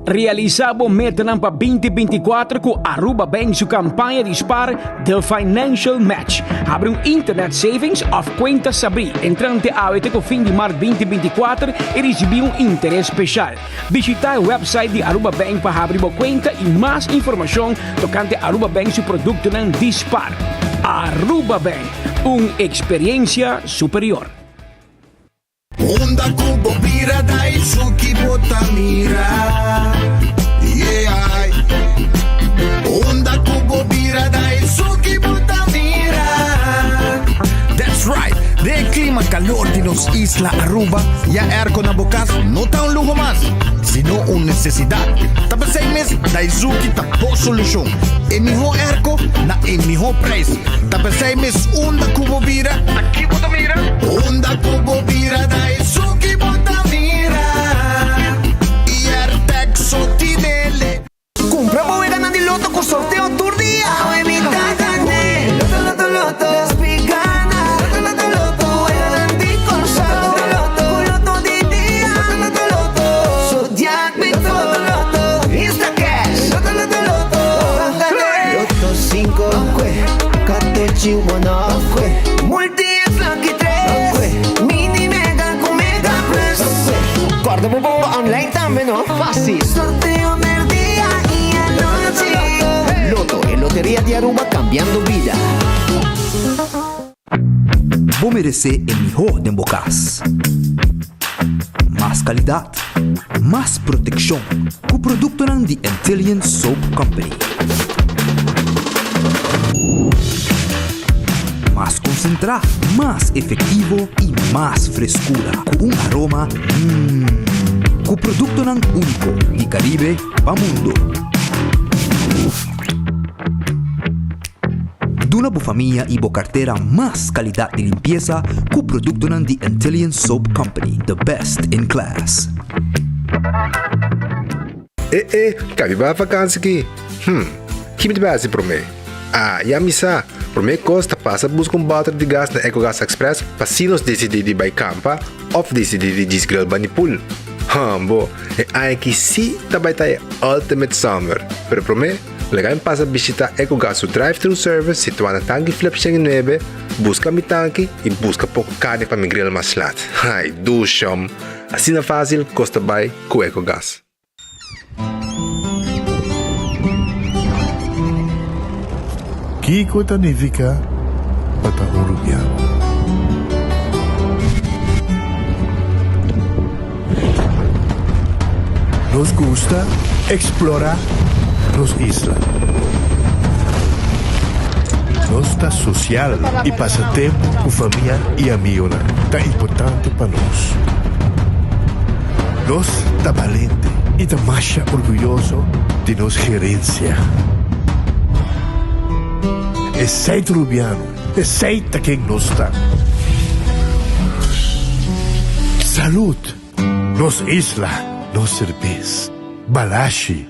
Realisa bo metanan pa 2024 cu Aruba Bank su campaña di spaar The Financial Match. Habri un internet savings of cuenta sabri entrante awe te cu fin di maart 2024 y ricibi un interes special. Bishita e website di Aruba Bank pa habri bo cuenta y mas informacion tocante Aruba Bank su productonan di spaar. Aruba Bank, un experiencia superior. Unda ku bo bira Daisuki bo ta mira Yeah Unda ku bo bira Daisuki bo ta mira That's right! Den e klima kalor di nos isla Aruba, ya airco na bo kas no ta un luho mas, sino un nesesidat. Ta p'esei mes Daizuki ta bo solushon. E mihó airco na e mihó prijs. Ta p'esei mes unda ku bo bira, ta ki bo ta mira? Unda ku bo bira Daizuki bo ta mira Airtag so tinele. Kumpra bo weganan di loto ku sorteo tur dia! Awe mi ta gané! Loto, loto, loto! Nos pi gana! Loto, loto, loto! Weganan di Kòrsou! Loto, loto, Ku loto di dia! Loto, loto, loto! Zodiac Bito! Loto, loto, loto! Instacash! Loto, loto, loto! Ban gané! Loto sinku, katochi wono, Multi es lucky tres, Mini Mega ku Mega Plus. Kòrda bo bomba online tambe no. Fácil! Sorteo merdia y anochi. Lotto, e loteria di Aruba cambiando bida. Bo meresé e mihó den bo kas. Mas kalidat, mas protekshon ku produktonan di Antillian Soap Company. Mas konsentrá, mas efektivo i mas freskura ku un aroma mmm. Ku produktonan úniko di Karibe pa mundu. Duna bo famia i bo kartera mas kalidat di limpiesa ku produktonan di Antillian Soap Company, the best in class. E e, ka mi bai vakansi ki? Hm, ki mi ta bai hasi promé? Ah, ya mi sa! Promé kos ta pasa buska un bòter di gas na Ecogas Express pa si nos disidí di bai kampa òf disidí di djis grill bani pool. Hambo, e aña aki sí ta bai ta e ultimate summer! Pero promé, laga mi pasa bishitá Ecogas su drive-thru service situá na Tanki Flip 109, buska mi tanki i buska poko karni pa mi grill mas lat. Ai, dushom! Asina fásil kos ta bai ku Ecogas. Kiko ta nifiká pa ta un rubiano? Nos gusta eksplorá nos isla. Nos ta sosial i pasa tempu ku famia i amigonan ta importante pa nos. Nos ta balente i ta masha orguyoso di nos gerensia. Esei ta Rubiano, esei ta ken nos ta. Salud! Nos isla, nos serbes. Balashi!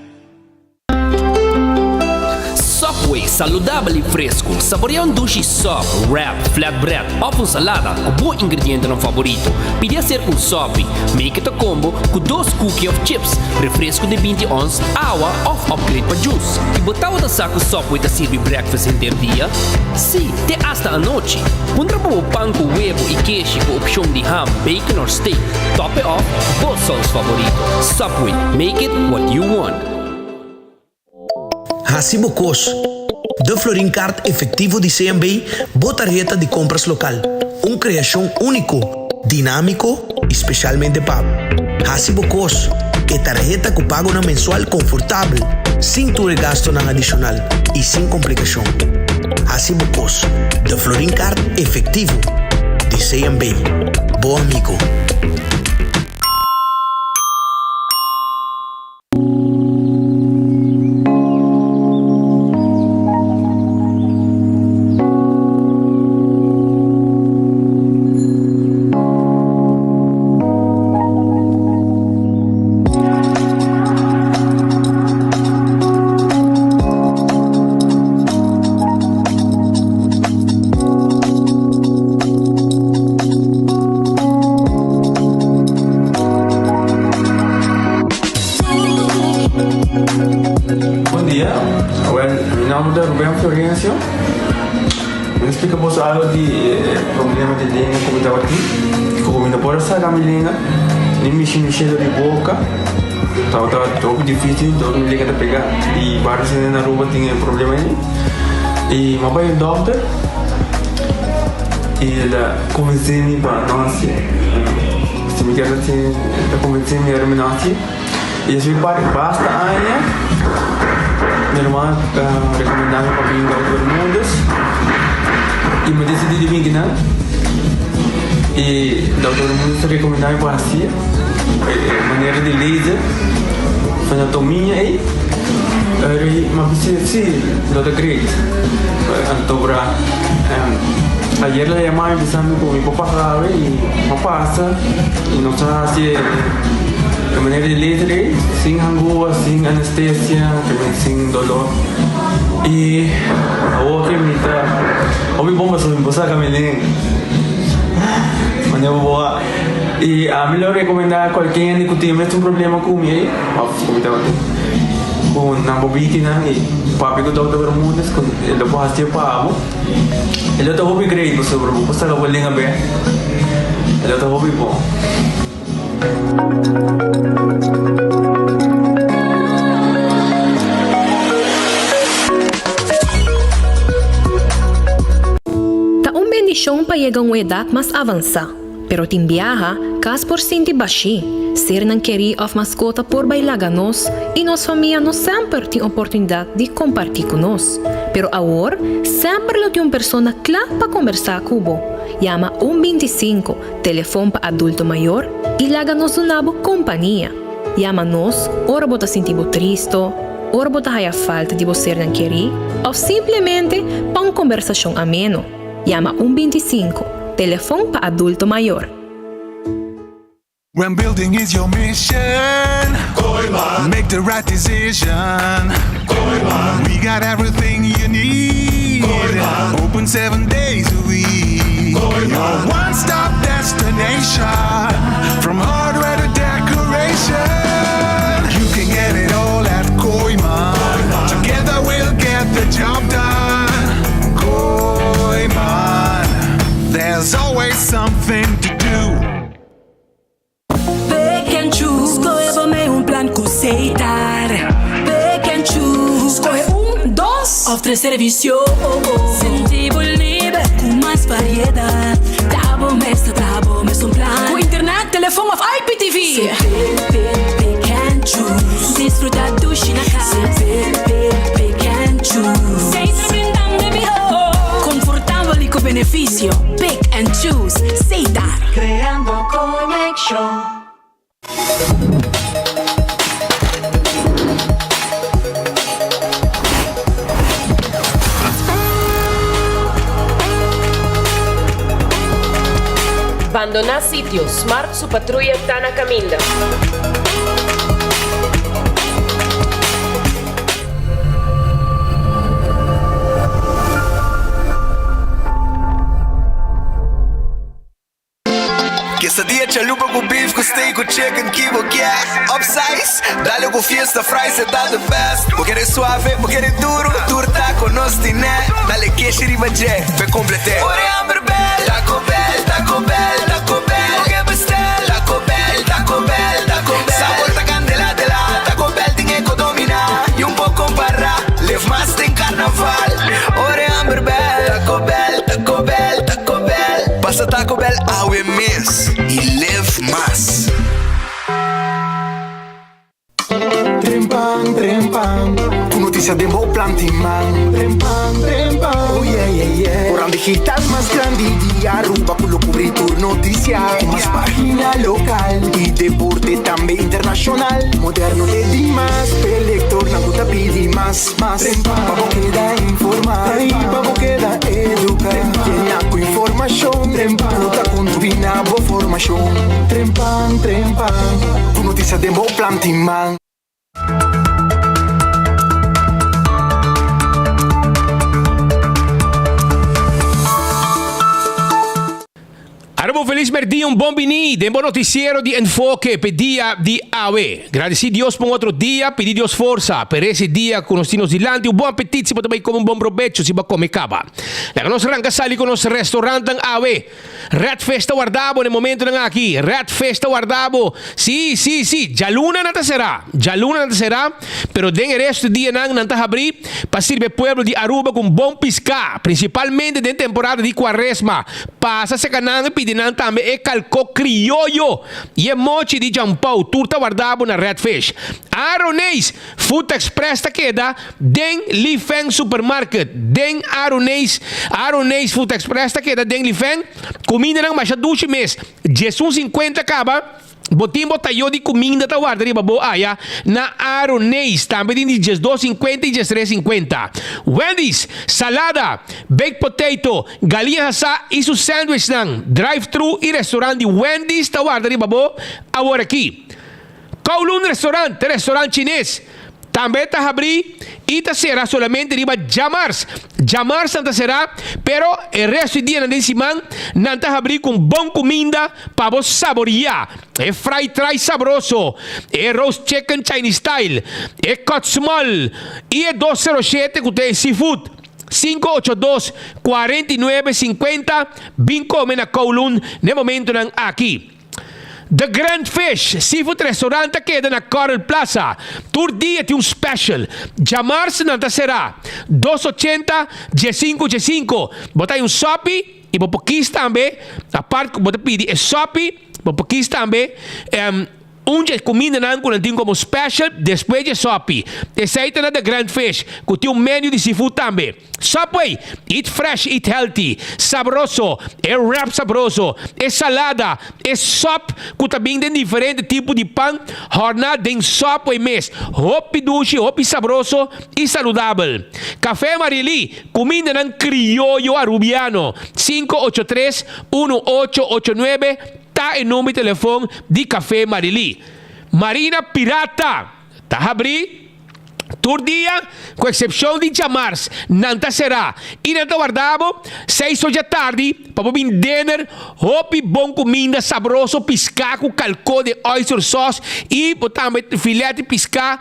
Subway, saludabel y fresco. Saborea un dushi sub, wrap, flatbread of un salada cu bo ingredientenan favorito. Pidi hacer un sopi. Make it a combo cu dos cookie of chips, refresco di binti ons, awa of upgrade pa juice. Y bo tabata sa cu Subway ta sirbi breakfast henter dia? Si, te hasta anochi. Puntra pa bo pan cu webo y keshi cu opcion di ham, bacon or steak. Top it off cu bo saus favorito. Subway, make it what you want. Hasi bo kos. De Florin Card Efectivo di CMB, bo tarheta di kompras lokal. Un kreashon úniko, dinámiko i spesialmente pa bo. Hasi bo kos. E tarheta ku pagonan mensual konfortabel, sin tur e gastonan adishonal i sin komplikashon. Hasi bo kos. De Florin Card Efectivo di CMB. Bo amigo. Ruben Florencio. Mi ta splika boso algo di e problema di lenga ku mi tabatin. Ku mi no por a saka mi lenga, ni mishi mi shelo di boka. Tabata hopi dificil, dor mi lenga ta pega. I varios hende na Aruba tin e problema ei. I mi a bai un dokter i el a konvensé mi pa no hasié. Si mi kier hasié, el a konvensé mi ora mi no hasié. I esei parti basta aña mi ruman a rekomendá mi pa bin Dòkter Bermúdez i mi desidí di bin kinan i Dòkter Bermúdez a rekomendá mi pa hasié e manera di laser anatomia ei mi a bisa si lo ta great anto bra ayer el a yama mi bisa mi ku mi por pasa awe i mi a pasa i nos a hasi E manera di laser ei, sin hangua, sin anestesia, también sin dolor. I awor ke mi ta hopi bon pasobra mi por saka mi len manera bo a. I ami lo rekomendá kualke hende ku tin e mesun problema ku mi ei, òf ku mi tabatin, ku nan por bini nan i papia ku Dòkter Bermudez ku e lo por hasié pa bo. E lo ta hopi great pasobra bo por saka bo len abè. E lo ta hopi bon. Ta un bendishon pa yega un edat mas avansá, pero tin biaha kas por sinti bashí, sernan kerí òf maskota por bai laga nos i nos famia no semper tin oportunidat di kompartí ku nos. Pero awor semper lo tin un persona kla pa kombersá ku bo. Yama un 25 Telefon pa adulto mayor i laga nos duna bo kompania. Yama nos ora bo ta sinti bo tristo, ora bo ta haya falta di bo sernan kerí òf simplemente pa un kombersashon ameno. Yama un 25, Telefon pa adulto mayor. When building is your mission, Kooyman. Make the right decision, Kooyman. We got everything you need, Kooyman. Open seven days a week, Kooyman. Your one-stop destination, from hardware to decoration. You can get it all at Kooyman. Together we'll get the job done. Kooyman, there's always something to do. Pick and choose, skohe bo mei un plan ku Setar. Pick and choose, skohe un, dos òf tres servisio. Sinti bo liber ku mas variedat. Ta bo mes ta traha bo mesun plan. Ku internet, telefon òf IPTV. Pick, pick, pick and choose. Disfruta dushi na kas. Pick, pick, pick and choose. Setar brindando e mihó. Konfortabel i ku benefisio. Pick and choose. Setar. Creando conexion. Bandoná sitio, Smart su patruya ta na kaminda. Quesadilla chalupa cu beef cu steak cu chicken ki bo kier Upsize, dale cu fiesta fries e ta the best Bo kere suave, bo kere duro, tur taco nos tine Dale keshi riba dje, p'e complete Ora e hamber bel, Taco Bell, Taco Bell, Taco Bell Bo ke bestel, Taco Bell, Taco Bell, Taco Bell Sabor ta candela de la, Taco Bell tin e co domina Y un por compara, live mas den carnaval Ora e hamber bel, Taco Bell, Taco Bell, Taco Bell Pasa Taco Bell awe mes y live mas. Trempan, trempan, ku notisia den bo planti man. Trempan, trempan, oh yeah, yeah, yeah. Koran digital mas grandi di Aruba ku lo kubri tur notisia. Ku mas pagina lokal i deporte tambe internashonal. Moderno te dimas, p'e lektornan ku ta pidi mas, mas. Pa bo keda informá i pa bo keda eduká. Yena ku informashon ku ta kontribuí na bo formashon. Trempan, trempan, ku notisia den bo planti man. Aruba un felis merdia, un bon bini den bo noticiero di Enfoke p'e dia di awe. Gradeci Dios pa un otro dia, pidi Dios forsa p'e resti dia cu nos tin nos dilanti. Un bon apetit si bo ta bay come un bon probecho si bo a come caba. Laga nos ranca sali cu nos restaurantnan awe. Red Fish ta warda bo na e momentonan aki. Red Fish ta warda bo. Si, si, si, djaluna nan ta sera. Djaluna nan ta sera, pero den e resto di dianan nan ta habri pa sirbi e pueblo di Aruba cu un bon pisca, principalmente den temporada di cuaresma. Pasa serka nan i pidi nan tambe e kalkó krioyo i e mochi di Jampou. Tur ta warda bo na Red Fish. Aroneis Food Express ta keda den Li Feng Supermarket. Den Aroneis Aroneis Food Express ta keda den Li Feng. Kumindanan masha dushi mes. Djesun sinkuenta kaba. Bo tin bo tayo di kuminda ta warda riba bo aya na Aroneis, tambe tin di diesdos sinkuenta i diestres sinkuenta. Wendy's, salada, baked potato, galiña hasá i su sandwichnan. Drive-thru i restaurant di Wendy's ta warda riba bo aworakí. Kowloon Restaurant, restaurant chines. Tambe ta habrí i ta será solamente riba djamars. Djamars nan ta será, pero e resto di dianan den siman nan ta habrí ku un bon kuminda pa bo saboriá. E fried rice sabroso, e roast chicken Chinese style, e cut small i e 207 ku ta e seafood. 582 49 50 Bin kome na Kowloon n'e momentonan aki. The Grand Fish Seafood Restaurant ta keda na Coral Plaza. Tur dia tin un special. Djamars nan ta será. Dos ochenta, diesinco diesinco. Bo ta hay un sopi y bo por kies tambe, apart cu bo ta pidi e sopi, bo por kies tambe un dje cumindanan cu nan tin como special despues dje sopi. Esey ta na The Grand Fish cu tin un menu di seafood tambe. Subway, eat fresh, eat healthy, sabroso, e wrap sabroso, e salada, e sop ku ta bin den diferente tipo di pan hòrná den Subway mes. Hopi dushi, hopi sabroso i saludabel. Café Marily, kumindanan krioyo arubiano, 583 1889 ta e number di telefon di Café Marily. Marina Pirata ta habrí. Tur dia, ku eksepshon di djamars, nan ta será i nan ta warda bo seis or djatardi pa bo bin dinner hopi bon kuminda sabroso, piská ku kalkó den oyster sauce i bo tambe filet di piská,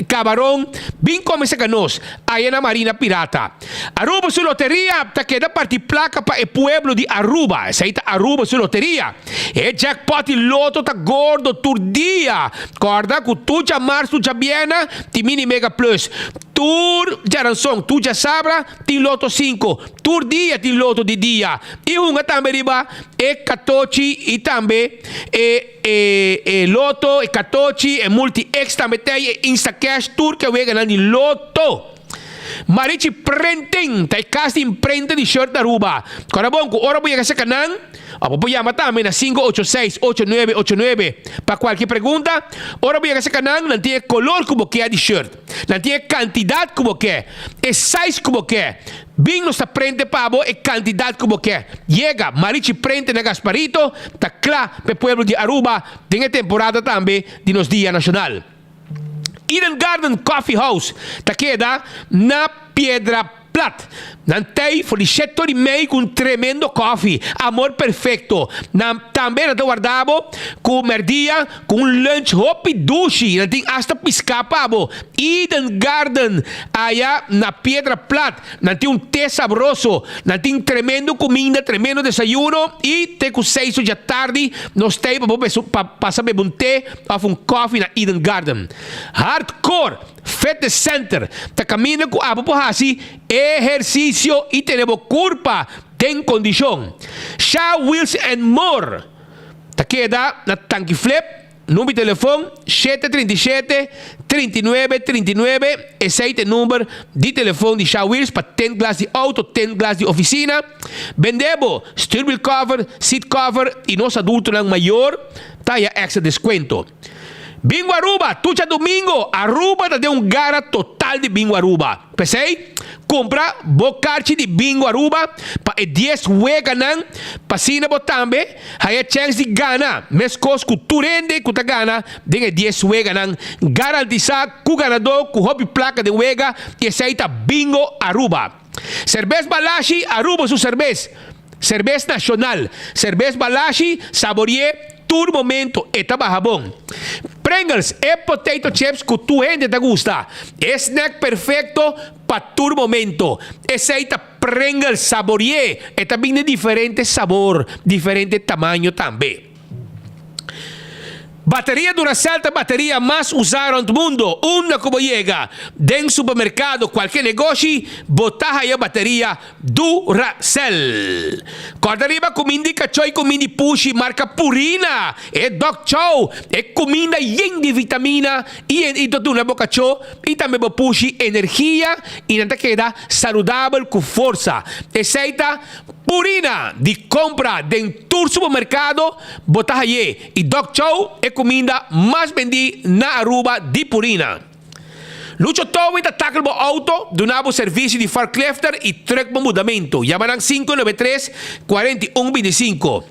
kabaron. Bin kome saka nos aya na Marina Pirata. Aruba su loteria ta keda parti plaka pa e pueblo di Aruba. Esei ta Aruba su loteria. E jackpot di loto ta gordo tur dia. Corda cu tur djamars tur djabiena tin mini mega plus. Tur djaranson tur djasabra tin loto cinco. Tur dia tin loto di dia. Y hunga tambe riba e catochi y tambe e e e loto, e catochi, e multi X tambe tey, e instacash tur ke weganan di loto. Marichi Printing ta e kas di imprenta di shirt na Aruba. Kòrda bon ku ora bo yega serka nan, òf bo por yama tambe na 586 8989 pa kualke pregunta. Ora bo yega serka nan, nan tin e kolor ku bo ke di shirt, nan tin e kantidat ku bo ke, e size ku bo ke. Bin nos ta prente pa bo e kantidat ku bo ke. Yega Marichi Printing na Gasparito ta kla pa e pueblo di Aruba den e temporada tambe di nos Dia Nashonal. Eden Garden Coffee House ta keda na Piedra Plat. Nan tei for di shete ora i mei ku un tremendo kofi, Amor Perfecto. Nan tambe nan ta warda bo ku merdia ku un lunch hopi dushi. Nan tin asta piská pa bo. Eden Garden aya na Piedra Plat. Nan tin un te sabroso. Nan tin tremendo kuminda, tremendo desayuno i te ku seis or djatardi nos tei pa bo pa pasa bebe un te òf un kòfi na Eden Garden. Hardcore Fitness Center ta kaminda ku abo por hasi ehersisio i tene bo kurpa den kondishon. Sha Wheels and More ta keda na Tanki Flip. Number di telefon, shete 37, 39, 39, Esei ta e number di telefon di Sha Wheels pa tint glas di auto, tint glas di oficina. Bende bo stuurwiel cover, seat cover y nos adultonan mayor ta haya extra descuento. Bingo Aruba, tur djadomingo, Aruba ta den un gara total di Bingo Aruba. P'esei, kumpra bo karchi di Bingo Aruba pa e dies weganan pa asina bo tambe haya chèns di gana, meskos ku tur hende ku ta gana den e dies weganan. Garantisá ku ganadó ku hopi plaka den wega i esei ta Bingo Aruba. Serbes Balashi, Aruba su serbes. Serbes Nacional, Serbes Balashi, Saborie, tur momento e ta baha bon. Pringles, e potato chips cu tur hende ta gusta. E snack perfecto pa tur momento. Esey ta Pringles, Saborie, e ta bin den diferente sabor, diferente tamaño tambe. Bateria Duracell ta bateria mas usá rònt mundo. Unda ku bo yega, den supermerkado, kualke negoshi, bo ta haya bateria Duracell. Kòrda riba kuminda di kachó i kuminda di pushi marka Purina, e Dog Chow, e kuminda yen di vitamina i i ta duna bo kachó i tambe bo pushi energia i nan ta keda saludabel ku forsa. Esei ta Purina di compra den tur supermercado bo ta haye y Dog Chow e cuminda mas bendi na Aruba di Purina. Lucho Towing ta tackle bo auto, duna bo servicio di forklifter y truck bo mudamento. Yama nan 593 41 25.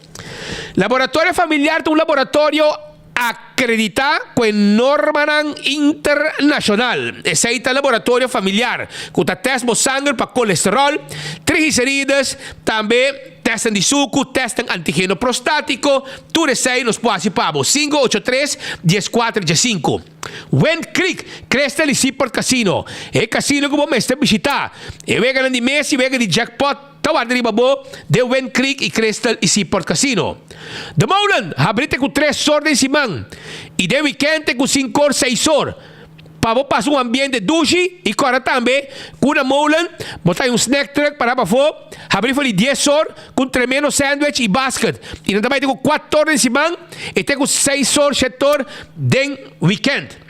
Laboratorio Familiar ta un laboratorio Akreditá ku e normanan internashonal. Esei ta laboratorio familiar ku ta tèst bo sanger pa kolesteròl, triglicerides, tambe tèstnan di suku, tèstnan antigeno prostátiko, tur esei nos por hasi pa bo. 583 14 15. Wind Creek, Crystal i Seaport Casino, e kasino ku bo mester bishitá. E weganan di mes i wega di jackpot. Ta warda riba bo den Wind Creek i Crystal i Seaport Casino. De Molen habri te ku tres or den siman i den wikènt te ku sinkor seis or pa bo pasa un ambiente dushi i kòrda tambe ku na Molen bo ta hay un snack truck pará pafó habri for di dies or ku un tremendo sandwich i basket i nan ta bai te ku kuator den siman i te ku seis or shet or den wikènt.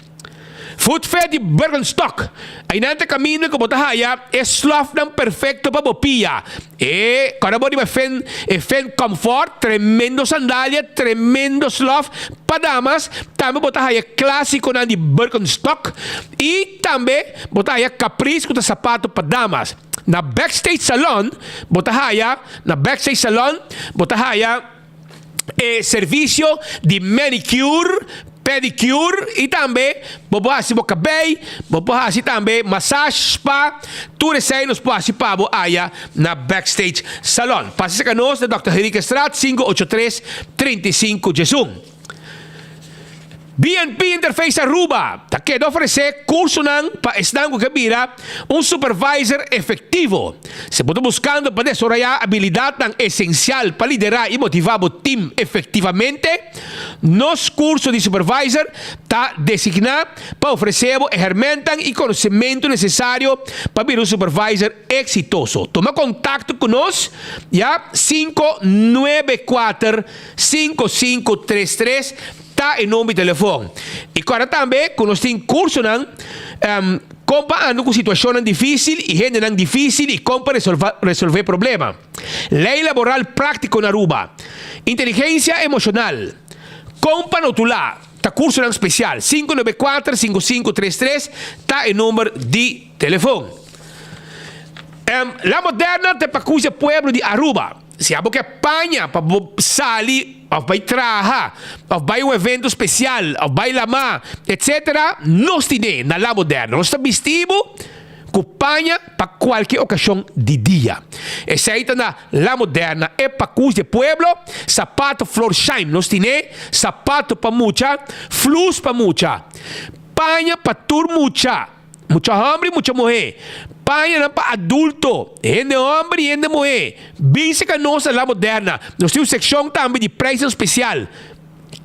Food Fair di Birkenstock. Einan ta kaminda ku bo ta haya e slòfnan perfekto pa bo pia. E kòrda bo riba Fen, e Fen Comfort, tremendo sandalia, tremendo slòf pa damas. Tambe bo ta haya klásikonan di Birkenstock i tambe bo ta haya Caprice ku ta sapato pa damas. Na Backstage Salon bo ta haya, na Backstage Salon bo ta haya. e servisio di manicure, pedicure y tambe bo por haci bo cabey, bo por haci tambe massage, spa, tur esey nos por haci pa bo aya na Backstage Salon. Pasa cerca nos na Dòkter Henriquezstraat 583 35 diesun. BNP Interface Aruba ta keda ofresé kursonan pa esnan ku ke bira un supervisor efektivo. Si bo ta buskando pa desaroyá abilidatnan esensial pa liderá i motivá bo tim efektivamente, nos kurso di supervisor ta designá pa ofresé bo e hermentan i konosementu nesesario pa bira un supervisor eksitoso. Tuma kontakto ku nos ya 594 5533 ta e number di telefon. I kòrda tambe ku nos tin kursonan kon pa anda ku situashonnan difísil i hendenan difísil i kon pa resolvé problema. Lei laboral práktiko na Aruba. Inteligensia emoshonal. Kon pa notulá ta kursonan spesial. 594 5533 ta e number di telefon. La Moderna ta pa kusa pueblo di Aruba. Si abo ke paña pa bo sali of bai traha of bai un evento spesial of bai lamá etsetera, nos tine na La Moderna. Nos ta bisti bo ku paña pa kualke okashon di dia. Esei ta na La Moderna, e pakus di e pueblo, sapato Florsheim nos tine, sapato pa mucha, flus pa mucha, paña pa tur mucha. Mucha hòmber i mucha muhé. Pañanan pa adulto, hende hòmber i hende muhé. Bin serka nos na La Moderna. Nos tin un sekshon tambe di preisnan spesial.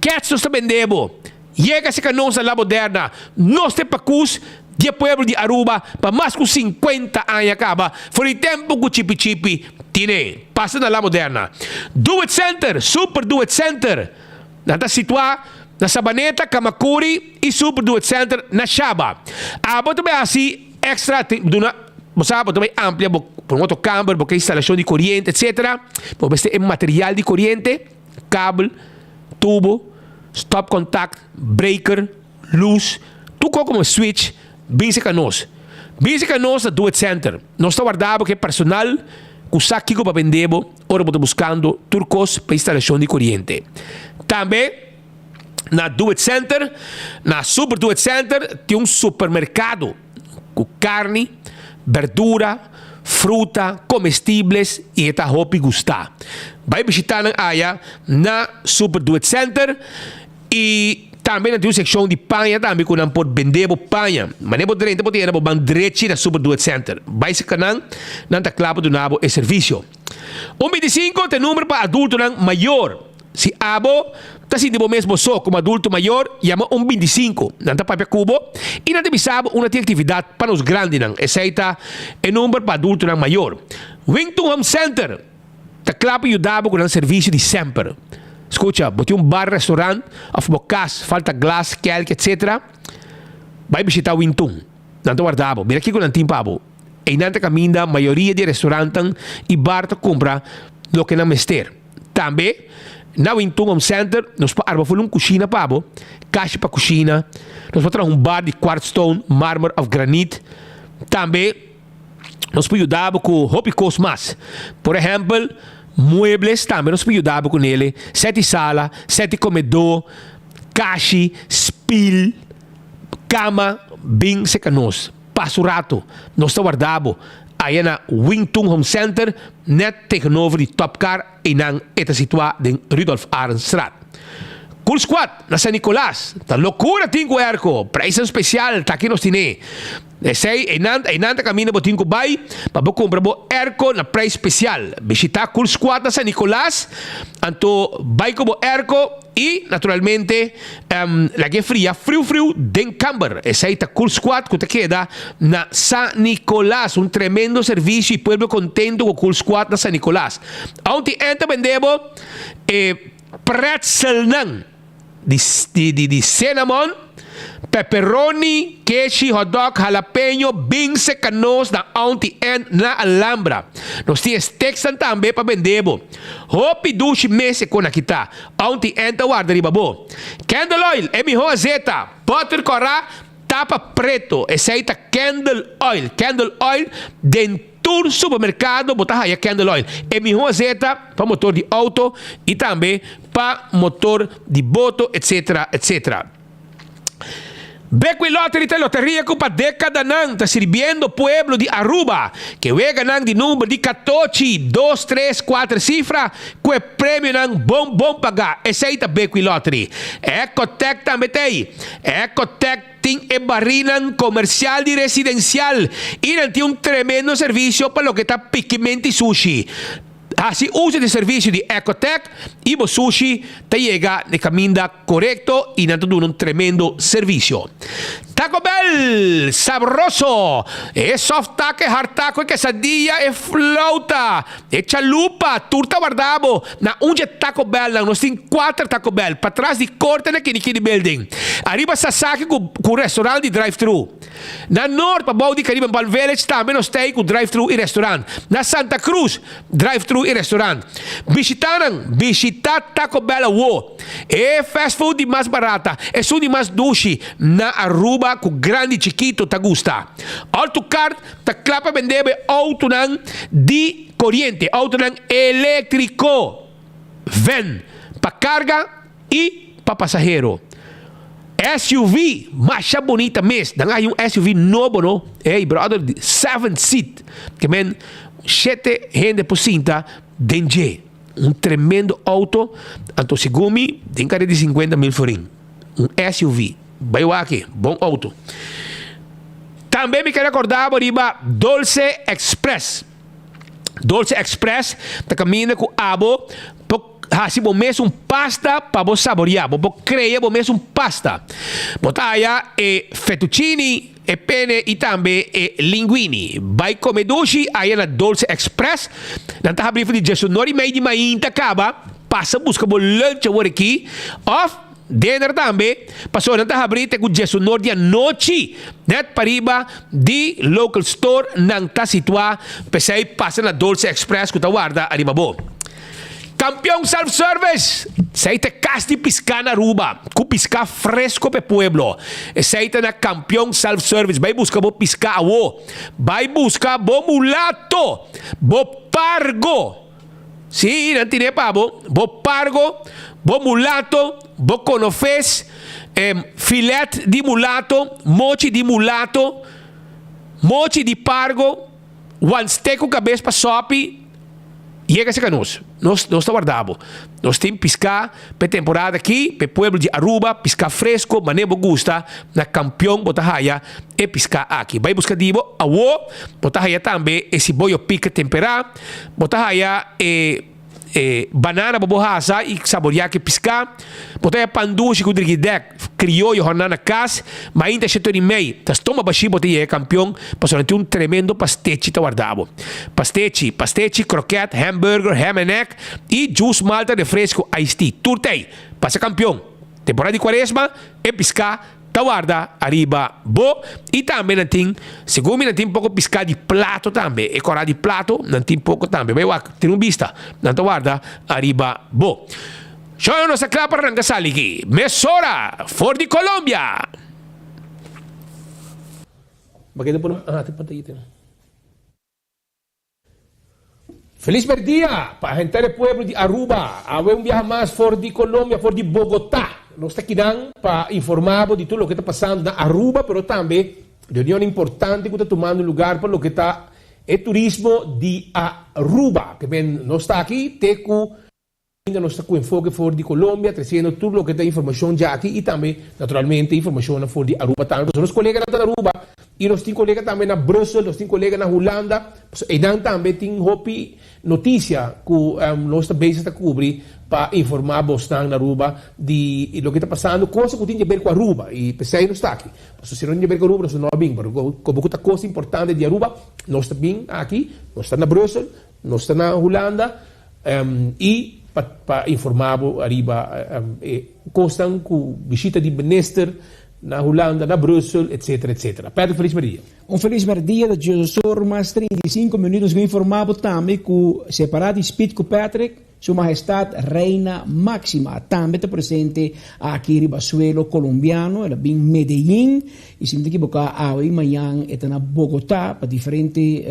Kèts nos ta bende bo. Yega serka nos na La Moderna. Nos ta e pakus di e pueblo di Aruba pa mas ku sinkuenta aña kaba, for di tempu ku Chipi Chipi tine. Pasa na La Moderna. Do It Center, Super Do It Center. Nan ta situá na Sabaneta, Kamakuri i Super Do It Center na Shaba. Abo ta bai hasi extra duna bo sa bo ta bai amplia bo por un otro kamber, bo ke instalashon di koriente etcetera. Bo mester e material di koriente, kabel, tubo, stopcontact, breaker, lus, tur kos komo switch bin serka nos. Bin serka nos na Do It Center. Nos ta warda bo ke personal ku sa kiko pa bende bo. ora bo ta buskando tur kos pa instalashon di koriente. Tambe na Do It Center, na Super Do It Center tin un supermerkado ku karni, berdura, fruta, comestibles y e ta hopi gusta. Bay bishita nan aya na Super Do It Center y tambe nan tin un seccion di paña tambe cu nan por bende bo paña. Mane bo drenta bo ta yena bo ban drechi na Super Do It Center. Bay cerca nan, nan ta cla pa duna bo e servicio. Un binticinco ta e number pa adultonan mayor. Si abo ta sinti bo mes bo so komo adulto mayor, yama un binticinco. Nan ta papia ku bo i nan ta bisa bo unda tin aktividat pa nos grandinan. Esei ta e number pa adultonan mayor. Wington Home Center ta kla pa yuda bo ku nan servisio di semper. Skucha, bo tin un bar, restaurant òf bo kas falta glas, kelki etc. Bai bishita Wington. Nan ta warda bo. Mira kiko nan tin pa bo. Einan ta kaminda mayoria di e restaurantnan i bar ta kumpra loke nan mester. Tambe, na Wintun Home Center nos por arma ful un kushina pa bo, kashi pa kushina, nos por traha un bar di quartzstone, marmer of granit. Tambe nos por yuda bo ku hopi kos mas. Por ehèmpel, muebles tambe nos por yuda bo ku nele, sèt di sala, sèt di komedó, kashi, spil, kama, bin seka nos. Pasa un rato, nos ta warda bo aya na Wing Tun Home Center, net tegenover di Top Car, einan e ta situa den Rudolf Arendstraat. Cool Squad na San Nicolas, ta locura tin cu airco, prijsnan special ta aki nos tine. Esey, einan, einan ta caminda bo tin cu bay pa bo cumpra bo airco na prijs special. Bishita Cool Squad na San Nicolas, anto bay cu bo airco. I, naturalmente, laga e fria friu friu den kamber. Esei ta Cool Squad ku ta keda na San Nicolas. Un tremendo servisio i pueblo kontento ku Cool Squad na San Nicolas. Aunti en ta bende bo e pretzelnan di di cinnamon, pepperoni, keshi, hotdog, jalapeño, binse kanos na Aunti En na Alhambra. Nos tin e steaksnan tambe pa bende bo. Hopi dushi mes e kon aki ta. Aunti N ta warda riba bo. Candle oil, e miho azeta. Butter kòrá, tapa preto. Esei ta candle oil. Candle oil den tur supermerkado bo ta haya candle oil. E miho azeta pa motor di outo i tambe pa motor di boto etc. Etc. Bekwin Lottery ta e loteria ku pa dekadanan ta sirbiendo pueblo di Aruba. Ke weganan di number di katochi, dos, tres, kuater sifra ku e premionan bon bon pagá. Esei ta Bekwin Lottery. Ecotec tambe ta ei. Ecotec tin e barinan komersial di residensial i nan tin un tremendo servisio pa loke ta pikimenti sushi. Hasi uso di servisio di Ecotec i bo sushi ta yega na e kaminda korekto i nan ta duna un tremendo servisio. Taco Bell! Sabroso! E soft taco, e hard taco, e quesadilla, e flauta, e chalupa, tur ta warda bo na un dje Taco Bellnan. Nos tin kuater Taco Bell, patras di korte na Kinikini Building, ariba Sasaki ku ku restaurant di drive-thru. Na Noord, pabou di Caribbean Palm Village, tambe nos ta ei ku drive-thru i restaurant. Na Santa Cruz, drive-thru i restaurant. Bishita nan! Bishita Taco Bell awo! E fast food di mas barata, esun di mas dushi na Aruba ku grandi i chikito ta gusta. Autocart ta kla pa bende bo e outonan di koriente, outonan eléktriko, van, pa karga i pa pasahero. SUV masha bunita mes. Nan a haña un SUV nobo no. Ey brother, seven seat. Ke men shete hende por sinta den dje. Un tremendo auto. Anto segun mi den kare di sinkuenta mil florin. Un SUV. Bai wak, bon auto. Tambe mi ker akorda bo riba Dolce Express. Dolce Express ta kaminda ku abo por hasi bo mes un pasta pa bo saboreá. Bo por krea bo mes un pasta. Bo ta haya e fettuccini, e pene i tambe e linguini. Bai kome dushi aya na Dolce Express. Nan ta habri for di diesunor i mei di mainta kaba. Pasa buska bo lunch awor aki òf Dinner tambe, pasobra nan ta habrí te ku diesunor di anochi. Nèt pariba di local store nan ta situá, p'esei pasa na Dolce Express ku ta warda ariba bo. Kampion Self Service! Esei ta e kas di piská na Aruba, ku piská fresko p'e pueblo. Esei ta na Kampion Self Service. Bai buska bo piská awo. Bai buska bo mulato, bo pargo. Sí, nan tine pa bo, bo pargo, bo mulato, bo konofes, e filet di mulato, mochi di mulato, mochi di pargo. Wanste ku kabes pa sòpi, yega serka nos. Nos nos ta warda bo. Nos tin piská p'e temporada aki, p'e pueblo di Aruba, piská fresko, manera bo gusta, na Kampion bo ta haya e piská aki. Bai buska di bo awo, bo ta haya tambe e siboyo pika temperá, bo ta haya e. E banana bo bo hasa i saboriá ku e piská. Bo ta haña pan dushi ku drigidèk krioyo hòrná na kas. Mainta shetor i mei ta stoma bashí bo ta yega kampion pasobra nan tin un tremendo pastechi ta warda bo. Pastechi, pastechi, krokèt, hamburger, ham and egg i juice malta refresco iced tea. Tur ta ei. Pasa kampion. Temporada di kuaresma e piská Ta warda ariba bo y tambe nan tin, segun mi nan tin poco pisca di plato tambe, e cora di plato nan tin poco tambe, bay wak tin un bista, nan ta warda ariba bo. Show nos ta cla pa ranca sali aki, mesora for di Colombia. Feliz merdia pa henter e pueblo di Aruba. Awe un biaha mas for di Colombia, for di Bogota. Nos ta kinan pa informa bo di tur loke ta pasando na Aruba, pero tambe reunion importante cu ta tumando lugar pa loke ta e turismo di Aruba. Ke men nos ta aki te cu. Ainda nos ta ku enfoke for di Colombia, tresiendo tur loke ta informashon djaki i tambe naturalmente informashonnan for di Aruba tambe. Pasobra nos koleganan ta na Aruba i nos tin kolega tambe na Brussel, nos tin kolega na Hulanda. Pasobra einan tambe tin hopi notisia ku nos ta bezig ta kubri pa informá bosnan na Aruba di loke ta pasando, kosa ku tin di aber ku Aruba. I p'esei nos ta aki. Pasobra si no tin di aber ku Aruba nos no a bin. Pero komo ku ta kos importante di Aruba nos ta bin aki, nos ta na Brussel, nos ta na Hulanda. I pa pa informá bo ariba e kosnan ku bishita di minister na Hulanda, na Brussel, etcetera, etcetera. Patrick felis merdia. Un felis merdia ta djosor mas 35 minuut. Nos ke informá bo tambe ku separá di speed ku Patrick, Su Mahestad Reina Máxima tambe ta presente aki riba suelo kolombiano. El a bin Medellin i si mi ta ekiboká awe i mañan e ta na Bogotá pa diferente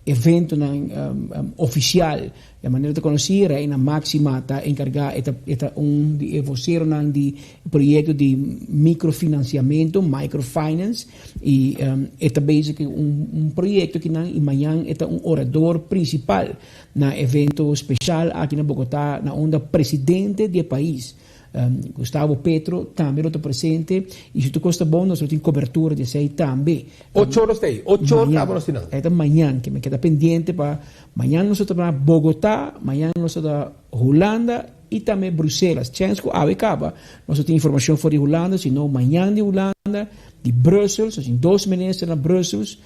Eventonan ofisial. Di manera ta konosí, Reina Máxima ta enkargá, e ta e ta un di e voseronan di proyekto di mikrofinansiamentu, microfinance, i e ta bezig ku un un proyekto kinan i mañan e ta un orador prinsipal na evento speshal aki na Bogotá na unda presidente di e pais, Gustavo Petro tambe lo ta presente y si tur cos ta bon nos lo tin cobertura di esey tambe. Ocho ora stay, ocho ora caba nos tin nan. E ta mañan ke mi keda pendiente pa mañan nos lo ta na Bogota, mañan nos lo ta Hulanda y tambe Bruselas. Chens cu awe caba nos lo tin informacion for di Hulanda, si no mañan di Hulanda, di Brussels, nos tin dos minister na Brussels.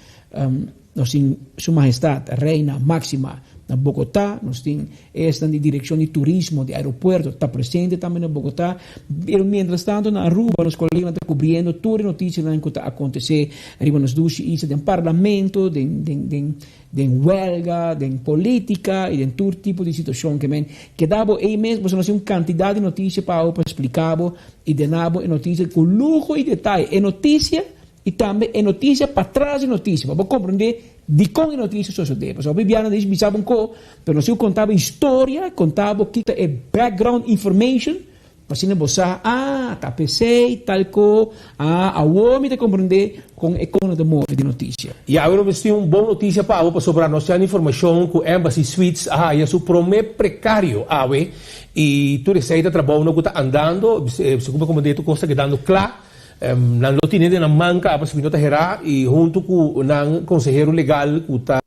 Nos tin Su Mahestad Reina Máxima na Bogotá, nos tin esnan di Direccion di Turismo di Aeropuerto ta presente tambe na Bogotá, pero mientras tanto na Aruba nos coleganan ta cubriendo tur e noticianan cu ta acontece riba nos dushi isla den Parlamento, den den den den welga, den politica y den tur tipo di situacion ke men keda bo ey mes boso nos tin un cantidad di noticia pa abo pa explica bo y dena bo e noticia cu luho y detaye e noticia I tambe e notisia patras di notisia, pa bo komprendé dikon e notisia sosodé. Pasobra hopi biaha nan ta bisa bo un ko, pero nos tin ku konta bo historia, konta bo ki ta e background information, pa asina bo sa, ah, ta p'esei tal ko, ah, awor mi ta komprendé kon e kon nan ta move di notisia. I awe nos tin un bon notisia pa abo pasobra nos tin informashon ku Embassy Suites a haya su promé prekario awe i tur esei ta trabounan ku ta andando, segun mi komprendé tur kos ta kedando kla. Nan lo tine den nan man kaba si mi no ta herá i huntu ku nan konsehero legal ku ta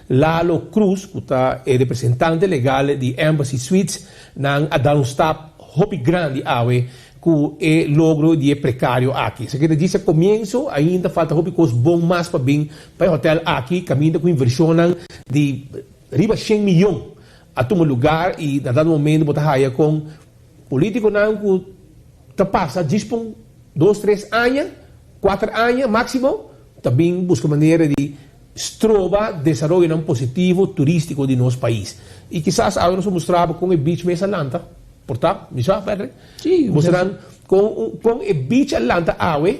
Lalo Cruz ku ta e representante legal di Embassy Suites nan a da un stap hopi grandi awe ku e logro di e prekario aki. Esaki ta djis e komienso, ainda falta hopi kos bon mas pa bin pa e hotel aki kaminda ku invershonnan di riba shen miyon a tuma lugar i na dado momento bo ta haya kon Politiconan cu ta pasa djis pa un dos tres aña, cuater aña maximo, ta bin busca manera di stroba desaroyonan positivo turistico di nos pais. Y kisas awe nos a mustra bo con e beach mes a lanta, por ta? Mi sa, Patrick? Sí. Mustra nan con con e beach a lanta awe,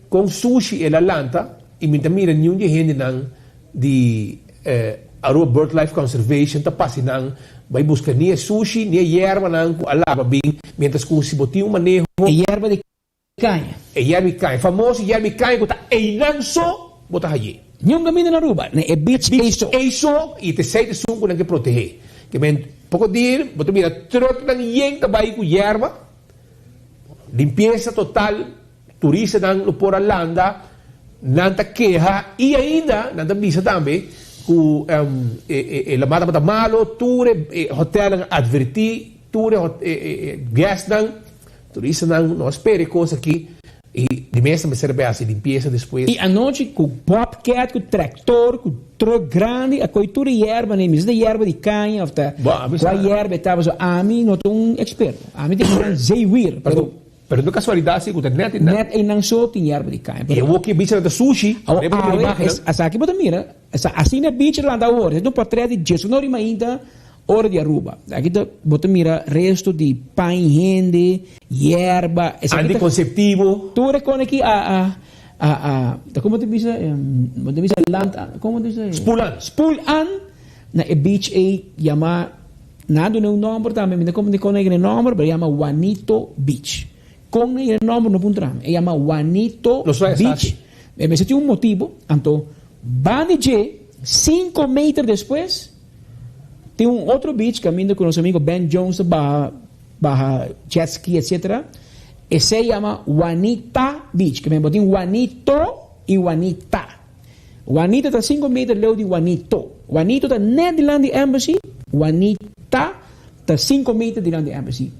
Kon sushi el a lanta y mi ta mira niun di e hendenan di Aruba Birdlife Conservation ta pasi nan bai buska ni e sushi ni e yerbanan ku a laba bin mientras ku si bo tin un maneho. E yerba di kaña. E yerba di kaña, e famoso yerba di kaña ku ta einan so bo ta haye. Niun kaminda na Aruba, na e beach ei so. Ei so i ta esei ta esun ku nan ke protehé. Ke men poko dia bo ta mira trùknan yen ta bai ku yerba, limpiesa total, turistanan lo por a landa, nan ta keha i ainda nan ta bisa tambe ku e lamá tabata malo, tur e hotèlnan a atvertí tur e guestnan, turistanan no a spera e kos aki. I di mes ta mester a hasi limpiesa despues. I anochi ku bobcat, ku tractor, ku truck grandi a koi tur e yerba nei. Mester ta yerba di kaña of ta kua yerba e tabata. So ami no ta un experto. Ami ta un zeewier. Pero pero no kasualidat si ku ta net einan. Net einan so tin yerba di kaña. I awor ki bichanan ta sushi. Awor awe esaki bo ta mira. Asina e bicha ta lanta awor. Esaki ta un portret di Jesuno Rimainta. Ora di Aruba. Aki ta bo ta mira resto di pan hende, yerba, esaki ta. Anticonceptivo. Tur e con aki a a a a ta como ta bisa bo ta bisa land an como ta bisa. Spoel an. Spoel an na e beach ey yama nan a duna un nomber tambe mi no como con nan a yega na e nomber pero e yama Juanito Beach. Con nan a yega na e nomber no puntra mi e yama Juanito Beach. E mester tin un motibo anto banda di dje cinco meter despues. Tin un otro beach caminda cu nos amigo Ben Jones ta baha baha jet ski etc. Esey yama Juanita Beach. Ke men bo tin Juanito y Juanita. Juanita ta cinco meter leu di Juanito. Juanito ta net dilanti di Embassy, Juanita ta cinco meter dilanti di Embassy.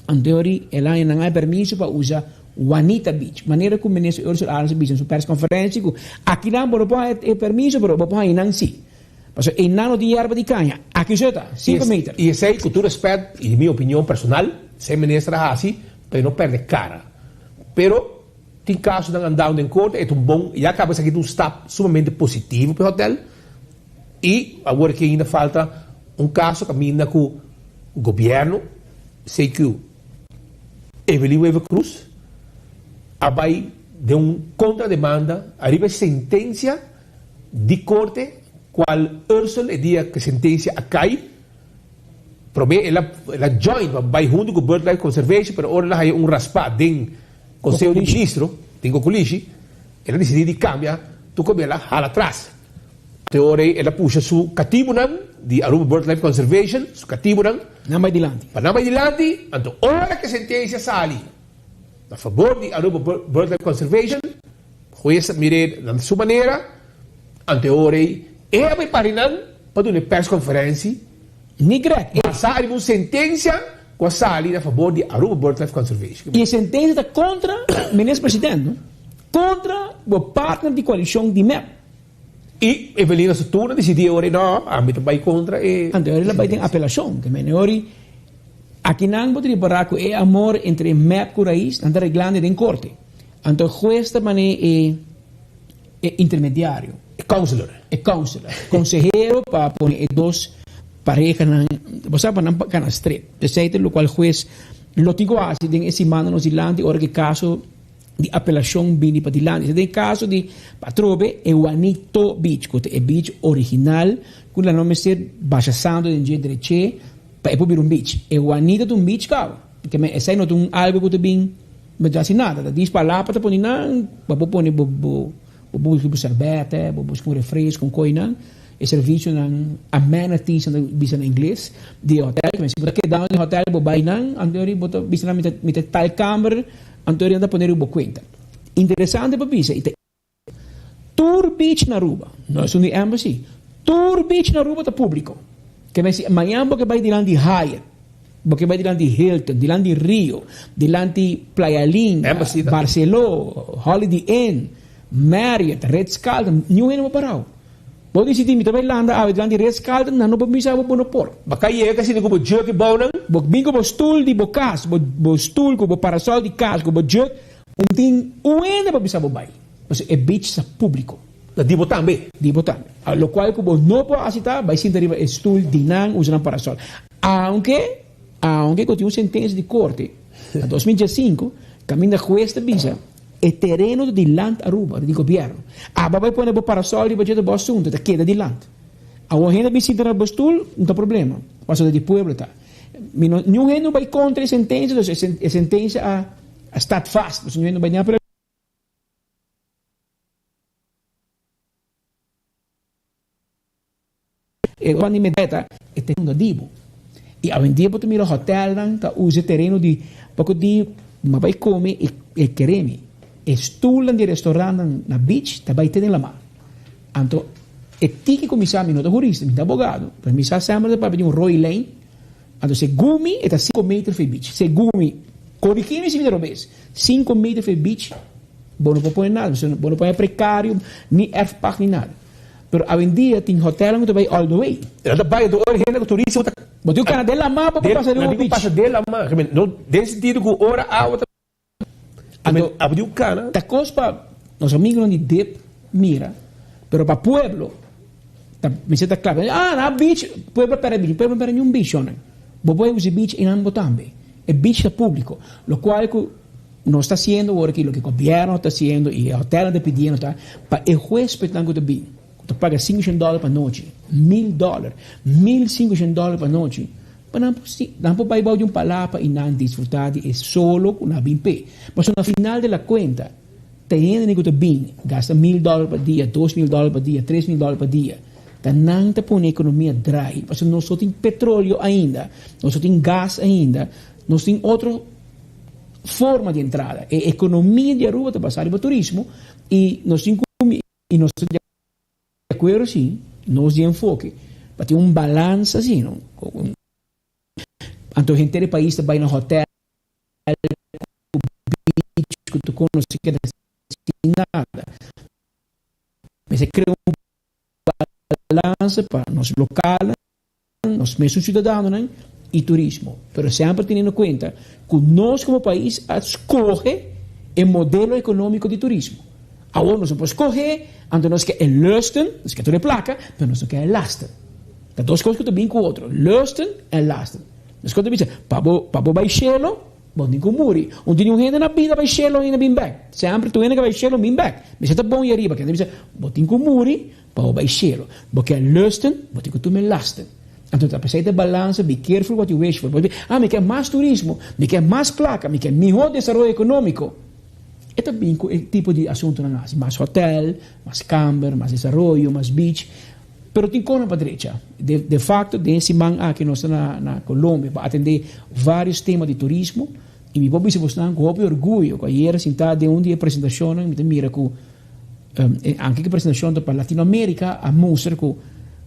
Anteori el aña nan a e permiso pa usa Juanita Beach. Manera cu Minister Ursula Arends a bisa den su persconferencia cu akinan bo no por haña e permiso pero bo por haña nan si. Pasobra einan no tin yerba di caña. Aki so ta, cinco meter. I esei, ku tur respet i di mi opinion personal, esei minister a hasi pa e no perde kara. Pero tin kasonan andando den korte, e ta un bon, ya kaba esaki ta un stap sumamente positivo pa e hotel. I awor aki ainda falta un kaso kaminda ku gobierno, CQ, Evelyn Wever Croes a bai den un kontra demanda ariba e sentensia Di korte kual Ursel e dia ku sentensia a kai, promé el a el a join pa bai huntu ku Birdlife Conservation pero ora el a haya un raspá den Konseho di Ministro, den Kokolishi, el a disidí di kambia tur komo el a hala atras. Te ora ei el a pusha su katibunan di Aruba Birdlife Conservation, su katibunan, Nan bai dilanti. pa nan bai dilanti, anto ora ku e sentensia sali na fabor di Aruba Birdlife Conservation, Hues a mir'é na su manera, anto e ora ei e a bai pari nan pa duna e persconferentie Ni Greg, e. basá riba un sentencia cu a sali na fabor di Aruba Birdlife Conservation. I e sentencia ta contra Minister President, no? Contra bo partner di coalicion di mep. I Evelyn na su turno a dicidi e ora ei, no, ami ta bai contra e. Anto e ora el a bai den apelacion, ke mene ora akinan bo ta ripara cu e amor entre mep cu Raiz nan ta reglando den corte. Anto e hues ta mane e e intermediario. E counselor. E counselor. Consehero pa pone e dos parehanan, bo sa pa nan cana straight. Esey ta locual hues lo tin cu haci den e simannan nos dilanti ora cu e caso di apelacion bini pa dilanti. Esey ta e caso di atrobe e Juanito Beach cu ta e beach original cu nan no mester basha santo den dje dreche pa e por bira un beach. E Juanito ta un beach caba. Esey no ta un algo cu ta bin. No ta hasi nada, ta dis palabra ta pone nan, pa bo pone bo bo bo buska bo serbete, bo buska un refresco, un koi nan, e servicionan, amenities nan ta bisa na ingles, di e hotel, si bo ta keda den hotel bo bai nan, anto bo ta bisa nan mi ta tal kamer, anto nan ta pone riba bo kuenta. Interesante pa bisa i ta. Tur beach na Aruba, no esun di Embassy, tur beach na Aruba ta publico. Ke mester si mañan bo ke bai dilanti Hyatt, bo ke bai dilanti Hilton, dilanti Rio, dilanti Playa Linda, Barceló, Holiday Inn, Marriott, Ritz Carlton, niun hende no por parao. Bo dicidi mi ta bai landa awe dilanti Ritz Carlton, nan no por bisa bo bo no por. Bo ka yega asina ku bo jug e bou nan? Bo bin ku bo stoel di bo kas, bo bo stoel ku bo parasol di kas, ku bo jug, Un tin un hende pa bisa bo bai, pasobra e beach ta publico. Ta di bo tambe. Di bo tambe. Locual cu bo no por haci ta bai sinta riba e stoel di nan usa nan parasol. Aunke, aunke cu tin un sentencia di corte na 2015 caminda huez ta bisa e tereno ta di Land Aruba, ta di gobierno. Abo bai pone bo parasol riba dje ta bo asunto, ta keda di Land. Awor hende bin sinta riba bo stoel, no ta problema, pasobra ta di pueblo ta. Mi no, niun hende no bai contra e sentencia, dus e sentencia a. A staat vast, dus nu no bai ni apela. E pan di meta e tereno ta di bo. I awendia bo ta mira hotelnan ta usa e tereno di poko di ma bai come e kere mi. E stulnan di restaurantnan na beach ta bai te den lamar. Anto e tiki ku mi sa mi no ta hurista, mi ta abogado, pero mi sa semper ta papia di un rooi lijn. Anto segun mi e ta sinku meter for e beach. Segun mi, korigí mi si mi ta robes, sinku meter for e beach bo no por pone nada, bo no por pone prekario, ni erfpacht ni nada. Pero awendia tin hotelnan ku ta bai all the way. Nan ta bai anto ora hende ku turista ku ta. Bo tin ku kana den lamá pa bo pasa riba beach. Nan tin ku pasa den lamá. Den sentido ku ora awa ta. Anto abo tin ku kana. Ta kos pa nos amigunan di dip mira, pero pa pueblo ta mester ta kla. Ah na beach, pueblo a perde beach, pueblo no perde niun beach shonnan. Bo por usa e beach einan bo tambe. E beach ta publico, lokual ku. Nos ta haciendo awor aki loke gobierno ta haciendo y e hotelnan ta pidiendo ta pa e huespednan cu ta bin, cu ta paga cinco shen dollar pa nochi, mil dollar, mil cinco shen dollar pa nochi, pa nan por si, nan por bay bao di un palapa y nan disfruta di e solo cu nan a bin p'e. Pasobra na final de la cuenta, ta e hendenan cu ta bin gasta mil dollar pa dia, 2000 dollar pa dia, 3000 dollar pa dia, ta nan ta pone e economia draai, pasobra nos no tin petroleo ainda, nos no tin gas ainda, nos tin otro. forma di entrada. E economia di Aruba ta basa riba turismo y nos tin cu y nos ta di acuerdo si nos di enfoke pa tin un balansa si no. Anto henter e pais ta bay na hotel cu beach cu tur cos no se keda sin nada. Mester crea un balansa pa nos local. nos mesun ciudadanonan y turismo, pero semper teniendo cuenta cu nos como pais a scoge e modelo economico di turismo. Awor nos no por scoge, anto nos ke e lusten, nos ke tur e placa, pero nos no ke e lasten. Ta dos cos cu ta bin cu otro, lusten en lasten. Nos con ta bisa, pa bo, pa bo bay cielo, bo tin cu muri. Un tin un hende na bida bay cielo y na bin bek. Semper tur hende cu bay cielo bin bek. Mester ta bon y ariba. Kende bisa, bo tin cu muri. Pa bo bai shelu. Bo ke lusten, bo tin ku tuma e lasten. Anto ta p'esei ta balansa, be careful what you wish for. Bo di, ah, mi ke mas turismo, mi ke mas plaka, mi ke mihó desaroyo ekonómiko. E ta bin ku e tipo di asuntunan asi, mas hotel, mas kamber, mas desaroyo, mas beach. Pero tin konan pa drecha. De de facto, den e siman aki nos ta na na Colombia pa atendé vários tema di turismo i mi por bisa bosnan ku hopi orguyo ku ayera sintá den un di e presentashonnan mi ta mira ku Anke ku presentashon ta pa Latinoamerica a mustra ku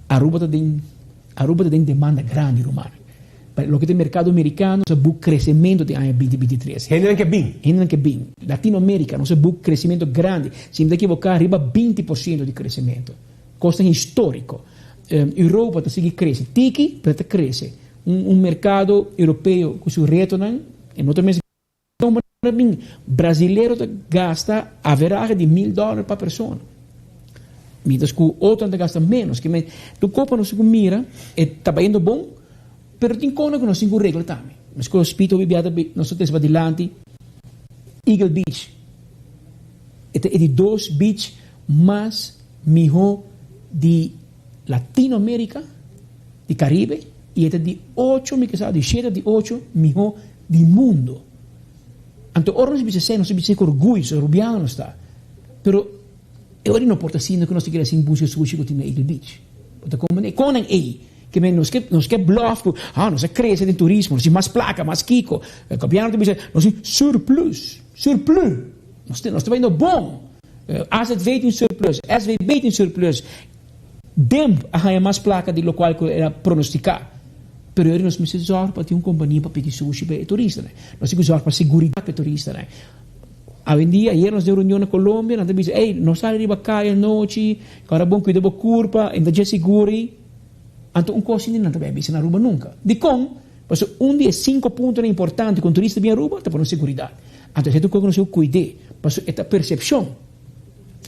Aruba ta den Aruba ta den demanda grandi ruman. Pa loke ta e merkado merikano nos a buk kresementu den aña binti 23. Hendenan ke bin. Hendenan ke bin. Latinoamerica nos a buk kresementu grandi. Si mi ta ekiboká riba 20% di kresementu. Kosnan históriko. Europa ta sigui krese tiki pero ta krese. Un merkado europeo ku su retonan e no ta mes. Bin brasilero ta gasta averahe di mil dòler pa persona, mientras ku otronan ta gasta ménos. Ke men tur kopa nos tin ku mira e ta bayendo bon, pero tin kosnan ku nos tin ku regla tambe. Meskos Spito hopi bia ta nos ta trese padilanti Eagle Beach, e ta e di dos beach mas mihó di Latinoamerica, di Caribe, i e ta di ocho, mi ke sa, di shete of di ocho mihó di mundo. Anto ora nos bisa esei, nos ta bisa ku orguyo, so rubiano nos ta. Pero e ora no por ta asina ku nos ta keda sin buska sushi ku tin na Eagle Beach. Bo ta komprende? Kon nan ei? Ke men nos ke nos ke bluff ku ah nos a krese den turismo, nos tin mas plaka, mas kiko. E gobièrnu ta bisa nos tin surplus, surplus. Nos ta nos ta bayendo bon. AZV tin surplus, SVB tin surplus. Demp a haña mas plaka di lokual ku el a pronostiká. Pero yori nos mester zòrg pa tin un kompania pa piki sushi pa e turistanan. Nos tin ku zòrg pa seguridat pa e turistanan. Awendia, ayer nos den un reunion na Colombia, nan ta bisa, ey, no sali riba kaya anochi, ku ora bon kuida bo kurpa, e no ta dje sigur ei. Anto un kos asina nan ta bai bisa na Aruba nunka. Dikon? Pasobra un di e sinku puntonan importante ku un turista bin Aruba ta pa nos seguridat. Anto esei ta un kos ku nos tin ku kuid'é, pasobra e ta persepshon.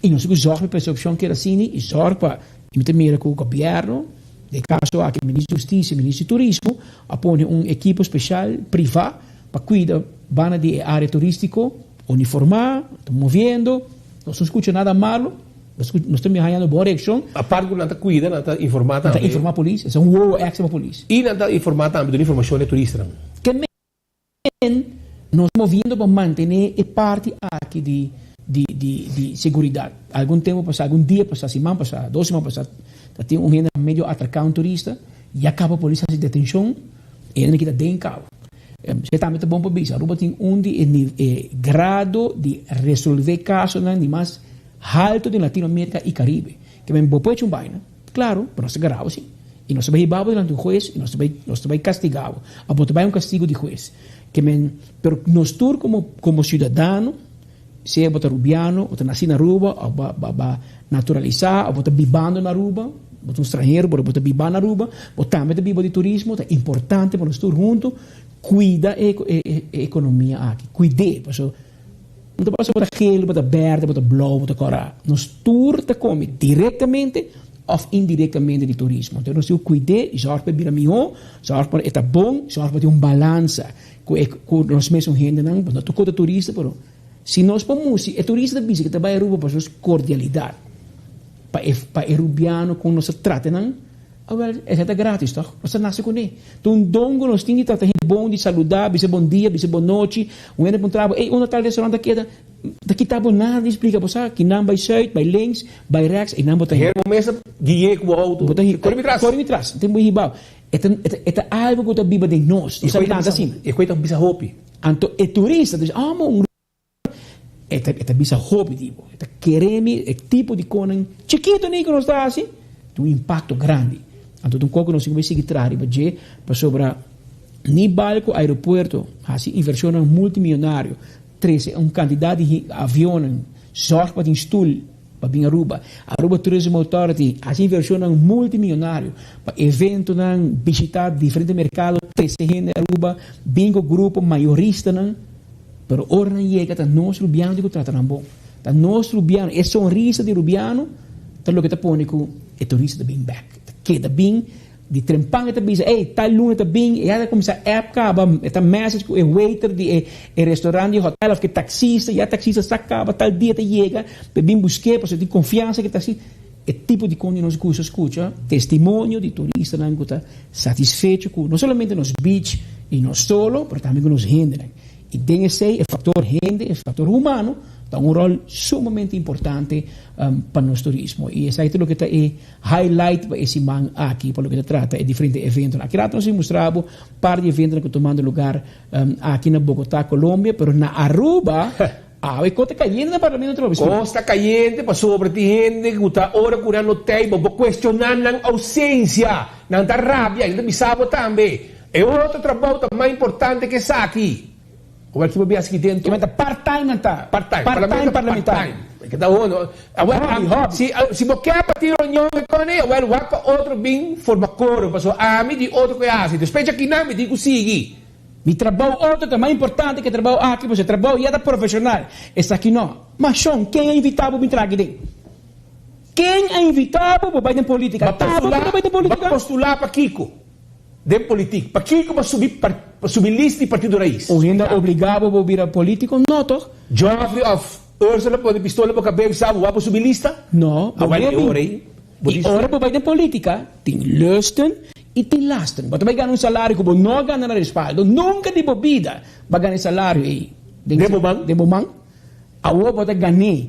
I nos tin ku zòrg pa e persepshon keda asina i zòrg pa, i mi ta mira ku gobièrnu, den e kaso aki Minister di Hustisia i Minister di Turismo, a pone un ekipo speshal privá pa kuida banda di e área turístiko, uniformá, ta moviendo, nos no skucha nada malo, nos ta hañando bon reakshon. Apart ku nan ta kuida, nan ta informá tambe. Nan ta informá polis, esei un wowo èkstra pa polis. I nan ta informá tambe, duna informashon na e turistanan. Ke men nos moviendo pa mantené e parti aki di. Di di di seguridad. Algun tempo pasa, algun dia pasa, siman pasa, dos siman pasa, ta tin un hende medio atraca un turista, ya caba polis haci detencion, e hende kita den caba. Esei tambe ta bon pa bisa, Aruba tin un di e e grado di resolve casonan di mas halto den Latinoamerica y Caribe. Ke men bo por hecho un baina, claro, pero nos ta garabo si. Y nos ta bay hiba bo delante un hues y nos ta bay nos ta bay castiga bo. Of bo ta bay un castigo di hues. Ke men, pero nos tur como como ciudadano, Sea bo ta Rubiano, bo ta nací na Aruba of bo a ba naturalisá of bo ta bibando na Aruba, bo ta un stranhero pero bo ta biba na Aruba, bo tambe ta biba di turismo, ta importante pa nos tur hunto cuida e economia aki, cuid'é pasobra no ta pasobra bo ta geel, bo ta berde, bo ta blou, bo ta cora, nos tur ta come directamente of indirectamente di turismo, entonces nos tin cu cuid'é y zorg pa e bira mihó, zorg pa e ta bon, zorg pa tin un balansa. Ku e ku nos mesun hendenan, no ta kota turista, pero si nos por musi, e turista ta bisa ku ta bai Aruba pa nos kordialidat, pa e pa e rubiano kon nos ta trata nan, awel esei ta gratis tòg, nos ta nase kuné. Ta un don ku nos tin di trata hende bon, di saludá, bisa bon dia, bisa bon nochi, un hende puntra bo, ey unda tal restaurant ta keda? Ta kita bo nada di splika, bo sa kinan bai sùit, bai links, bai rèks, einan bo ta Hende bo mes ta gui'é ku bo outo, Bo ta kore mi tras. Kore mi tras, tin bo hibao. E ta, e ta, e ta algo ku ta biba den nos. Nos a lanta asina. E koe ta bisa hopi. Anto e turista ta bisa, ah, ma un E ta, e ta bisa hopi di bo. E ta kere mi e tipo di konan chikito ni ku nos ta hasi, tin un impakto grandi. Anto ta un kos ku nos tin ku bai sigui traha riba dje, pasobra ni bal ku aeropuerto hasi invershonnan multimillonario, trese un kantidat di avionnan, zòrg pa tin stul, Pa bin Aruba. Aruba Tourism Authority haci inversionnan multimillonario pa eventonan, bishita diferente mercado, trece hende Aruba, bin cu grupo, mayoristanan, pero ora nan yega ta nos Rubiano tin cu trata nan bon. Ta nos Rubiano, e sonrisa di Rubiano ta loke ta pone cu e turista ta bin bek, ta keda bin. Di trempan e ta bisa, ey, tal luna ta bin, e ya ta cuminsa app caba, e ta message cu e waiter di e e restaurant di hotel of cu e taxista, ya taxista sa caba tal dia ta yega pa e bin busk'é pasobra e tin confiansa cu e taxista. E tipo di con di nos gusta scucha testimonio di turistanan cu ta satisfecho cu no solamente nos beach y nos solo, pero tambe cu nos hendenan. Y den esey e factor hende, e factor humano ta un rol sumamente importante pa nos turismo. Y esaki ta loke ta e Highlight pa e siman aki pa loke ta trata e diferente eventonan. Aki rato nos a mustra bo par di eventonan ku tumando lugar aki na Bogotá, Colombia, pero na Aruba awe kos ta kayente na Parlamento atrobe. Kos ta kayente pasobra tin hende ku ta ora ku nan no tei bo bo kuestioná nan ousensia, nan ta rabia, nan ta bisa bo tambe e otro trabou ta mas importante ke esaki. Awor ki bo bias ki dentro. Kimen ta part time nan ta. Part time. Part time parlamentario. Ke ta hono. Awor Hobby, hobby. Si si bo ke pa tin reunion e kone awor wak pa otro bin forma koro pasobra ami di otro ku e hasi. Despues dja kinan mi tin ku sigui. Mi trabou otro ta mas importante ke trabou aki pasobra e trabou ya ta profesional. Esaki no. Ma shon ken a invita bo bin traha aki den? Ken a invita bo bo bai den politica? Ta bo ku ta bai den politica? Ba postula pa kiko? Den politik, pakiko pa subi pa subi list di Partido Raiz? Un hende a obliga bo bo bira politico? No toch? Geoffrey of Ursula pone pistola bo kabes bisa bo wak bo subi lista? No, bo Awel no e bin. ora ei bo I di ora bo bai den politica tin lusten i tin lasten. Bo ta bai gana un salario ku bo no a gana na respaldo nunka di bo bida bo a gana e salario ei Den bo man? Den bo man. Awor bo ta gan'é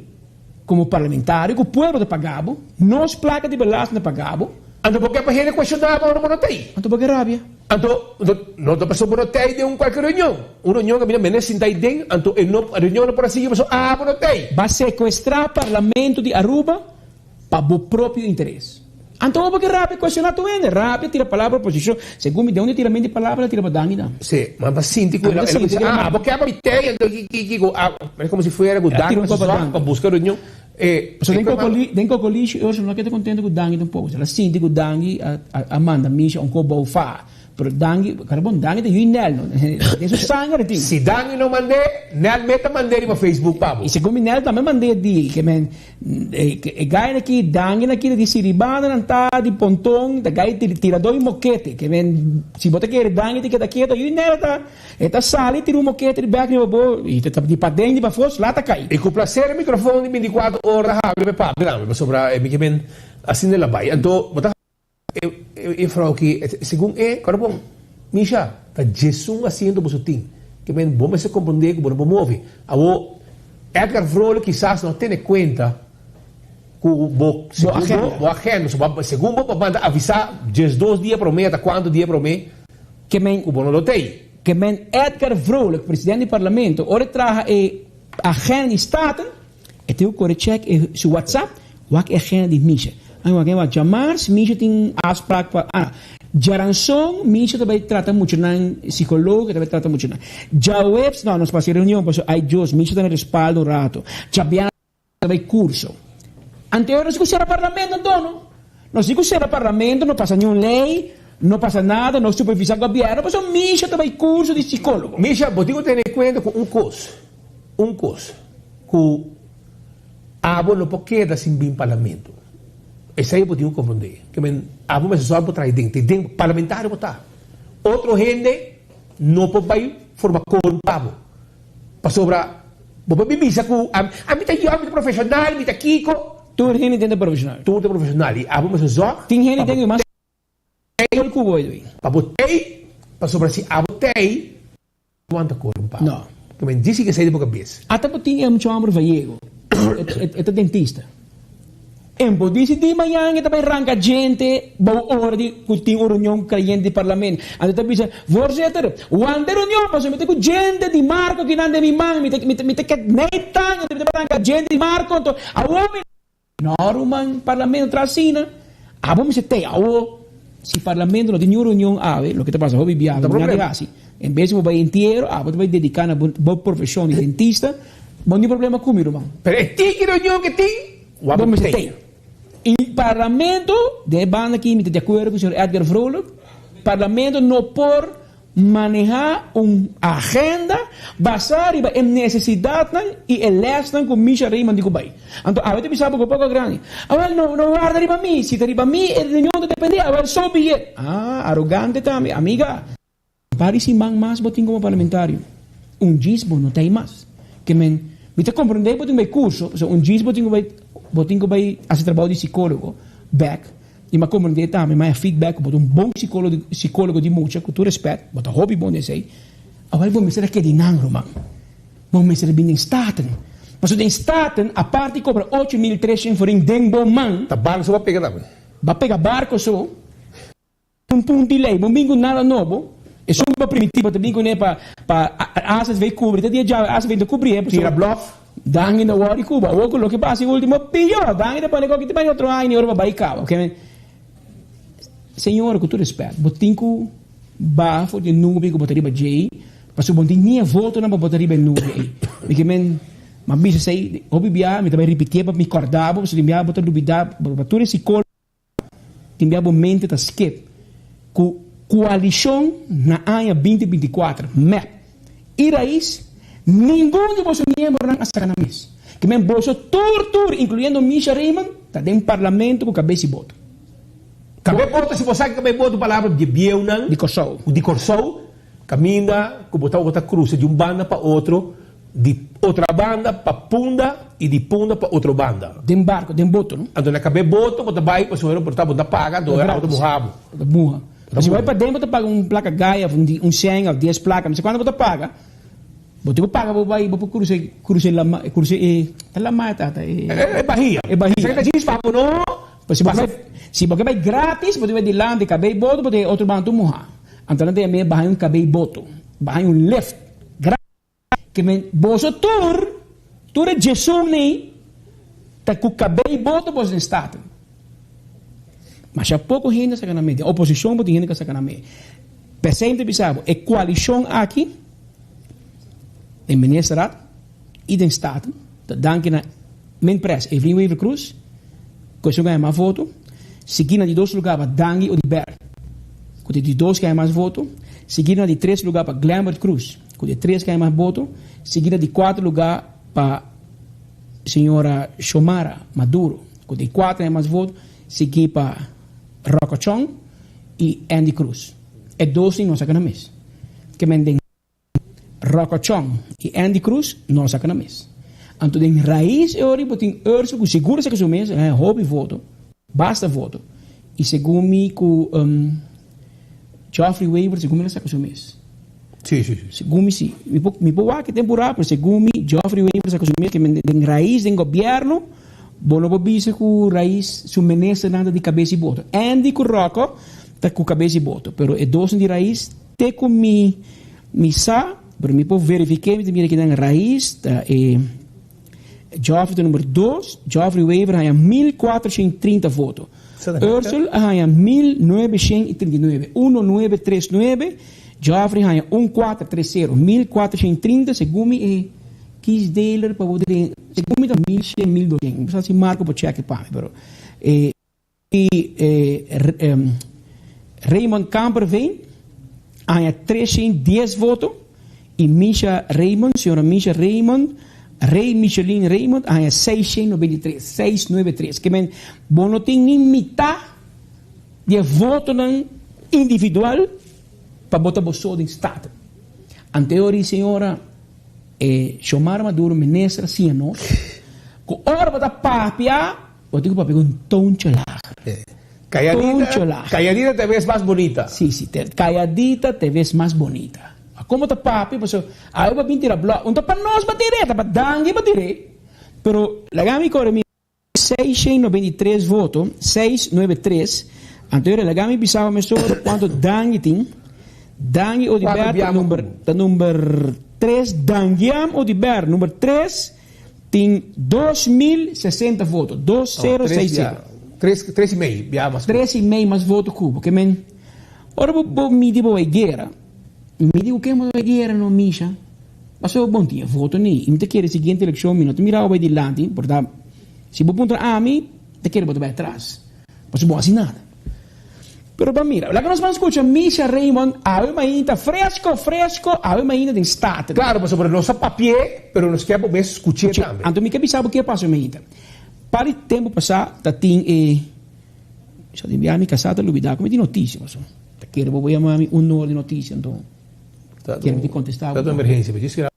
komo parlamentario ku pueblo ta paga bo, nos plaka di belasting ta paga bo. Anto bo ke pa hende kuestioná bo ora bo no ta ei? Anto bo ke rabia? Anto no ta pasobra bo no ta ei den un kualke reunion. Un reunion kaminda mene sinta ei den, anto e no reunion no por a sigui pasobra abo no ta ei. Bo a sekuestrá parlamento di Aruba pa bo propio interes. Anto bo ke rabia cuestiona tur hende, rabia tira palabra oposicion, segun mi den un tiramento di palabra tira pa Dangui dan. Si, ma bo sinti cu Ami ta sinti cu ah, bo ke pa mi tey anto ki ki ki ah, como si fuera cu Dangui ta zwak pa busca reunion. Eh, Pasobra den Cocoli, den Cocolishi Ursula no keda contento cu Dangui tampoco, el a sinti cu Dangui a a manda Misha un ko bou fa. Pero Dangui, kara bon, Dangui ta yu Nel no, den su sanger tin. Si Dangui no mand'é, Nel mes ta mand'é riba Facebook pa bo. I segun mi Nel tambe mand'é di, ke men, e gainan aki, Dangui nan aki ta di Siribana nan ta, di Ponton, ta gai tiradó di mokete, ke men, si bo ta kere Dangui ta keda keto, yu Nel ta, e ta sali tira un mokete di bek riba bo, i ta di paden di pafó, sla ta kai. I ku plaser e mikrofon di bintikuater ora ta habri pa e papia tambe, pasobra e mi ke men asina el a bai. Anto bo ta. E frou ki segun e kòrda bon, Misha, ta djesun asiento boso tin. Ke men bo mester komprondé ku bo no por move. Awor, Edgar Vrolijk kisas no tene kuenta ku bo segun bo bo agenda so bo segun bo bo manda avisá diesdos dia promé ata kuantu dia promé ku bo no lo tei. Ke men Edgar Vrolijk, president di parlamento, ora e traha e agenda di Staten, e tin ku kore check e su WhatsApp, wak e agenda di Misha. Ai wak wak djamars Misha tin afspraak pa ah djaranson Misha ta bai trata muchanan psicoloog e ta bai trata muchanan. Djaweps no nos por hasi reunion pasobra ai Dios Misha ta na respaldo un rato. Djabièrnè ta bai curso. Anterior nos ku sera parlamento anto no. Nos di ku sera parlamento no pasa niun ley, no pasa nada, no supervisa gobierno pasobra Misha ta bai curso di psicologo. Misha bo tin ku tene kuenta ku un kos, un kos ku abo no por keda sin bin parlamento. Esei bo tin ku komprondé. Ke men abo mester sòru pa traha den, te den parlamentario bo ta. Otro hende no por bai forma korum pa bo. Pasobra bo por bin bisa ku ami ta yòn, mi ta profeshonal, mi ta kiko. Tur hende den ta profeshonal. Tur ta profeshonal i abo mester zòrg Tin hende den ku mas skol ku bo Edwin. Pa bo tei, pasobra si abo tei, no wan ta kore un pau. No. Ke men disi ke esei di bo kabes. Ata bo tin e mucha homber Vallego, e ta dentista. En bo disi di mañan e ta bai ranka djente bou ora di ku tin un reunion ku kreyente di parlamento. Anto e ta bisa, Voorzitter, wanta e reunion pasobra mi ta ku djente di Marco kinan den mi man, mi ta mi ta ket nei tan, anto mi ta bai ranka djente di Marco, anto awor mi. No ruman, parlamento tra asina, abo mester tei awo. Si parlamento no tin niun reunion awe, loke ta pasa hopi biaha bo no hasi. En bes di bo bai entiero, abo ta bai dedica na bo profesion di dentista, bo no tin problema cu mi ruman. Pero e tiki reunion ke tin, bo mester tei. Y parlamento, den e banda aki mi ta di acuerdo cu señor Edgar Vrolijk, parlamento no por maneha un agenda basa riba e necesidadnan y e lesnan cu Misha Rayman di cu bay. Anto awe ta bisa bo cu poco grandi. Awel no no warda riba mi, si ta riba mi e reunion ta depende, awel so be it. Ah, arogante tambe, amiga. Un par di siman mas bo tin como parlamentario. Un djis bo no ta ey mas. Ke men, mi ta comprende bo tin bay curso, pasobra un djis bo tin cu bay, bo tin cu bay haci trabao di psicologo bek. I mi a komprendé tambe, mi a haña feedback ku bo ta un bon sikólogo di mucha, ku tur rèspèt, bo ta hopi bon den esei. Awor bo mester a keda di nan, ruman. Bo mester a bini den Staten. Pasobra den Staten, apart di kobra 8300 forin den bo man. Ta barko so bo a pega tambe. Bo a pega barko so. Un punt di lei, bo bin ku nada nobo. Esun ku bo primintí bo ta bin kuné pa pa AZV kubri, ta dia djawe AZV no ta kubri e. Tira blòf. Dangi no wòrdu ku bo. Awor ku loke pasa e último pió. Dangi ta pone koki ta bai otro aña ora bo bai kaba. Oke. Señora ku tur respèt, bo tin ku baha for di e nubia ku bo ta riba djei, pasobra bo no tin ni e votonan pa bo ta riba e nubia ei. Mi ke men, m'a bisa esei hopi biaha, mi ta bai ripitié pa mi kòrda bo, pasobra tin biaha bo ta lubidá, pa tur e sikólogo. Tin bia bo mente ta skep ku koalishon na aña 2024, mep i rais, ningun di boso miembronan a saka nan mes. Ke men boso tur tur, inkluyendo Misha Raymond, ta den parlamento ku kabes i boto. Kabes boto, si bo sa ki kabes boto palabra di bieunan Di Kòrsou. Di Kòrsou, kaminda ku bo tabata krusa di un banda pa otro. Di Otrabanda pa Punda i di Punda pa Otrobanda. Den barco, den boto, no? Anto na kab'é boto bo ta bai pasobra bo ta bo ta paga anto e auto muha bo. Bo ta muha. Pero si bo bai paden bo ta paga un placa gaya of un shen of dies placa, no sé cuanto bo ta paga. Bo tin cu paga bo bai bo por crusa crusa e lama crusa e ta lama e tata e. E bahia. E bahia. Esaki ta djis pa bo no. Pero si bo bai si bo ke bai gratis bo tin bai dilanti kab'é boto bo tin otro banda tur muha. Anto nan ta yam'é baha un kab'é boto, baha un lift gratis. Ke men boso tur, tur e djesun nei ta ku kabei boto boso den Staten. Masha poko hende a saka nan mee. Den oposishon bo tin hende ku a saka nan mee. P'esei mi ta bisa bo, e koalishon aki den Ministerraad i den Staten ta danki na Minpres Evelyn Wever-Croes ku esun ku a haña mas voto, sigui na di dos lugar pa Dangui Oduber ku ta di dos ku a haña mas voto, sigui na di tres lugar pa Glenbert Croes. Ku di tres kai mas boto, sigui na di kuater lugá pa señora Xiomara Maduro, ku di kuater kai mas voto, sigui pa Rocco Chong i Endy Croes. E dos ni no saka nan mes. Ke men den Rocco Chong i Endy Croes no saka nan mes. Anto den rais e ora bo tin Ursel ku sigur a saka su mes, el a haña hopi voto, basta voto, i segun mi ku Geoffrey Wever segun mi el a saka su mes. Si, si, si. Segun mi si. Mi por mi por wak e temporada, pero segun mi Geoffrey Wever sa ku su mes ke men den Raiz den gobièrnu bo no por bisa ku Raiz su ministernan ta di kabes i boto. Andy ku Rocco ta ku kabes i boto, pero e dosnan di Raiz te ku mi mi sa, pero mi por verifiké mi ta mira kinan Raiz ta e Geoffrey ta number dos, Geoffrey Wever haña 1430 voto. Ursel a haña 1939, uno nuebe tres nuebe, Geoffrey haña un kuater tres sero, 1430, segun mi e kiesdeler pa bo den, segun mi ta 1100, 1200, mi sa si Marco por check pa mi, pero e Raymond Kamperveen a haña 310 voto y Misha Raymond, señora Misha Raymond, Rey Micheline Raymond a haña 693, 693. Ke men bo no tin ni mitá di e votonan individual pa bo ta bo so den Staten. Anteori señora e Xiomara Maduro minister a siña nos ku ora bo ta papia Bo tin ku papia ku un tontje lager. Calladita, calladita te ves mas bonita. Si, si, te, calladita te ves mas bonita. Ma como ta papia, pasobra awe bo a bin tira blok, un ta pa nos bo tir'é, ta pa Dangui bo tir'é. Pero laga mi kore mi 693 voto, 693, anto yora laga mi bisa bo mesora kuanto Dangui tin. Dangui Oduber ta number, ta number tres, Danguiam Oduber number tres. Tin 2060 voto, 2060. Tres, tres i mei bia mas. Tres i mei mas voto ku bo. Ke men, ora bo bo midi bo bai guera, midi ku ken bo bai guera no Misha. Pasobra bo no tin e voto ni. I mi ta kere siguiente elekshon mi no ta mira bo bai dilanti, por ta si bo puntra ami, ta kere bo ta bai atras. Pasobra bo no hasi nada. Pero ban mira, laga nos ban scucha Misha Raymond awe mainta fresco fresco awe mainta den Staten. Claro, pasobra nos a papi'é, pero nos kier bo mes scuch'é tambe. Anto mi ke bisa bo ke a pasa mainta. Par di tempo pasá ta tin e, sa tin bia mi casá ta lubidá ku mi tin noticia paso. Ta kere bo bo yama mi un or di noticia anto kier mi tin contestá bo. Ta un emergencia, pero djis keda.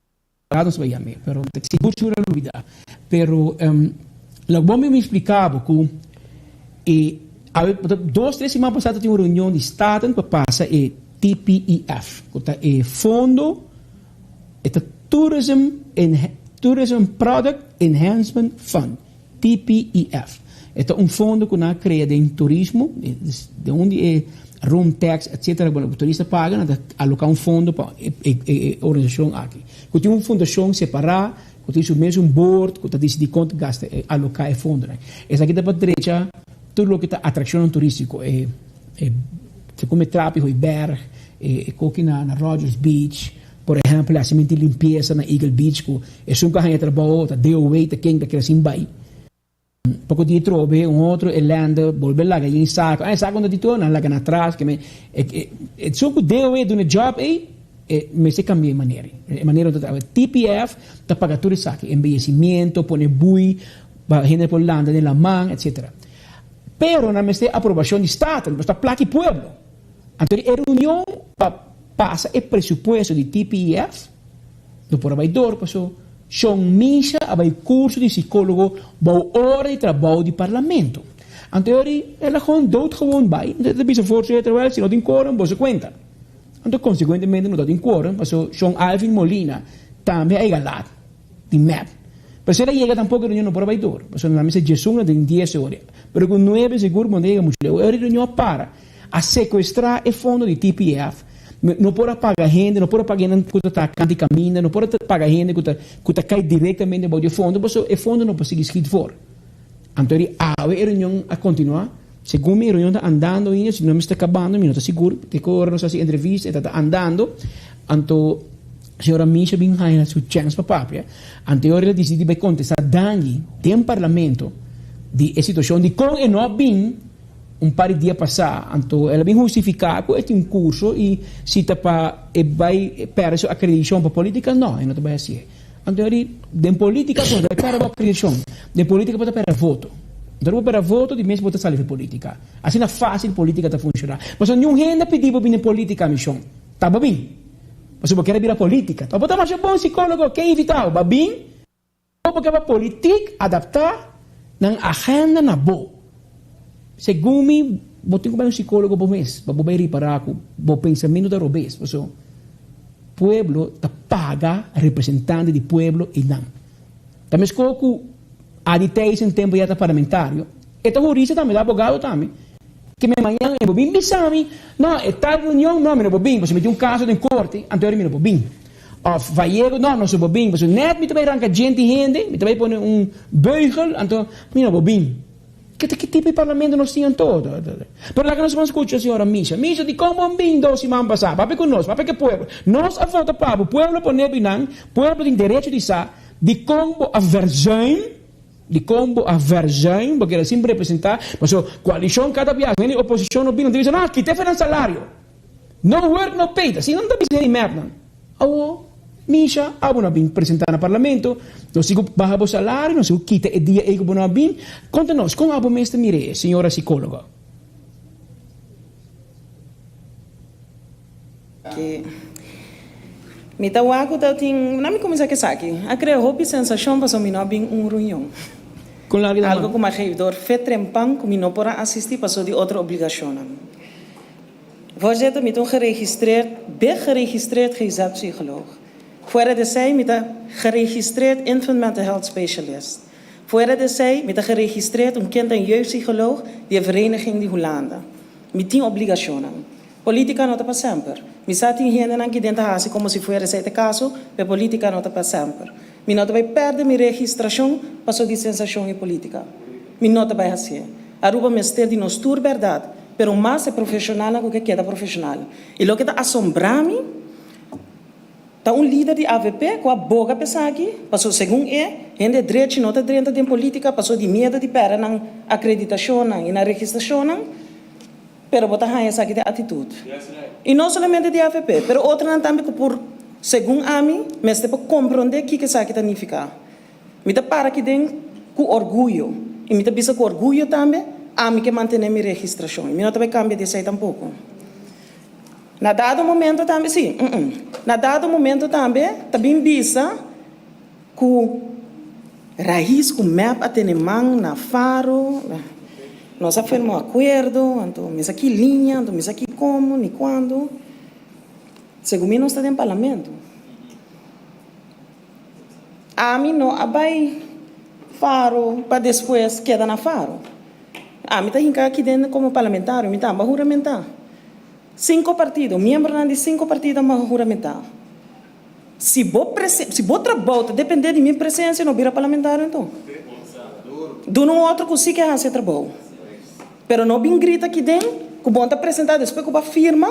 Nos bai yam'é, pero sigur sigur a lubidá. Pero loke bo mi spliká bo ku e awe dos tres siman pasá ta tin un reunion di Staten pa pasa e TPEF ku ta e fondo e ta Tourism Tourism Product Enhancement Fund, TPEF. E ta un fondo ku nan a krea den turismo, den un di e room tax etcetera ku turista paga nan ta aloká un fondo pa e organisashon aki. Ku tin un fundashon separá ku tin su mesun board ku ta disidí kon ta gasta e aloká e fondonan. Esaki ta pa drecha tur loke ta atrakshonnan turístiko, e segun mi trapi Hooiberg, e koki na Rogers Beach. Por ehèmpel, e hasimentu di limpiesa na Eagle Beach ku esun ku a haña trabou ta DOW ta ken ta kere sin bai. Poko dia trobe un otro e lènde bolbe laga yen sako, ah e sako no ta di tur, nan laga na atras ke men esun ku DOW duna e job ei e mester kambia e manera ei, e manera no ta traha. TPF ta paga tur esaki, embeyesimiento, pone bui pa hende por landa den laman etcetera. Pero nan mester aprobashon di Staten, pasobra ta plaki pueblo. Anto e reunion pa pasa e presupuesto di TPEF no por a bai dor paso Shon Misha a bai curso di psicologo bou ora di trabou di parlamento. Anto e ora el a gewoon doodgewoon bai anto e ta bisa voorzitter wel si no tin quorum boso cuenta. Anto consecuentemente no ta tin quorum paso Shon Alvin Molina tambe a yega laat di mep. Pero si el a yega tampoco e reunion no por a bai dor pasobra nan mester djesun anto tin dies ora pero cu nuebe sigur bo no ta yega mucho leu. E ora e reunion a para. A secuestra e fondo di TPF, no por a paga hende, no por a paga hende cu ta traha cant di caminda, no por a paga hende cu ta cu ta cay directamente bao di e fondo, pasobra e fondo no por sigui schiet voor. Anto di awe e reunion a continua, segun mi e reunion ta andando ainda, si no mester cabando, mi no ta sigur, te cu ora nos a haci entrevista e ta ta andando, anto señora Misha bin haya su chens pa papia, anto e ora el a dicidi bay contesta Dangui den parlamento di e situacion di con e no a bin. Un par di dia pasá, anto el a bin hustifiká ku e tin un kurso i si ta pa e bai pèrdè su akreditashon pa polítika, nò, e no ta bai hasié. Anto e di, den polítika bo no ta bai pèrdè bo akreditashon, den polítika bo ta pèrdè voto. Anto ora bo pèrdè voto, di mes bo ta sali for polítika. Asina fásil polítika ta funshoná. Pasobra niun hende a pidi bo bini polítika, mishon. Ta bo bin. Pasobra bo kier a bira polítika. Ta bo ta masha bon sikólogo, ken invitá bo? Bo a bin. Bo ke pa politik adaptá nan agenda na bo. Segun mi, bo tin ku bai un sikólogo bo mes pa bo bai ripará ku bo pensamentu ta robes. Pasobra Pueblo ta paga representante di pueblo einan. Ta meskos ku Adi Thijssen tempu ya ta parlamentario, e ta hurista tambe, ta abogado tambe. Ke me mañan e bo bin bisa mi, no, e tal reunion, no, mi no por bin, pasobra mi tin un kaso den korte, anto mi no por bin. Of Vallejo, no, nos no por bin, pasobra nèt mi ta bai ranka djenti hende, mi ta bai pone un beugel, anto mi no por bin. Ke ta ki tipo di parlamento nos tin anto? Pero laga nos ban skucha señora Misha. Misha, dikon bo a bin dos siman pasá? Papia ku nos, papia ku e pueblo. Nos a vota pa bo, pueblo pone binan, pueblo tin derecho di sa dikon bo a verzuim, dikon bo a verzuim, bo keda sin representá, pasobra koalishon kada biaha hende di oposishon no bin, nan ta bisa, no, kita efe nan salario. No work no pay, ta asina nan ta bisa hende di mep nan. Awo, Misha, abo no a bin presenta na parlamento, nos tin ku baha bo salario, nos tin ku kita e dia ei ku bo no a bin. Konta nos, kon abo mes ta mir'é, señora sikólogo? Ke mi ta wak ku ta tin, na mi kuminsá ku esaki, a krea hopi sensashon pasobra mi no a bin un reunion. Kon largu ta Algo ku mi a geef dor fe trempan ku mi no por a asistí pasobra di otro obligashonnan. Voorzitter, mi ta un geregistreerd, begeregistreerd GZ-psycholoog. Fuera di esei mi ta geregistreerd infant mental health specialist. Fuera di esei mi ta geregistreerd un kind en jeugdpsycholoog di e Vereniging di Hulanda. Mi tin obligacionnan. Politica no ta pa semper. Mi sa tin hendenan ki den ta haci como si fuera esei ta e caso, pero politica no ta pa semper. Mi no ta bay perde mi registracion paso di sensacion y politica. Mi no ta bay hacié. Aruba mester di nos tur berdad, pero mas e profesionalnan cu ke keda profesional. Y loke ta asombra mi, ta un lider di avp cu a boga pa esaki, paso segun e, hende drechi no ta drenta den politica paso di miedo di perde nan acreditacionnan y nan registracionnan, pero bo ta haña esaki den actitud. Y no solamente di avp, pero otronan tambe cu por, segun ami, mester por compronde kico esaki ta nifica. Mi ta para aki den ku orguyo i mi ta bisa ku orguyo tambe, ami ke mantené mi registrashon i mi no ta bai kambia di esei tampoko. Na dado momento tambe, sí, na dado momento tambe ta bin bisa ku Rais ku mep a tene man na Faro, nos a firma un akuerdo, anto mi sa ki liña, anto mi sa ki komo ni kuando. Segun mi nos ta den parlamento. Ami no a bai Faro pa despues keda na Faro. Ami ta hinka aki den komo parlamentario, mi tamba huramentá. Sinko partido, miembronan di sinko partido a huramentá. Si bo presen, si bo trabou ta dependé di mi presensia, no bira parlamentario anto. Duna un otro ku si ke hasi e trabou. Pero no bin grita aki den ku bo no ta presentá despues ku bo a firma.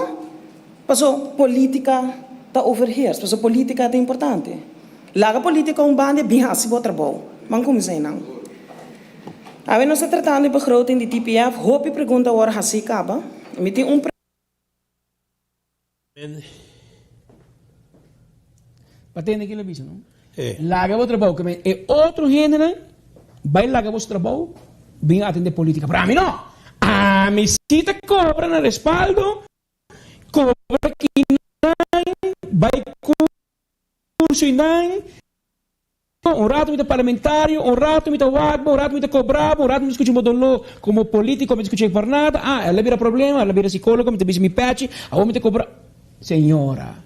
Paso politica ta overheers, paso politica ta importante. Laga politica un banda y bin haci bo trabou. Ban cuminsa eynan. Awe nos ta tratando e begroting di TPF, hopi pregunta awor haci caba. Mi tin un. Pa tende kila bisa no. Laga bo trabou ke men e otro hendenan bai laga bo su trabou bin atende politica pero ami no. Ami si ta cobra na respaldo. Cobra kinan, bay curso y nan, un rato mi ta parlamentario, un rato mi ta wak bo, un rato mi ta cobra bo, un rato mi ta scucha bo dolor como politico, mi ta scucha por nada, ah, el a bira problema, el a bira psicologo, mi ta bisa mi pechi, awor mi ta cobra. Señora,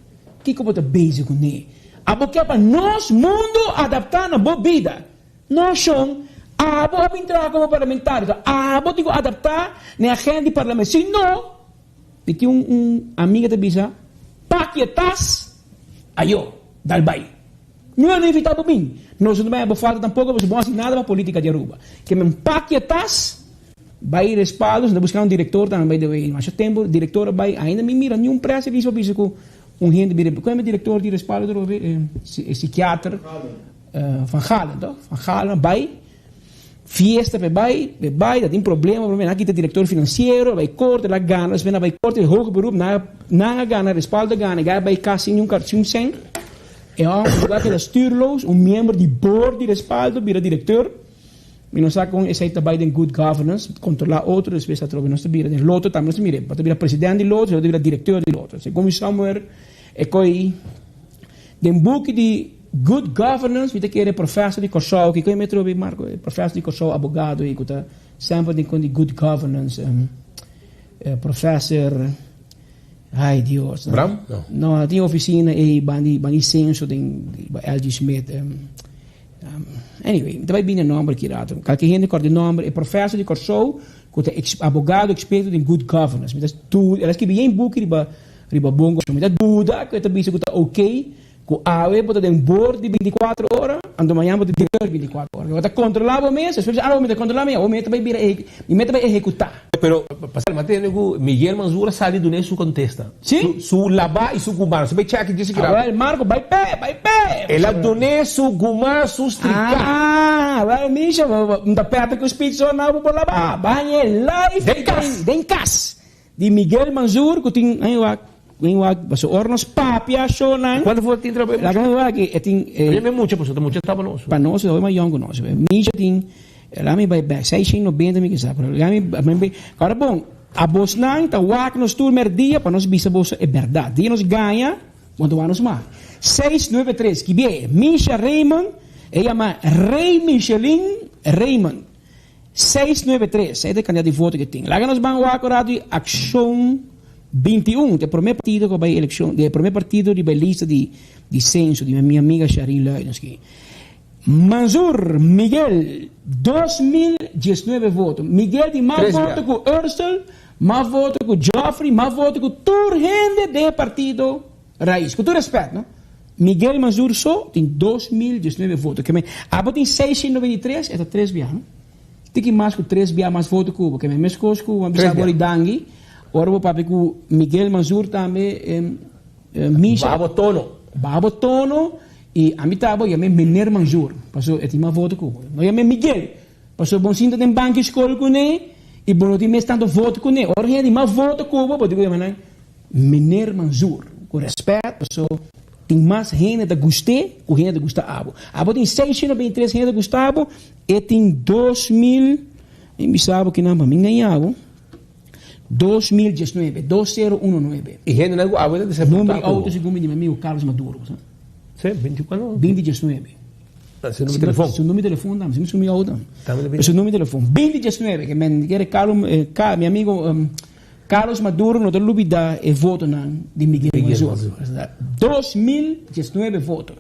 kico bo ta bezig cune? Abo ke pa nos mundo adapta na bo bida. No shon, abo a bin traha como parlamentario, ta abo tin cu adapta na e agenda di parlamento, si no, Mi tin un amiga ta bisa, Pak je tas, ayo, dal bai. Niun a no invita bo bin. Nos no ta bai a bo falta tampoco pasobra bo no hasi nada pa politica di Aruba. Ke men pak je tas, bai respaldo, nos ta busca un director tambe by the way. Masha tempo director a bai, ainda mi mira niun press release pa bisa cu un hende bira, cu e director di respaldo atrobe, e psikiater Van Galen toch? Van Galen a bai. Fiesta p'e bai, p'e bai, ta tin problema, problema, nan a kita director financiero, a bai corte, el a gana, despues nan a bai corte, hoger beroep, nan a, nan a gana, respaldo a gana, e guy a bai cas sin un kar, sin un cent, e homber su a keda stuurloos, un miembro di board di respaldo bira directeur, mi no sa con esey ta bai den good governance, controla otro, despues atrobe nos ta bira den loto tambe nos ta mira, bo ta bira president di loto, bo ta bira directeur di loto, segun mi somewhere e coi. Den buki di Good Governance mi ta kere professor di Kòrsou, kiko e mi atrobe Marco, e professor di Kòrsou abogado ei ku ta semper den kon di Good Governance, professor. Ay Dios. Bram? No. No, tin oficina ey bandi bandi censo den LG Smith. Um, um, anyway, mi ta bai bini e nomber ki rato. Kalke hende kòrda e nomber, e professor di Kòrsou ku ta ex, abogado eksperto den good governance. Mi ta du, el a skibi yen buki riba riba bon gobernacion. Mi ta duda ku e ta bisa ku ta okay Ku awe bo ta den bord di bintikuater ora, anto mañan bo ta director di bintikuater ora. Bo ta kontrolá bo mes, despues awe mi ta kontrolá mi, awe mi ta bai bira mi ta bai ehekutá. Pero pasal mi a tende ku Miguel Manzur a sali dun'é su kontesta. Si? Su labá i su gumá. Si bai chèk djis aki rato. Awel Marco bai p'e, bai p'e! El a dun'é su gumá, su striká. Ah, awel Misha, bo ta pèrdè ku speech so nau bo por labá. Bañ'é live Den kas! Den kas! Di Miguel Manzur ku tin ay wak ay wak paso ora nos papia shownan. Kuantu for tin trabou e mucha? Laga mi wak e tin e. Oye mi mucha paso ta mucha ta pa nos. Pa nos e hopi mas yong ku nos. Misha tin laga mi bai bek 690 mi kisa pero laga mi bai ora bon abosnan ta wak nos tur merdia pa nos bisa boso e bèrdat dia nos gaña bo ta wak nos mas 693 kibie Misha Raymond e yama Rey Michelin Raymond. 693, esei ta e kantidat di voto ku e tin. Laga nos ban wak ora di Akshon 21, ta e promé partido ku a bai elekshon, e promé partido riba e lista di di senso di mi amiga Sharine Luidens aki. Manzur Miguel, 2019 voto. Miguel tin mas voto ku Ursel, mas voto ku Geoffrey, mas voto ku tur hende den e partido Rais. Ku tur respèt, no. Miguel Manzur so tin 2019 voto. Ke men, abo tin 693, e ta tres bia, no? Tiki mas ku tres bia mas voto ku bo. Ke men, meskos ku bo bisa abo di Dangui, ora bo papia ku Miguel Manzur tambe, Misha. Baha bo tono. Baha bo tono, i ami ta abo yam'é Meneer Manzur, paso e tin mas voto ku bo. No yam'é Miguel, paso bo sinta den banki skol kuné, i bo no tin mes tantu voto kuné. Ora hende tin mas voto ku bo, bo tin ku yama nan Meneer Manzoor, ku respet paso tin mas hende ta gust'é ku hende ta gusta abo. Abo tin 623 hende ta gusta abo, e tin 2000, mi bisa abo kinan pa mi ngaña abo, 2019, 2019. E hendenan ku abo ta desapuntá Number di ku bo. auto segun mi di mi amigo Carlos Maduro, bo sa? Sí, binti kuantu? 2019. Su number di telefon. Su number di telefon tambe, su number di auto tambe. Su number di telefon, 2019, ke men kere Carlos, mi amigo. Carlos Maduro no ta lubida e votonan di Miguel Manzur. 2019 voto.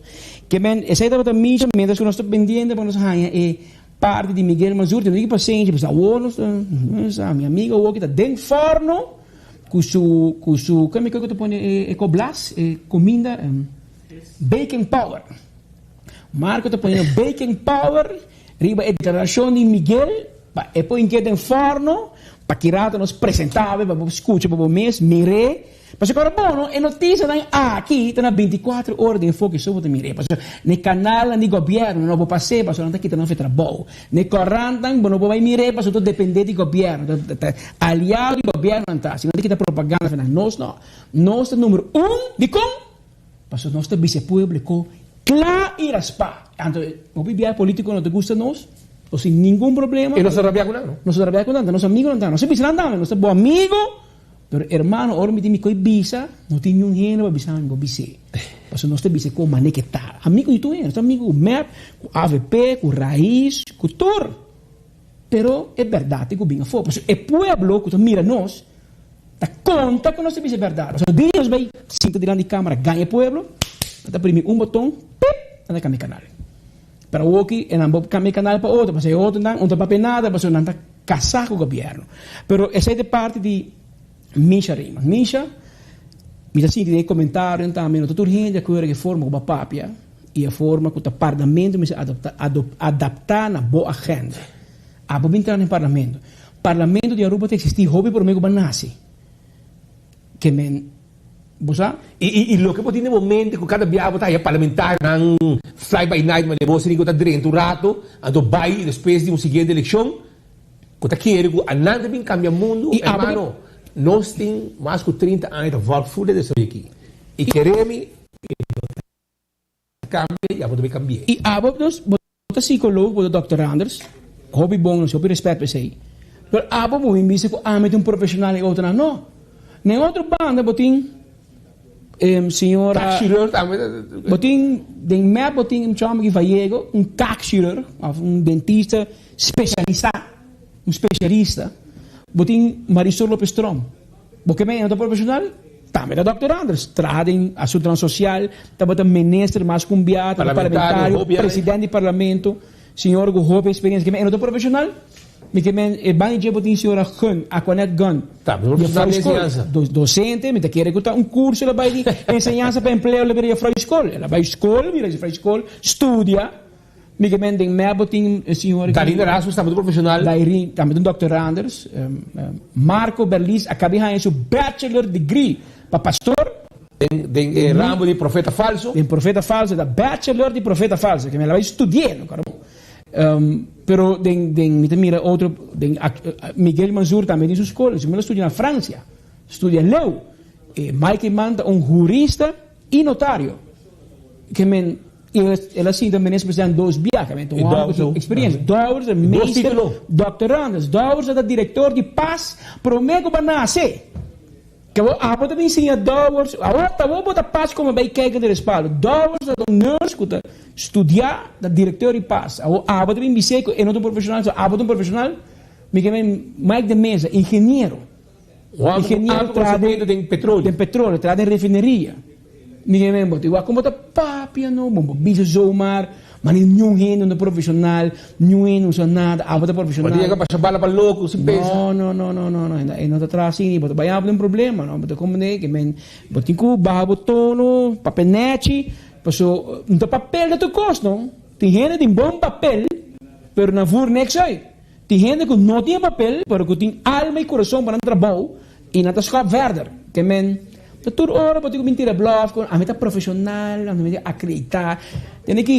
Ke men esei tabata micha mientras ku nos ta pendiente pa nos haña e parti di Miguel Manzur tin un tiki pasenshi pasobra awor nos ta nos sa mi amigo awor ki ta den forno ku su ku su kome ku ta pone e koblas e kuminda baking power. Marco ta poniendo baking power Riba e deklarashon di Miguel pa e por ink'é den fòrno, pa ki rato nos presentá pa bo skucha pa bo mes mir'é. Pasobra ku ora bo no, e notisianan aki ta na bintikuater ora den enfoke so bo ta mir'é. Pasobra na e kanalnan di gobièrnu no bo pas'é pasobra nan ta kita nan for e trabou. Na e kòrantnan bo no por bai mir'é pasobra ta dependé di gobièrnu, ta aliado di gobièrnu nan ta. Si nan ta kita propaganda for nan. Nos no. Nos ta numero un. Dikon? Pasobra nos ta bisa e pueblo ku kla i raspá. Anto hopi biaha polítiko no ta gusta nos, nos sin ningun problema. I nos ta rabia ku nan, no? Nos ta rabia ku nan, ta nos amigo nan ta. Nos ta bisa nan tambe, nos ta bo amigo, pero hermano ora mi tin mi koi bisa, no tin niun hende pa bisa mi bo bis'é. Pasobra nos ta bisa kon manera ke ta. Amigo di tur hende, nos ta amigo ku mep, ku avp, ku rais, ku tur. Pero e bèrdat tin ku bin afó. Pasobra e pueblo ku ta mira nos ta konta ku nos ta bisa e bèrdat. Pasobra dia nos bai sinta dilanti di kámara gaña e pueblo, nan ta primi un boton, pip, nan ta kambia e kanal. Pero awoki e nan bo kambia e kanal pa otro, pasobra e otronan no ta papia nada, pasobra nan ta kasá ku gobièrnu. Pero esei ta e parti di Misha Raymond. Misha, mi ta sinti den e komentarionan tambe, no ta tur hende a kere e forma ku bo a papia i e forma ku ta parlamento mester adopta, adaptá na bo agenda. Abo bin traha den parlamento. Parlamento di Aruba ta eksistí hopi promé ku bo a nase. Ke men, bo sa? I, i loke bo tin den bo mente ku kada biaha bo ta haya parlamentarionan fly by night manera bo sini ku ta drenta un rato, anto bai despues di un siguiente elekshon. Ku ta kere ku anan ta bin kambia mundu, hermano, nos tin mas ku 30 aña ta vòlk full e desaroyo aki. I kere mi, e no ta kambia i abo ta bin kambi'é. I abo dus, bo ta psicoloog, bo ta Dòkter Anders, hopi bon, nos hopi respet pa esei. Pero abo bo bin bisa ku ami ta un profesional i otronan no. Na e otro banda bo tin señora. Kaakchirurg tambe. Bo tin den mep bo tin un chomber ki Vallego, un kaakchirurg of un dentista specialisa, un specialista. Bo tin Marisol Lopez Tromp. Bo ke men e no ta profesional? Tambe ta doctorandus, traha den asuntonan social, tabata minister mas cu un bia, tabata parlamentario, president di parlamento, señor cu hopi experiencia. Ke men e no ta profesional? Mi ke men e ban dje bo tin señora Gunn, Aquanette Gunn, juffrouw school, docente, mi ta kere cu ta un curso el a bay di enseñansa pa empleo el a bira juffrouw school, el a bay school, bira juffrouw school, studia. Mi ke men den mep bo tin e señor. Darin Erasmus tambe ta profesional. Dairin tambe ta un doctor Anders. Marco Berlis a kabi haña su bachelor degree pa pastor. Den e ramo di profeta falso. Den profeta falso, e ta bachelor di profeta falso. Ke men a bai studi'é no karo. Pero den den mi ta mira otro den Miguel Manzur tambe tin su skol. Su mester a studia na Francia. Studia leu. E Mike Eman ta un hurista y notario. Ke men El a sinta minister president dos biaha, men ta un hòmber ku tin eksperiencia. Dowers ta meester doctorandus. Dowers ta direktor di pas promé ku bo a nase. Ke bo abo ta bin siña Dowers, awor ta awor bo ta pas komo bai kijk di respaldo. Dowers ta un nurse ku ta studia, ta direktor di pas. Awor abo ta bin bis'é ku e no ta un profeshonal, so abo ta un profeshonal? Mi ke men Mike de Meza, ingeniero. Ingeniero traha den petroleo, traha den refineria. Mi ke men bo ta igual como ta papia no, bo bisa zomaar, ma ni niun hende no ta profesional, niun hende no sa nada, abo ta profesional. Bo ta yega basha bala pa loco sin pensa. No, no, no, no, no, no, e no ta traha asina, bo ta bay abo den problema, no, bo ta comprende ke men bo tin cu baha bo tono, papia nechi, paso no ta papel ta tur cos no, tin hende tin bon papel, pero nan voer niks uit. Tin hende ku no tin e papel, pero ku tin alma i kurason pa nan trabou i nan ta skòp verder. Ke men, ta tur ora bo tin ku bin tira blòf ku ami ta profeshonal, ami ta akreditá. Tene ki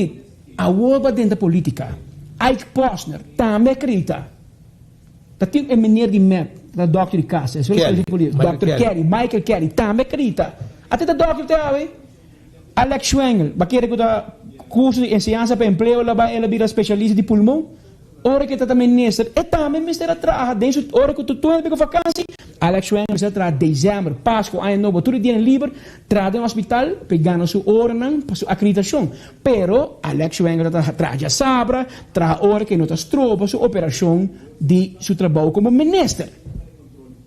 awor bo a drenta politika. Ike Posner tambe akreditá. Ta tin e meneer di mep, ta dòkter di kas, Kelly, Dòkter Kelly, Michael Kelly tambe akreditá. Ate ta dòkter te awe. Alex Schwengel, bo a kere ku ta kurso di enseñansa pa empleo el a bai, el a bira spesialista di pulmon. Ora ku e ta minister, e tambe mester a traha den su ora ku tur hende ku vakansi. Alex Schwenk mester a traha desèmber, Pasku, Aña Nobo, tur e dianan liber, traha den hospital pa e gana su oranan pa su akreditashon. Pero Alex Schwenk ta traha djasabra, traha ora ku e no ta stroba su operashon di su trabou komo minister.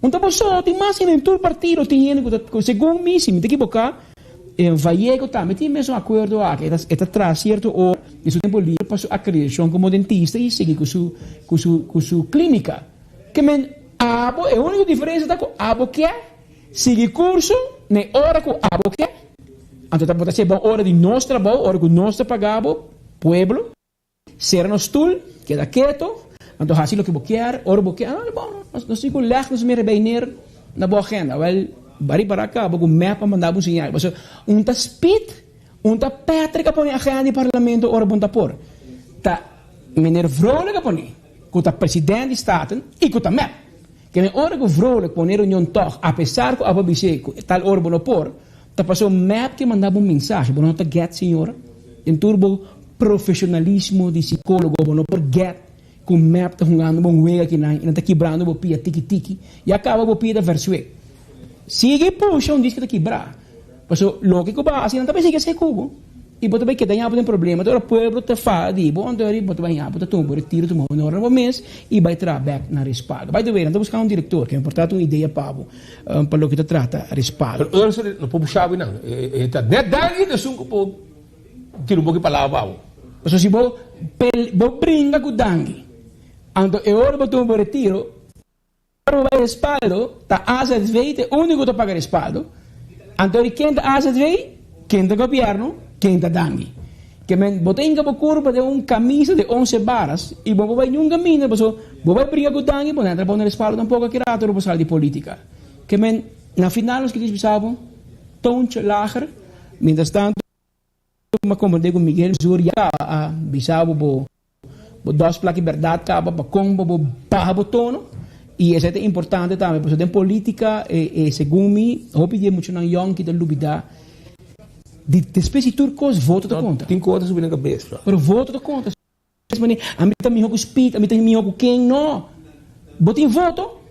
Un ta boso tin mas hende den tur partido tin hende ku ta, segun mi, si mi ta ekiboká, E Vallego tambe tin e mesun akuerdo aki. E ta traha sierto ora di su tempu liber pa su akreditashon komo dentista i sigui ku su ku su ku su klínika. Ke men abo e úniko diferensia ta ku abo ke sigui kurso na e ora ku abo ke. Anto ta bo ta hasi e bon ora di nos trabou, ora ku nos ta paga bo, pueblo. Sera nos stul, keda keto, anto hasi loke bo kier, ora bo kier. Ah, bon, nos tin ku lèg nos mere bay neer na bo agenda. Wèl, bari para kaba ku mep a manda bo un señal. Pasobra un ta Speed, un ta Patrick a pone agenda di parlamento ora bo no ta por. Ta meneer Vrolijk a pone, ku ta president di Staten i ku ta mep. Kende ora ku Vrolijk pone reunion tòg, apesar ku abo a bis'é ku tal ora bo no por, ta pasobra mep ke manda bo un mensahe. Bo no ta get, señora. Den tur bo Profesionalismo di psicologo bo no por get cu mep ta hungando bo un wega akinan y nan ta kibrando bo pia tiki tiki ya caba bo pia ta versuek. Sigui pusha un disco ta kibra paso loke cu bo a haci nan ta bay sigui haci cu bo y bo ta bay keda yapo den problema te ora pueblo ta fada di bo anto bo ta bay yapo ta tuma bo retiro tuma honor na bo mes y bay traha bek na respaldo. By the way nan ta buscando un director ke por ta un idea pa bo pa loke ta trata respaldo. Pero ora no por busca bo nan e ta net danki ta esun cu por. Tira un poco e palabra pa bo. Pasobra si bo pel bo bringa cu Dangui, anto e ora bo tuma bo retiro, ora bo bay respaldo, ta AZV ta e unico cu ta paga respaldo, anto di ken ta AZV? Ken ta gobierno? Ken ta Dangui? Ke men bo ta hinca bo curpa den un camisa di once baras y bo no por bay niun caminda pasobra bo bay bringa cu Dangui bo no entra bo na respaldo tampoco aki rato ora bo sali di politica. Ke men na final nos kier bisa bo, toontje lager, mientras tanto. M'a comprende cu Miguel Zur ya a bisa bo bo bo dos plaki berdad caba pa con bo bo baha bo tono y esey ta importante tambe pasobra den politica e segun mi hopi di e muchanan yong ki ta lubida di despues di tur cos voto ta conta. Tin cos ta subi na cabes. Pero voto ta conta. Ami ta miho ku Speed, ami ta miho ku ken, no. Bo tin voto?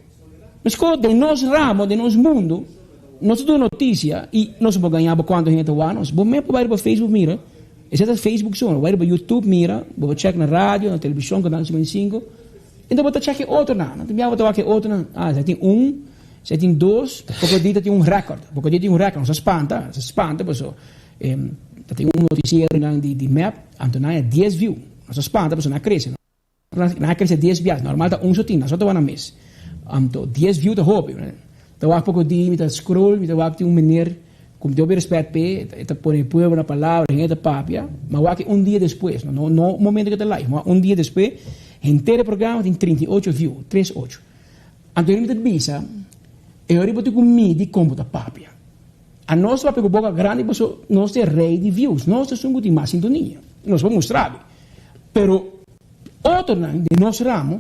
Mesco den nos ramo, den nos mundo, nos ta duna noticia y nos por gaña bo cuanto hende ta wak nos. Bo mes por bay riba Facebook mira, esey ta Facebook so, bo bay riba YouTube mira, bo por check na radio, na television, canal 55, enton bo ta check e otronan, nan ta bia bo ta wak e otronan, ah esey tin un. Si tin dos, poko dia ta tin un record. Poko dia tin un record. Nos a spanta, nos a spanta paso ta tin un noticiero nan di di mep, anto nan a dies view. Nos a spanta paso nan a crece. Nan a crece dies bias. Normal ta un so tin, nan so ta wak nan mes. Anto dies view ta hopi. Ta wak poko dia mi ta scroll, mi ta wak tin un meneer ku mi tin hopi respet p'e, e ta pone pueblo na palabra, hende ta papia, ma wak un dia despues, no no momento ku e ta live, ma un dia despues henter e programa tin 38 view, tres ocho. Anto mi ta bisa, e ora bo tin ku midi kon bo ta papia. Anos ta papia ku boka grandi pasobra nos ta e rei di views, nos ta esun ku tin mas sintonia. Nos por mustra bo. Pero otronan den nos ramo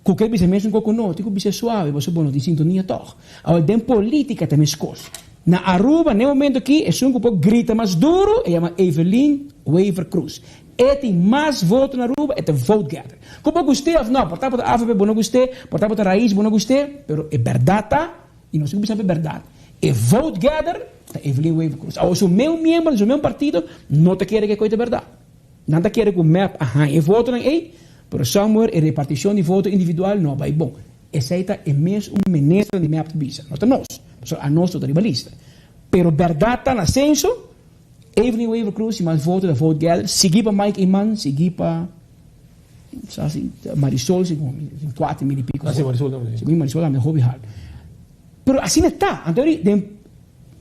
ku ke bisa mesun kos ku nos, tin ku bisa suave pasobra bo no tin sintonia tòg. Awor den politika ta meskos. Na Aruba na e momento aki esun ku por grita mas duru e yama Evelyn Wever-Croes. E tin mas voto na Aruba, e ta vote getter. Ku bo gust'é òf no, por ta bo ta avp bo no gust'é, por ta bo ta Raiz bo no gust'é, pero e bèrdat ta, i nos tin ku bisa e bèrdat, e vote getter ta Evelyn Wever-Croes. Awor su meu miembro di su meu partido no ta kere ku e koi ta bèrdat. Nan ta kere ku mep a haña e votonan ei, pero somewhere e repartishon di voto individual no a bai bon. Esei ta e mes un minister di mep ta bisa, no ta nos, pasobra anos no ta riba lista. Pero bèrdat ta na senso. Evelyn Wever Croes tin mas voto ta vote getter, sigui pa Mike Eman, sigui pa sa si Marisol segun mi, tin 4000 y pico voto. Marisol tambe. Segun mi Marisol tambe hopi hard. Pero asina ta, anto ri den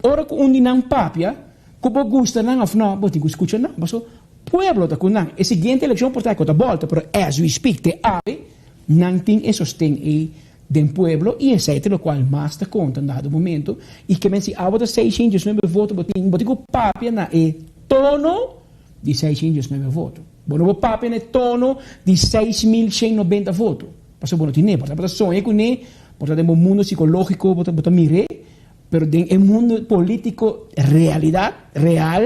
ora cu un di nan papia, cu bo gusta nan of no, bo tin cu scucha nan, paso pueblo ta cu nan. E siguiente eleccion por ta cu ta bolta, pero as we speak te awe, nan tin e sosten ey Den pueblo y esey ta locual mas ta conta en dado momento y ke men si abo ta 619 voto bo tin bo tin cu papia na e tono di 619 voto bo no por papia na e tono di 6190 voto pasobra bo no tine por ta bo ta soña cune por ta den bo mundo psicologico bo ta bo ta mire pero den e mundo politico realidad real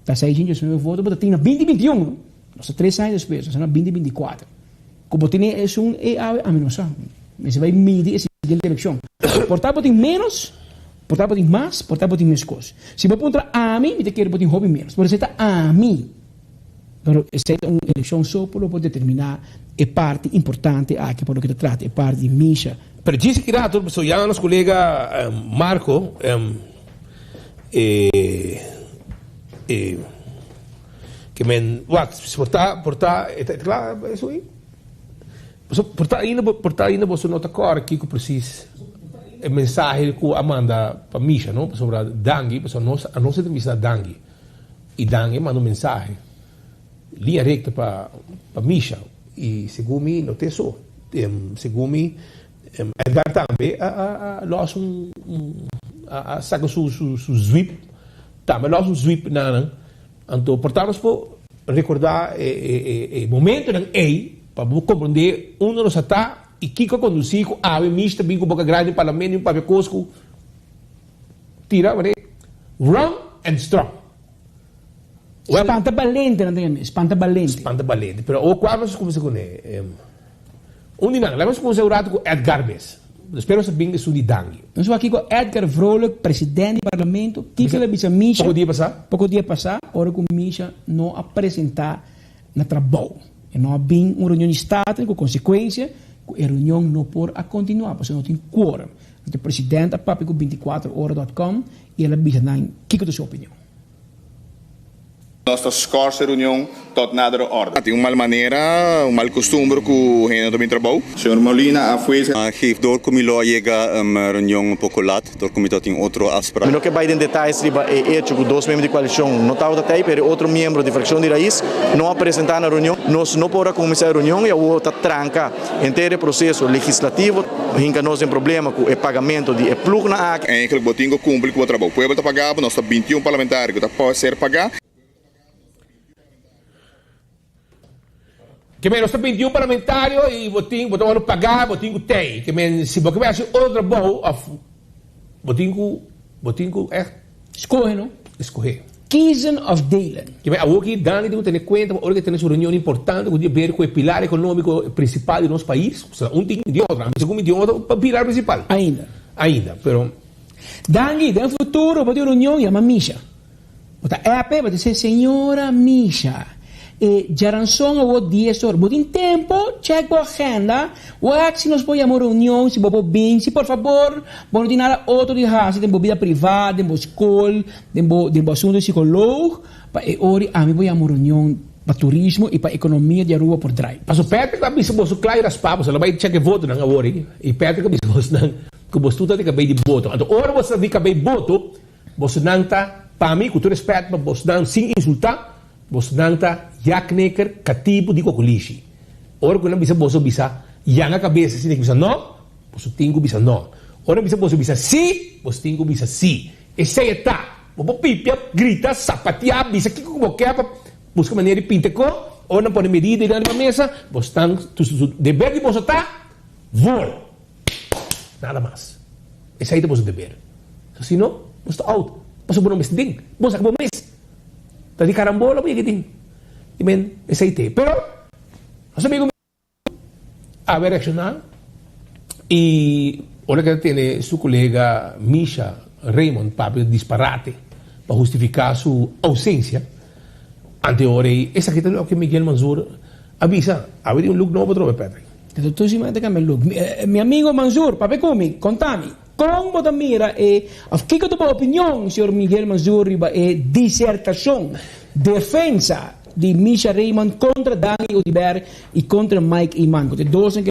ta 619 voto bo ta tin na 2021 nos ta tres aña despues nos ta na 2024. Ku bo tene esun e awe ami no sa. Mester bai midi e siguiente elekshon. Por ta bo tin ménos, por ta bo tin mas, por ta bo tin meskos. Si bo puntra ami, mi ta kere bo tin hopi ménos. Por esei ta ami. Pero esei ta un elekshon so por lo por determiná e parti importante aki pa loke ta trata e parti di Misha. Pero djis aki rato pasobra ya nos kolega Marco e e. Ke men, wak, si por ta, por ta, e ta kla eso ei? Paso, por ta ainda, por ta ainda boso no ta kòrda kiko presis e mensahe ku a manda pa Misha, no? Pasobra Dangui, pasobra nos, anos a entrevistá Dangui, i Dangui a manda un mensahe liña rekto pa, pa Misha, i segun mi no ta eso. Segun mi, Edgar tambe a, a, a lòs un, un, a, a saka su, su, su zwip, tambe a lòs un zwip na nan. Anto por ta nos por rekordá e momentonan ei pa bo komprondé unda nos a ta i kiko a kondusí ku awe Mish ta bin ku boka grandi den parlamento i papia kos ku tira manera wrong and strong. Well, Spanta balente nan ta yam'é, spanta balente. Spanta balente. Pero awor kua nos a kuminsá kuné? Un di nan, laga nos kuminsá un ratu ku Edgar mes. Despues nos a bin esun di Dangui. Nos wak kiko Edgar Vrolijk, president di parlamento, kiko el a bisa Misha. Poko dia pasá. Poko dia pasá, ora ku Misha no a presentá na trabou. E no a bin un reunion di Staten ku konsekuensia ku e reunion no por a kontinuá pasobra no tin quorum. Anto e president a papia ku 24 ora dot com i el a bisa nan kiko ta su opinion. Nos ta skors e reunion tot nadere orde. Tin un mal manera, un mal costumber cu hende no ta bin trabou. Señor Molina a fuese. A geef door cu mi lo a yega reunion un poco laat, door cu mi tabatin otro afspraak. Mi no ke bai den detayes riba e echo ku dos miembro di koalishon no tabata tei, pero e otro miembro di frakshon di Raiz no a presentá na reunion. Nos no por a kuminsá e reunion i awor ta tranka henter e proseso legislativo, hinka nos den problema ku e pagamento di e plugnan aki. Eigenlijk bo tin ku kumpli ku bo trabou. Pueblo ta paga bo, nos ta 21 parlamentario ku ta por ser pagá. Ke men nos ta 21 parlamentario i bo tin bo ta wòrdu pagá, bo tin ku tei. Ke men si bo ke bai hasi otro trabou òf bo tin ku bo tin ku ègt. Skohe no. Skohe. Kiezen of delen. Ke men awoki Dani tin ku tene kuenta ora ke tene su reunion importante ku tin ber ku e pilar ekonómiko prinsipal di nos pais. Osea un tin di otro, ami segun mi tin otro pilar prinsipal. Ainda. Ainda, pero. Dangui, den futuro bo tin reunion yama Misha. Bo ta app e, bo ta bisa, Señora Misha. E djaranson awor dies or. Bo tin tempo? Check bo agenda. Wak si nos por yama un reunion, si bo por bin. Si por fabor bo no tin nada otro di hasi den bo bida priva, den bo skol, den bo den bo asunto di psikoloog, pa e ora ami por yama un reunion pa turismo y pa economia di Aruba por draai. Paso Patrick a bisa boso kla y raspa boso lo bay check e votonan awor y Patrick a bisa bosonan cu boso tur ta di cabey di boto anto ora boso ta di cabey boto bosonan ta pa mi cu tur respet pa bosonan sin insulta Bosonan ta jakneker, katibu di kokolishi. Ora ku nan bisa boso bisa yanga kabes asina ki bisa no, boso tin ku bisa no. Ora nan bisa boso bisa si, boso tin ku bisa si. Esei e ta. Bo por pipia, grita, sapatia, bisa kiko ku bo ke pa buska manera di pinta e ko. Ora nan pone medida einan riba mesa, bosnan su deber di boso ta voor. Nada mas. Esei ta boso deber. So si no, boso ta out. Pasobra bo no mester den. Bo saka bo mes. Ta di karambola bo yega den. I men esei te. Pero nos amigo awe a reakshoná i ora ke ta tene su kolega Misha Raymond papia disparate pa hustifiká su ousensia ante ora ei esaki ta loke Miguel Mansur a bisa. Awe tin un look nobo atrobe Patrick. Enton tur siman ta kambia look. Mi amigo Mansur papia ku mi, konta mi. Kon bo ta mira e, of kiko ta bo opinion, señor Miguel Mansur, riba e disertashon, defensa, di Misha Raymond kontra Dangui Oduber i kontra Mike Eman? Ku ta e dosnan ku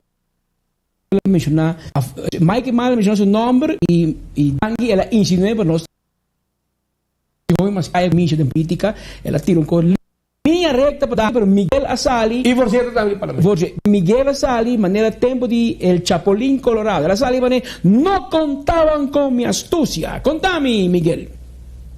el a menshoná, of Mike Eman a menshoná su nòmber i Dangui el a insinu'é pa nos tin hopi mas kaya ku Misha den politika, el a tira un kos. Liña recta pa Dani, pero Miguel a sali. Y voorzitter tambe di parlamento. Voorzitter, Miguel a sali manera tempo di El Chapulín Colorado. El a sali manera, No contaban con mi astucia. Contami, Miguel.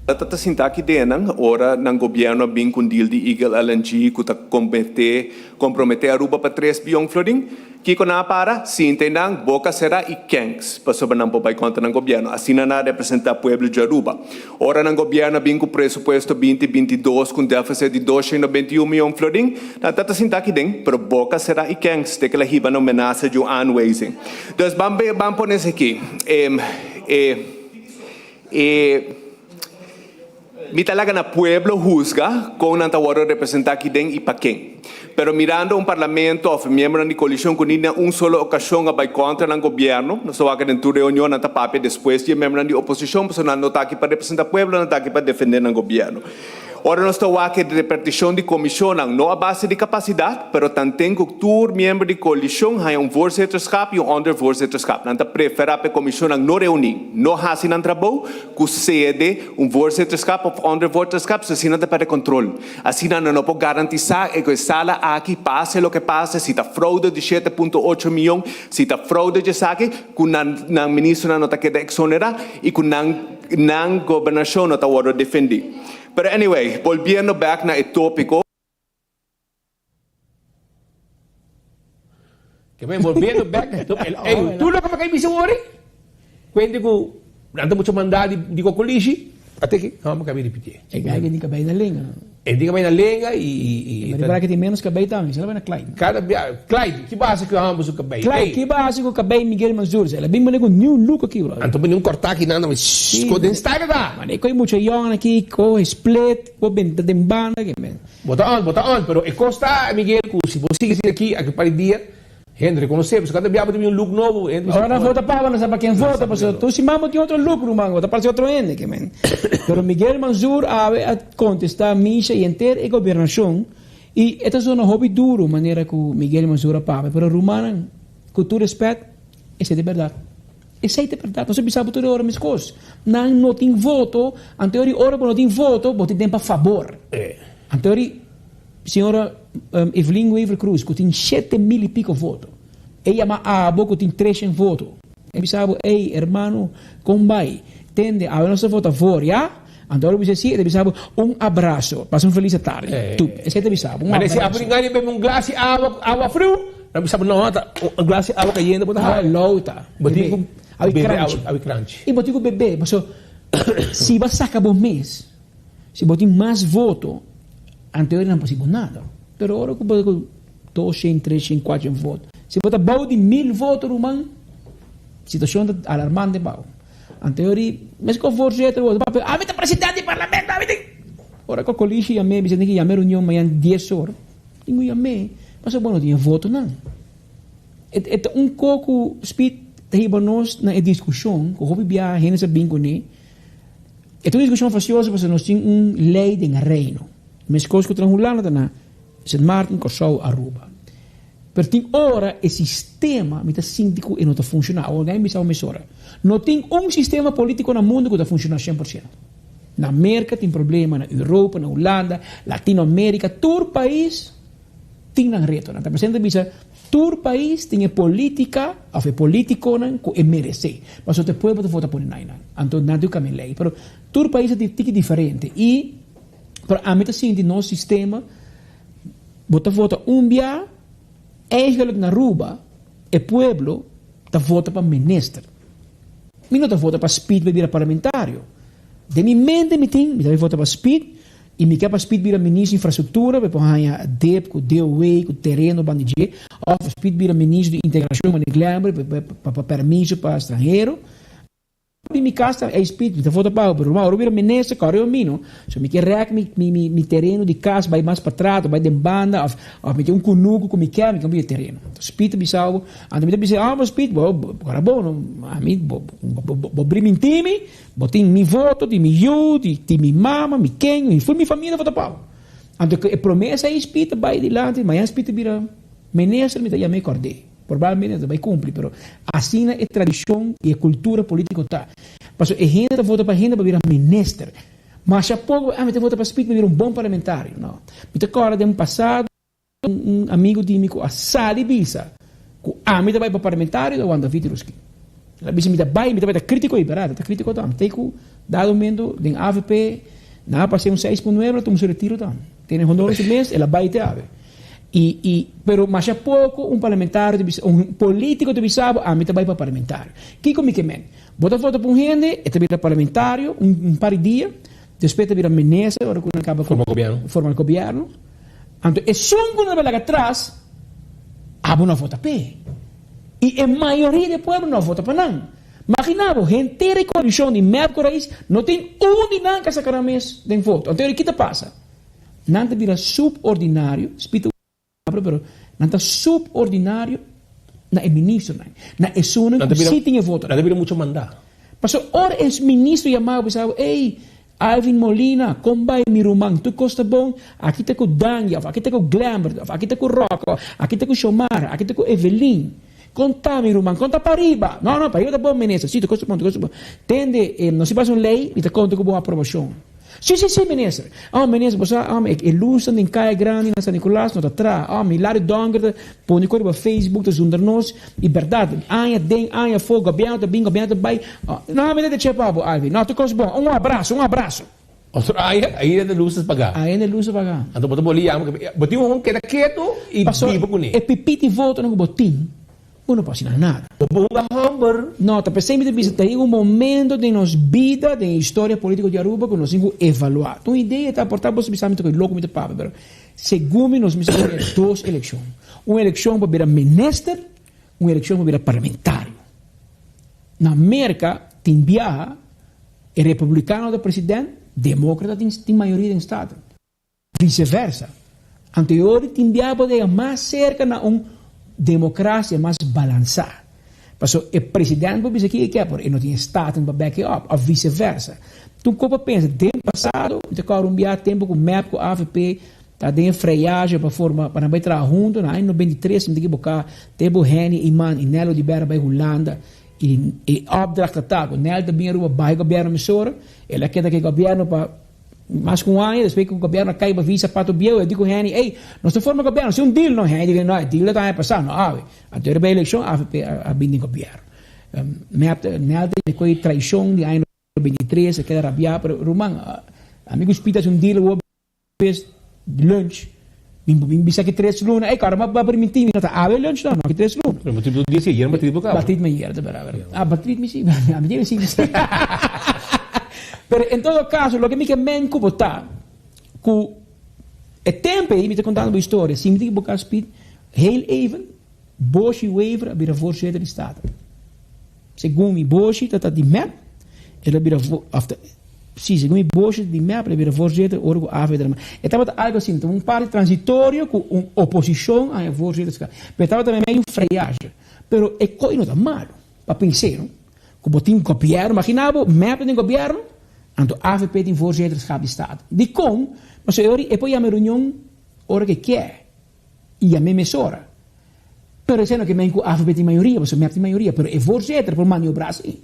Ta ta sinta aki den nan ora nan gobierno a bin cu un deal di Eagle LNG cu ta comete compromete Aruba pa tres bion florin. Kiko nan a para? Sinta einan, boka será i kènks, pasobra nan por bai kontra nan gobièrnu. Asina nan a representá pueblo dje Aruba. Ora nan gobièrnu a bin ku presupuesto binti 22 ku un défisit di 221 mion florin, nan ta ta sinta aki den, pero boka será i kènks, te kila hiba nan menasa dje un aanwijzing. Dus ban ban pone esaki, e e e. Mi ta laga na pueblo husga kon nan ta wòrdu representá aki den i pa ken. Pero mirando un parlamento òf miembronan di koalishon ku ni na un solo okashon a bai kontra nan gobièrnu, nos ta wak den tur reunion nan ta papia despues di e miembronan di oposishon pasobra nan no ta aki pa representá pueblo, nan ta aki pa defendé nan gobièrnu. Ora nos ta wak e repartishon di komishonnan no a base di kapasidat, pero tanten ku tur miembro di koalishon haña un voorzitterschap i un ondervoorzitterschap. Nan ta preferá pa e komishonnan no reuní, no hasi nan trabou, Ku sede un voorzitterschap of ondervoorzitterschap, so asina ta perde kontrol. Asina nan no por garantisá e ku e sala aki, pase loke pase, si ta fraude di shete punto ocho miyon, si ta fraude djesaki, ku nan nan ministronan no ta keda eksonerá i ku nan nan gobernashon no ta wòrdu defendí. Pero anyway, bolbiendo bèk na e tópiko. Ke men volviendo back to el ey tur loke pa bisa wori kuente ku nan ta mucha manda di di kokolishi ate ki no mi kabi ripitié. E gai ke tin kabei na lenga. E tin kabei na lenga i i i ta. Pero tin menos kabei tambe, sela bai na Clyde. Kada bia Clyde ki basa ku hòmber su kabei? Clyde ki basa ku kabei Miguel Mansur? Sela bin bane ku new look aki bro. Anto bini un kòrtá aki nan shh ko den style ta. Mane koe mucha yòn aki kohe split koe benta den banda ke men. Bo ta on, bo ta on, pero e kos ta, Miguel, ku si bo sigui asina aki, aki un par di dia, hende rekonosé, pasobra kada bia bo ta bini un look nobo, hende bisa Ora nan vota pa bo, nan sa pa ken vota, pasobra tur siman bo tin otro look, ruman, bo ta parse otro hende, ke men. Pero Miguel Mansur awe a kontestá Misha i henter e gobernashon, i e ta zona hopi duru manera ku Miguel Mansur a papia, pero rumannan, ku tur respèt, esei ta e bèrdat. Esei ta bèrdat, nos a bisa bo tur e ora meskos. Nan no tin voto, anto ori ora bo no tin voto, bo tin den pa fabor. Anto ori señora Evelyn Wever Croes ku tin 7000 i piko voto, e yama abo ku tin 300 voto. E bisa bo, ey hermano, kon bai? Tende, awe nos ta vota voor, ya? Anto ora bo bisa si, e ta bisa bo, un abraso, pasa un felis tardi. Tup, esei ta bisa bo, un Mane si abraso. abo tin gana di bebe un glas di awa, awa friu, nan bisa bo, no, ta un glas di awa kayente bo ta Awa lou ta. Bo tin ku Awi bebe kranchi. awa, awi kranchi. I bo tin ku bebe, paso si bo a saka bo mes, si bo tin mas voto, anto nan por hasi bo nada. Pero ora ku bo ku 200, 300, 400 voto, si bo ta bou di 1000 voto, ruman, situashon ta alarmante bou. Anto yori, meskos voorzitter, bo ta papia, ami ta presidente di parlamento, ami ta. Ora ku kolisio yam'é, bisa tin ku yam'é reunion mañan dies or. Tin ku yam'é, pasobra bo no tin e votonan. E ta un ko ku Speed ta hiba nos na e diskushon ku hopi biaha hende sa bin kuné. E ta un diskushon fasioso pasobra nos tin un lei den Reino. Meskos ku ta na Hulanda ta na Sint Maarten, Kòrsou, Aruba. Pero tin ora e sistema mi ta sinti ku e no ta funshoná. Awor mi a bisa bo mesora. No tin un sistema polítiko na mundu ku ta funshoná 100%. Na Merka tin problema, na Europa, na Hulanda, Latinoamerika, tur pais tin nan retonan. Ta presente bisa tur pais tin e polítika òf e polítikonan ku e meresé. Pasobra ta e pueblo ta vota pone nan einan. Anto nan tin ku kambia lei. Pero tur pais ta tin tiki diferente. I pero ami ta sinti nos sistema bo ta vota un bia, eigenlijk na Aruba e pueblo ta vota pa minister. Mi no ta vota pa Speed pa bira parlamentario. Den mi mente mi tin, mi ta bay vota pa Speed y mi ke pa Speed bira ministro di infrastructura pa e por haña dep cu DOW cu tereno banda dje of Speed bira ministro di integracion banda di Glenbrook pa pa permiso pa stranhero. Di mi cas ta ey Speed mi ta vota pa bo pero ora bira minister kòrda yo mi no. So mi ke rèk mi mi mi tereno di kas bai mas patras of bai den banda of of mi tin un kunuku ku mi ke mi ke un pidi tereno. Anto Speed ta bisa bo, anto mi ta bisa ah bo Speed bo ora bo no ami bo bo bo briminti mi bo tin mi voto di mi yu di di mi mama mi ken mi ful mi famia ta vota pa bo. Anto ku e promesa ey Speed ta bai dilanti mañana Speed ta bira minister mi ta yam'é kòrd'é. Probablemente no ta bai cumpli, pero asina e tradicion y e cultura politico ta. Pasobra e hende ta vota pa hende pa bira minister. Masha poco, ah, mi ta vota pa Speed pa bira un bon parlamentario. No. Mi ta corda den pasado un amigo di mi cu a sali bisa cu ami ta bai pa parlamentario ta Juan David Rusquin. El a bisa mi ta bai, mi ta bai ta critico y berdad, ta critico tambe. Te cu dado momento den avp nan a pasa un 6.9, el a tuma su retiro tambe. Tene honor su mes, el a bai te awe. Y y pero masha poco un parlamentario ta bisa un politico ta bisa bo ami ta bay pa parlamentario. Kico mi ke men? Bo ta vota pa un hende, e ta bira parlamentario un un par di dia, despues ta bira minister ora cu nan caba Forma gobierno. Forma gobierno. Anto esun cu nan ta bay laga atras, abo no a vota p'e. Y e mayoria di e pueblo no a vota pa nan. Magina bo, henter e coalicion di mep cu Raiz no tin un di nan cu a saca nan mes den voto. Anto ki ta pasa? Nan ta bira subordinario, spita palabra, pero nan ta subordinario na e ministronan, na esunnan ku sí tin e votonan. Nan ta bira mucho mandá. Pasobra ora e ministro yama bo bisa bo, ey, Alvin Molina, kon bai mi ruman, tur kos ta bon? Aki ta ku Dangui, òf aki ta ku Glembert, òf aki ta ku Rocco, aki ta ku Xiomara, aki ta ku Evelyn. Kon ta mi ruman, kon ta pariba? No, no, pariba ta bon, minister. Sí, tur kos ta bon, tur kos ta bon. Tende, nos si pasa un lei, mi ta konta ku bo aprobashon. Si si si minister. Oh minister bo sa oh e lusnan den kaya grandi na San Nicolas no ta traha oh mi Larry Donker ta pone ku riba Facebook ta zundra nos y berdad aña den aña afo gobierno ta bin gobierno ta bay oh no mi ta chepa bo Alvin no tur kos bon un abraso un abraso. Otro aña ainda e lus ta paga. Ainda e lus ta paga. Anto bo ta boli yama bo tin un keda ketu y biba kuné. Paso e pipiti votonan ku bo tin. Bo no por hasi nada. Bo por hunga homber. No, ta p'esei mi ta bisa ta un momento den nos bida, den e historia politico di Aruba cu nos tin cu evalua. Ta un idea ta aporta, bo sa bisa mi ta coy loco mi ta papia, pero segun mi nos mester tene dos eleccion. Un eleccion pa bira minister, un eleccion pa bira parlamentario. Na Merca tin biaha e republicano ta president, democrata tin mayoria den staten. Viceversa. Anto e ora tin bia bo ta yega mas serka na un demokrasia mas balansá. Pasobra e president por bisa kiko e ke, pero e no tin e staten pa back e up, òf viceversa. Tur kos pa pensa. Den pasado, mi ta kòrda un bia tempu ku mep ku avp ta den e freyaje pa forma, pa nan bai traha huntu na aña 93, si mi ta ekiboká, tempu Henny Eman i Nel Oduber a bai Hulanda i e opdracht ta ta ku Nel ta bin Aruba bai gobièrnu mesora, el a keda ku e gobièrnu pa Mas ku un aña despues ku gobièrnu a kai pa visa Pato Bieu, e di ku Henny, Ey, nos ta forma gobièrnu, si un deal no? Henny di, No, e deal ta aña pasá, no awe. Anto riba e elekshon avp a bin den gobièrnu. Mep Nel ta yende ku e traishon di aña 93, a keda rabiá, pero ruman, ami ku Speed a hasi un deal awor bes di lunch, mi mi bisa ki tres luna, ey, kòrda bo a permití mi, no ta awe lunch no, no ki tres luna. Pero bo tin di ayer batrit bo kaba. Batrit mi ayer, ta bèrdat. Ah, batrit mi si, ami tin si. Pero en todo caso, loke mi ke men ku bo ta, ku e tempo ei mi ta kontando bo historia, si mi tin ku bo speed, heel even, Boshi Wever a bira voorzitter di Staten. Segun mi, Boshi ta ta di mep, el a bira, of ta. Si, segun mi boshi di mep el a bira voorzitter ora ku AV drama. E tabata algo asina, ta un parti transitorio ku un oposishon a e voorzitterskap. Pero e tabata meimei un friage. Pero e koi no ta malu pa pens'é no, ku bo tin gobièrnu, imagina bo mep ta den gobièrnu, anto avp tin voorzitterschap di staat. Dikon? Pasobra e ora e por yama e reunion ora ku e kier i yam'é mesora. Pero esei no ke men ku avp tin mayoria, pasobra mep tin mayoria, pero e voorzitter por maniobrá así.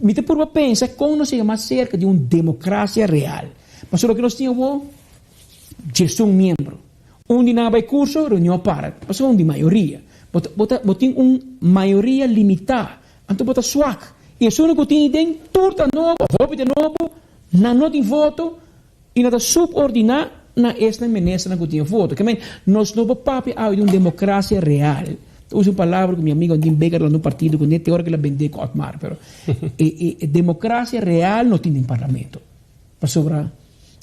Mi ta purba pensa kon nos yega mas serka di un demokrasia real. Pasobra loke nos tin awor, djesun miembro. Un di nan a bai kurso, reunion a para. Pasobra un di mayoria. Bo ta, bo ta, bo tin un mayoria limitá. Anto bo ta swak. I esun ku tin den tur ta nobo, hopi ta nobo, nan no tin voto i nan ta subordiná na esnan ministernan ku tin e voto. Ke men, nos no por papia awe di un demokrasia real. Ta usa un palabra ku mi amigo Andin Baker a lanta un partido ku ne te ora ku el a bendé ku Otmar, pero e, e, e demokrasia real no tin den parlamento. Pasobra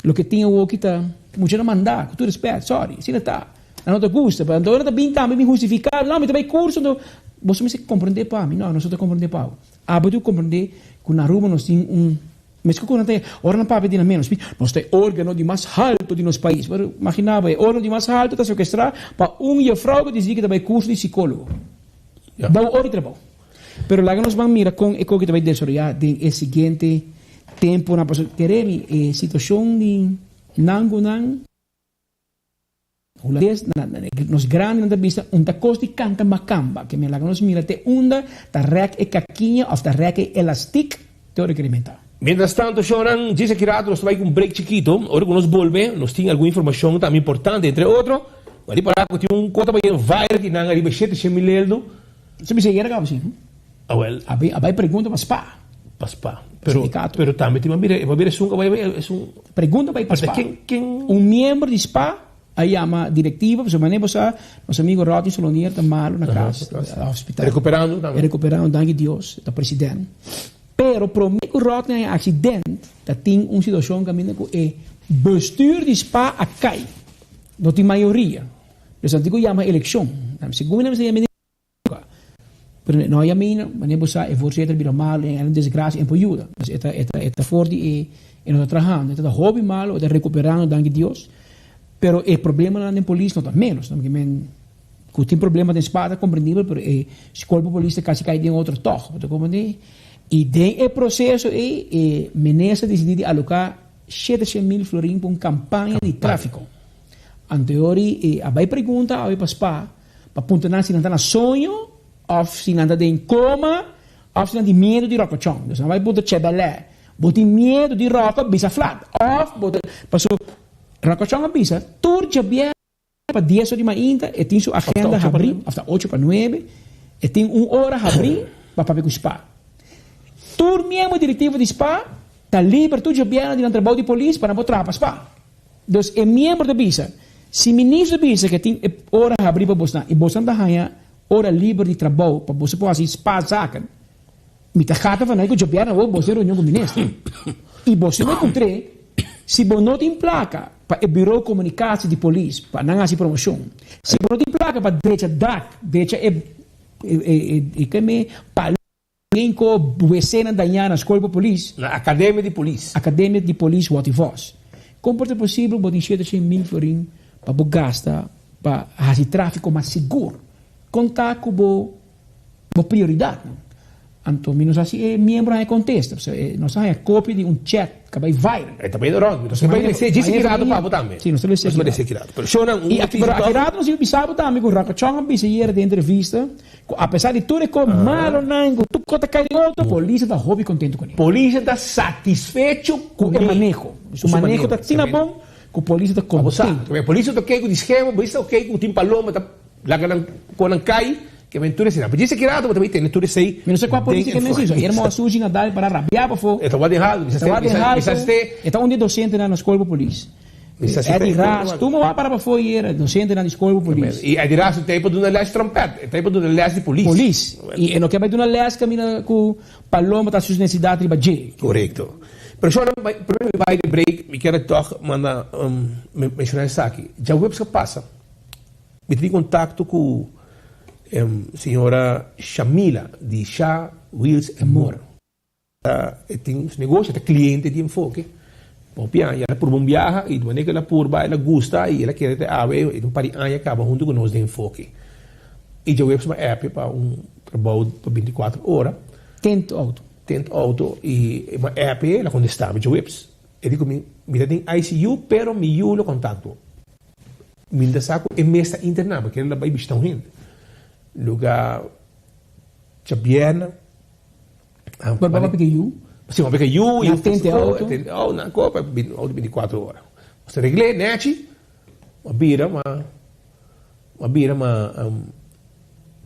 loke tin awoki ta mucha ta manda, ku tur respet, sorry, asina ta. Nan no ta gusta, pero anto ora ta bin tambe bin hustifiká, no, mi ta bai kurso, anto boso mester komprendé pa mi. No, nos no ta komprendé pa bo. Abo tin ku komprendé ku na Aruba nos tin un, mester ku nan ta, ora nan papia di nan mes, nos ta e organo di mas halto di nos pais. Pero imagina bo, e organo di mas halto ta sekestrá pa un jefrou ku disidi ku ta bai kurso di sikólogo. Da un ora di trabou. Pero laga nos ban mira kon e koki ta bai desaroyá den e siguiente temponan. Pasobra kere mi e situashon di nan ku nan hulandes, nos grandinan ta bisa un ta kos di kanta makamba. Ke men laga nos mira te unda ta rèk e kakiña òf ta rèk e elastik te ora kere men ta. Mientras tanto, shownan, djis aki rato nos ta bai ku un break chikito. Ora ku nos bolbe, nos tin algun informashon tambe importante. Entre otro, bo a ripará ku tin un kos ta bai en viral ki nan ariba shete shen mil eldo. Su bisa yera caba si. Awel. A bay a bay pregunta pa spa. Pa spa. Pero Sindicato. pero tambe tin mira e mira esun a bay esun. Pregunta bay pa spa. Ken ken. Un miembro di spa a yama directiva pasobra manera bo sa nos amigo Rodney Solonier ta malo na cas hospital. Recuperando tambe. Recuperando danki Dios ta president. Pero prome cu Rodney a accident ta tin un situacion caminda cu e bestuur di spa a cay. No tin mayoria. Nos anti cu yama eleccion. Segun mi nan mester yama. Pero no ya mi, wanneer bo sa e voorzitter bira malo en un desgracia en por yuda. Dus e ta, e ta, e ta for di e, e no ta trahando. E ta hopi malo, e ta recuperando, danki Dios. Pero e problemanan den polis no ta menos. No, men, cu tin problema den spa ta comprendibel, pero e school pa polis ta casi cay den otro toch. Bo ta comprende? Y den e proceso ey, e minister dicidi di aloca 700 mil florin pa un campaña di trafico. Anteori e a bay pregunta awe pa spa, Pa puntra nan si nan ta na soño of si nan ta den coma of si nan tin miedo di rocochon. Dus nan bai puntra Chebelè, bo tin miedo di roco? Bisa flat. Of bo ta, paso rocochon a bisa tur djabièrnè pa dies or di mainta e tin su agenda habrí, of ta ocho pa nuebe, e tin un ora habrí pa papia ku spa. Tur miembro directivo di spa ta liber tur djabièrnè di nan trabou di polis pa nan por traha pa spa. Dus e miembro ta bisa, Si ministro bisa ke tin e ora habrí pa bosnan i bosnan ta haña ora liber di trabou pa boso por hasi spa zaken, mi ta gata van ku djobièrnè awor boso tin reunion ku minister. I boso lo puntr'é si bo no tin plaka pa e buro komunikasi di polis pa nan hasi promoshon, si bo no tin plaka pa drecha dak, drecha e e e keme palu. Cinco wc-nan dañá na skol pa polis. Na Akademia di Polis. Akademia di Polis Watty Vos. Kon por ta posibel bo tin shete shen mil florin pa bo gasta pa hasi tráfiko mas sigur? Kon ta ku bo bo prioridatnan? Anto mi no sa si e miembro haña kontesta, pasobra e nos a haña kopia di un chat ku a bai viral. E ta bai rònt. Mi ta bai lese djis aki rato pa bo tambe. Si, nos ta lese aki rato. Pero shownan un I aki, pero aki rato nos iba bisa bo tambe ku Ròkachòn a bisa yera den entrevista Ku apesar di tur e kos malonan ku tur kos ta kai den otro, polis ta hopi kontentu kuné. Polis ta satisfecho ku e maneho. Su maneho ta asina bon ku polis ta kontentu. Polis ta oke ku di skema, polis ta oke ku tin paloma ta laga nan konan kai, ke men tur esei. Djis aki rato bo ta bai tene tur esei. Mi no sa kua polis ke men si. Ayer mo a sushi na dal para rabia pafó. E ta wak den haltu. E ta wak den haltu. E ta un di e dosentenan na skol pa polis. Eddie Ras, tur mo wak para pafó ayer, dosentenan di skol pa polis. I Eddie Ras ta pa duna les trompet, e ta pa duna les di polis. Polis. I e no ke bai duna les kaminda ku Paloma ta hasi su nesesidat riba dje. Korekto. Pero shor, prome mi bai di break, mi kier tòg manda menshoná esaki. Djaweps a pasa, mi tin kontakto ku señora Shamila di Sha Wheels and More. E tin su negoshi, e ta cliente di Enfoke. Hopi aña el a purba un biaha y di manera cu el a purba el a gusta y el a keda te awe e ta un par di aña caba hunto cu nos den Enfoke. Y djaweps mi a appia pa un trabou pa binticuatro ora. Tent auto. Tent auto y mi a appia el a contesta mi djaweps. E di cu mi, mi ta den ICU pero mi yu lo contacto. Mi ta sa cu e mes ta interna porque el a bay bishita un hende. Luga djabièrnè. Pero bo papia ku yu? Si, bo papia ku yu. Nan tente auto? Tente auto, nan kopa, auto binticuatro ora. Nos ta regl'é nechi, a bira ma, a bira ma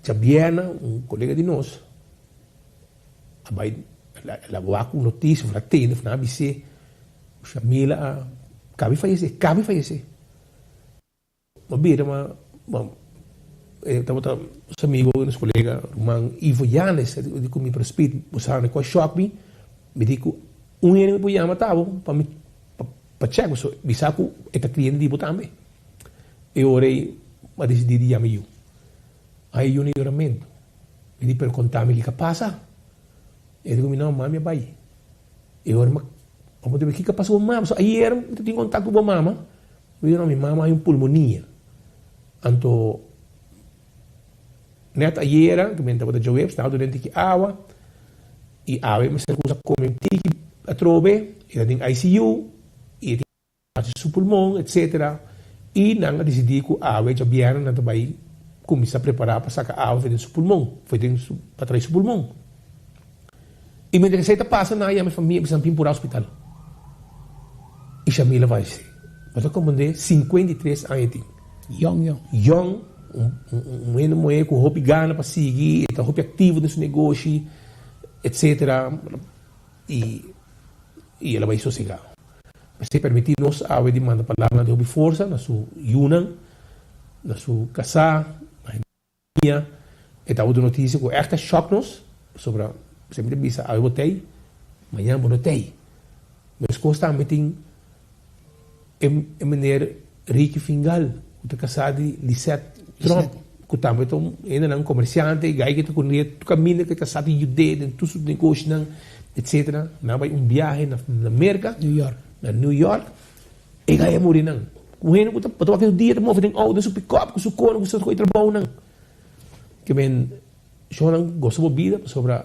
djabièrnè un kolega di nos a bai, el a wak un notisia, el a tende, nan a bis'é ku Shamila a kabi fayesé, kabi fayesé. Bo bira ma bo e tabata nos amigo nos colega ruman Ivo Yanes a di cu mi pero Speed bo sa cu a shock mi mi di cu un hende mi por yama ta bo pa mi pa check pasobra mi sa cu e ta cliente di bo tambe e ora ey a dicidi di yama yu a e yu na yoramento mi di pero conta mi kico a pasa e di cu mi no mami a bay e ora mi a puntra kico a pasa cu bo mama pasobra ayer mi ta tin contact cu bo mama. Mi di no, mi mama hay un pulmonia. Anto net ayera ku mi tabata djaweps, tabata duna un tiki awa i awe mester kusa kome un tiki atrobe, e ta den ICU i e tin hasi su pulmon etcetera i nan a disidí ku awe djabièrnè nan ta bai kuminsá prepará pa saka awa for den su pulmon, for den su pa trae su pulmon. I mientras esei ta pasa nan a yama e famia bisa nan bin pura hospital. I Shamila falesé. Bo ta komprendé 53 aña e tin. Yong yong. Yong, un un hende muhé ku hopi gana pa sigui, e ta hopi aktivo den su negoshi, etcetera. I i el a bai sosegá. P'esei permití nos awe di manda palabranan di hopi forsa na su yunan, na su kasá, na hende. Mia, e tabata un notisia ku ègt a shòk nos, pasobra semper ta bisa awe bo t'ei, mañana bo no t'ei. Meskos tambe tin e e meneer Ricky Fingal ku ta kasá di Lisette Tromp, ku tambe ta un hendenan komersiante, e gai ke ta kuné tur kaminda ku e kasá ta yud'é den tur su negoshinan, etsetera. Nan a bai un biahe na na Merka, na New York. E gai a muri nan. Ku hende ku ta bo ta wak e dia ta move den outo den su pikòp ku su kona ku su koe trabounan. Ke men shownan gosa bo bida pasobra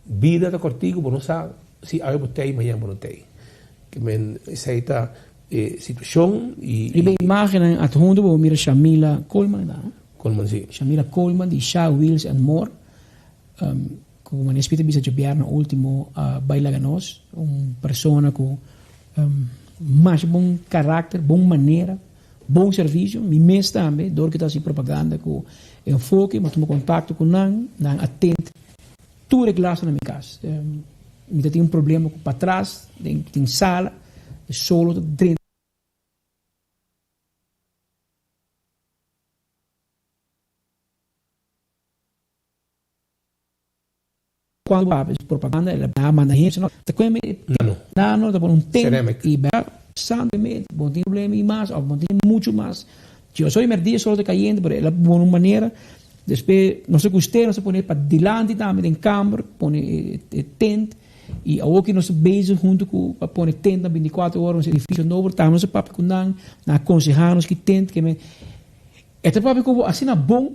bida ta kòrtiku bo no sa si awe bo tei mañan bo no tei. Ke men esei ta e situashon i. Riba e imagennan adhunto bo por mira Shamila Coleman ta no? Coleman si. Shamila Coleman di Sha Wheels and More ku manera Speed a bisa djabièrnè ultimo a bai laga nos un persona ku Masha bon karakter, bon manera, bon servisio. Mi mes tambe, dor ku ta hasi propaganda ku enfoke, mi a tuma kontakto ku nan, nan a tent tur e glasnan na mi kas. Mi ta tin un problema ku patras den sala, e solo ta drenta. Cuando papia di propaganda el a manda hende no ta cueme Nano. Nano ta pone un tent Ceramic. y bera santo y bo tin problema y mas of bo tin mucho mas yo soy merdia solo ta cayente pero el a pone un manera despues nos a guste nos a pone pa dilanti tambe den camber pone e tent y awor ki nos ta bezig hunto cu pa pone tent na binticuatro ora nos edificio nobo tambe nos a papia cu nan nan a conseha nos ki tent ke men e ta papia cu bo asina bon.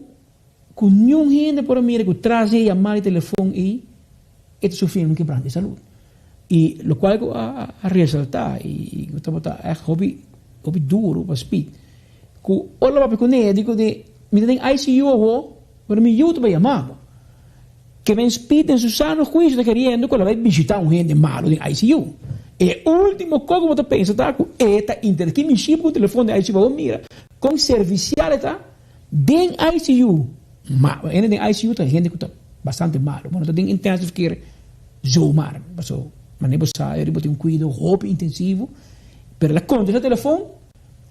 Ku niun hende por a mira ku tras di e yamada di telefon ei e ta sufriendo un kebrante di salud. I lokual ku a resaltá i ku tabata ègt hopi hopi duru pa Speed ku ora lo papia kuné e di ku di mi ta den ICU awor pero mi yu ta bai yama bo. Ke men Speed den su sano huisio ta keriendo ku el a bai bishitá un hende malu den ICU. E ultimo kos ku bo ta pensa ta ku e ta inter ki mishi ku telefon den ICU pa bo mira kon servisial e ta. Den ICU, ma hende den ICU ta hende ku ta bastante malu. Bo no ta den intensive care zomaar. Paso manera bo sa bo tin un kuido hopi intensivo. Pero el a kontesta telefon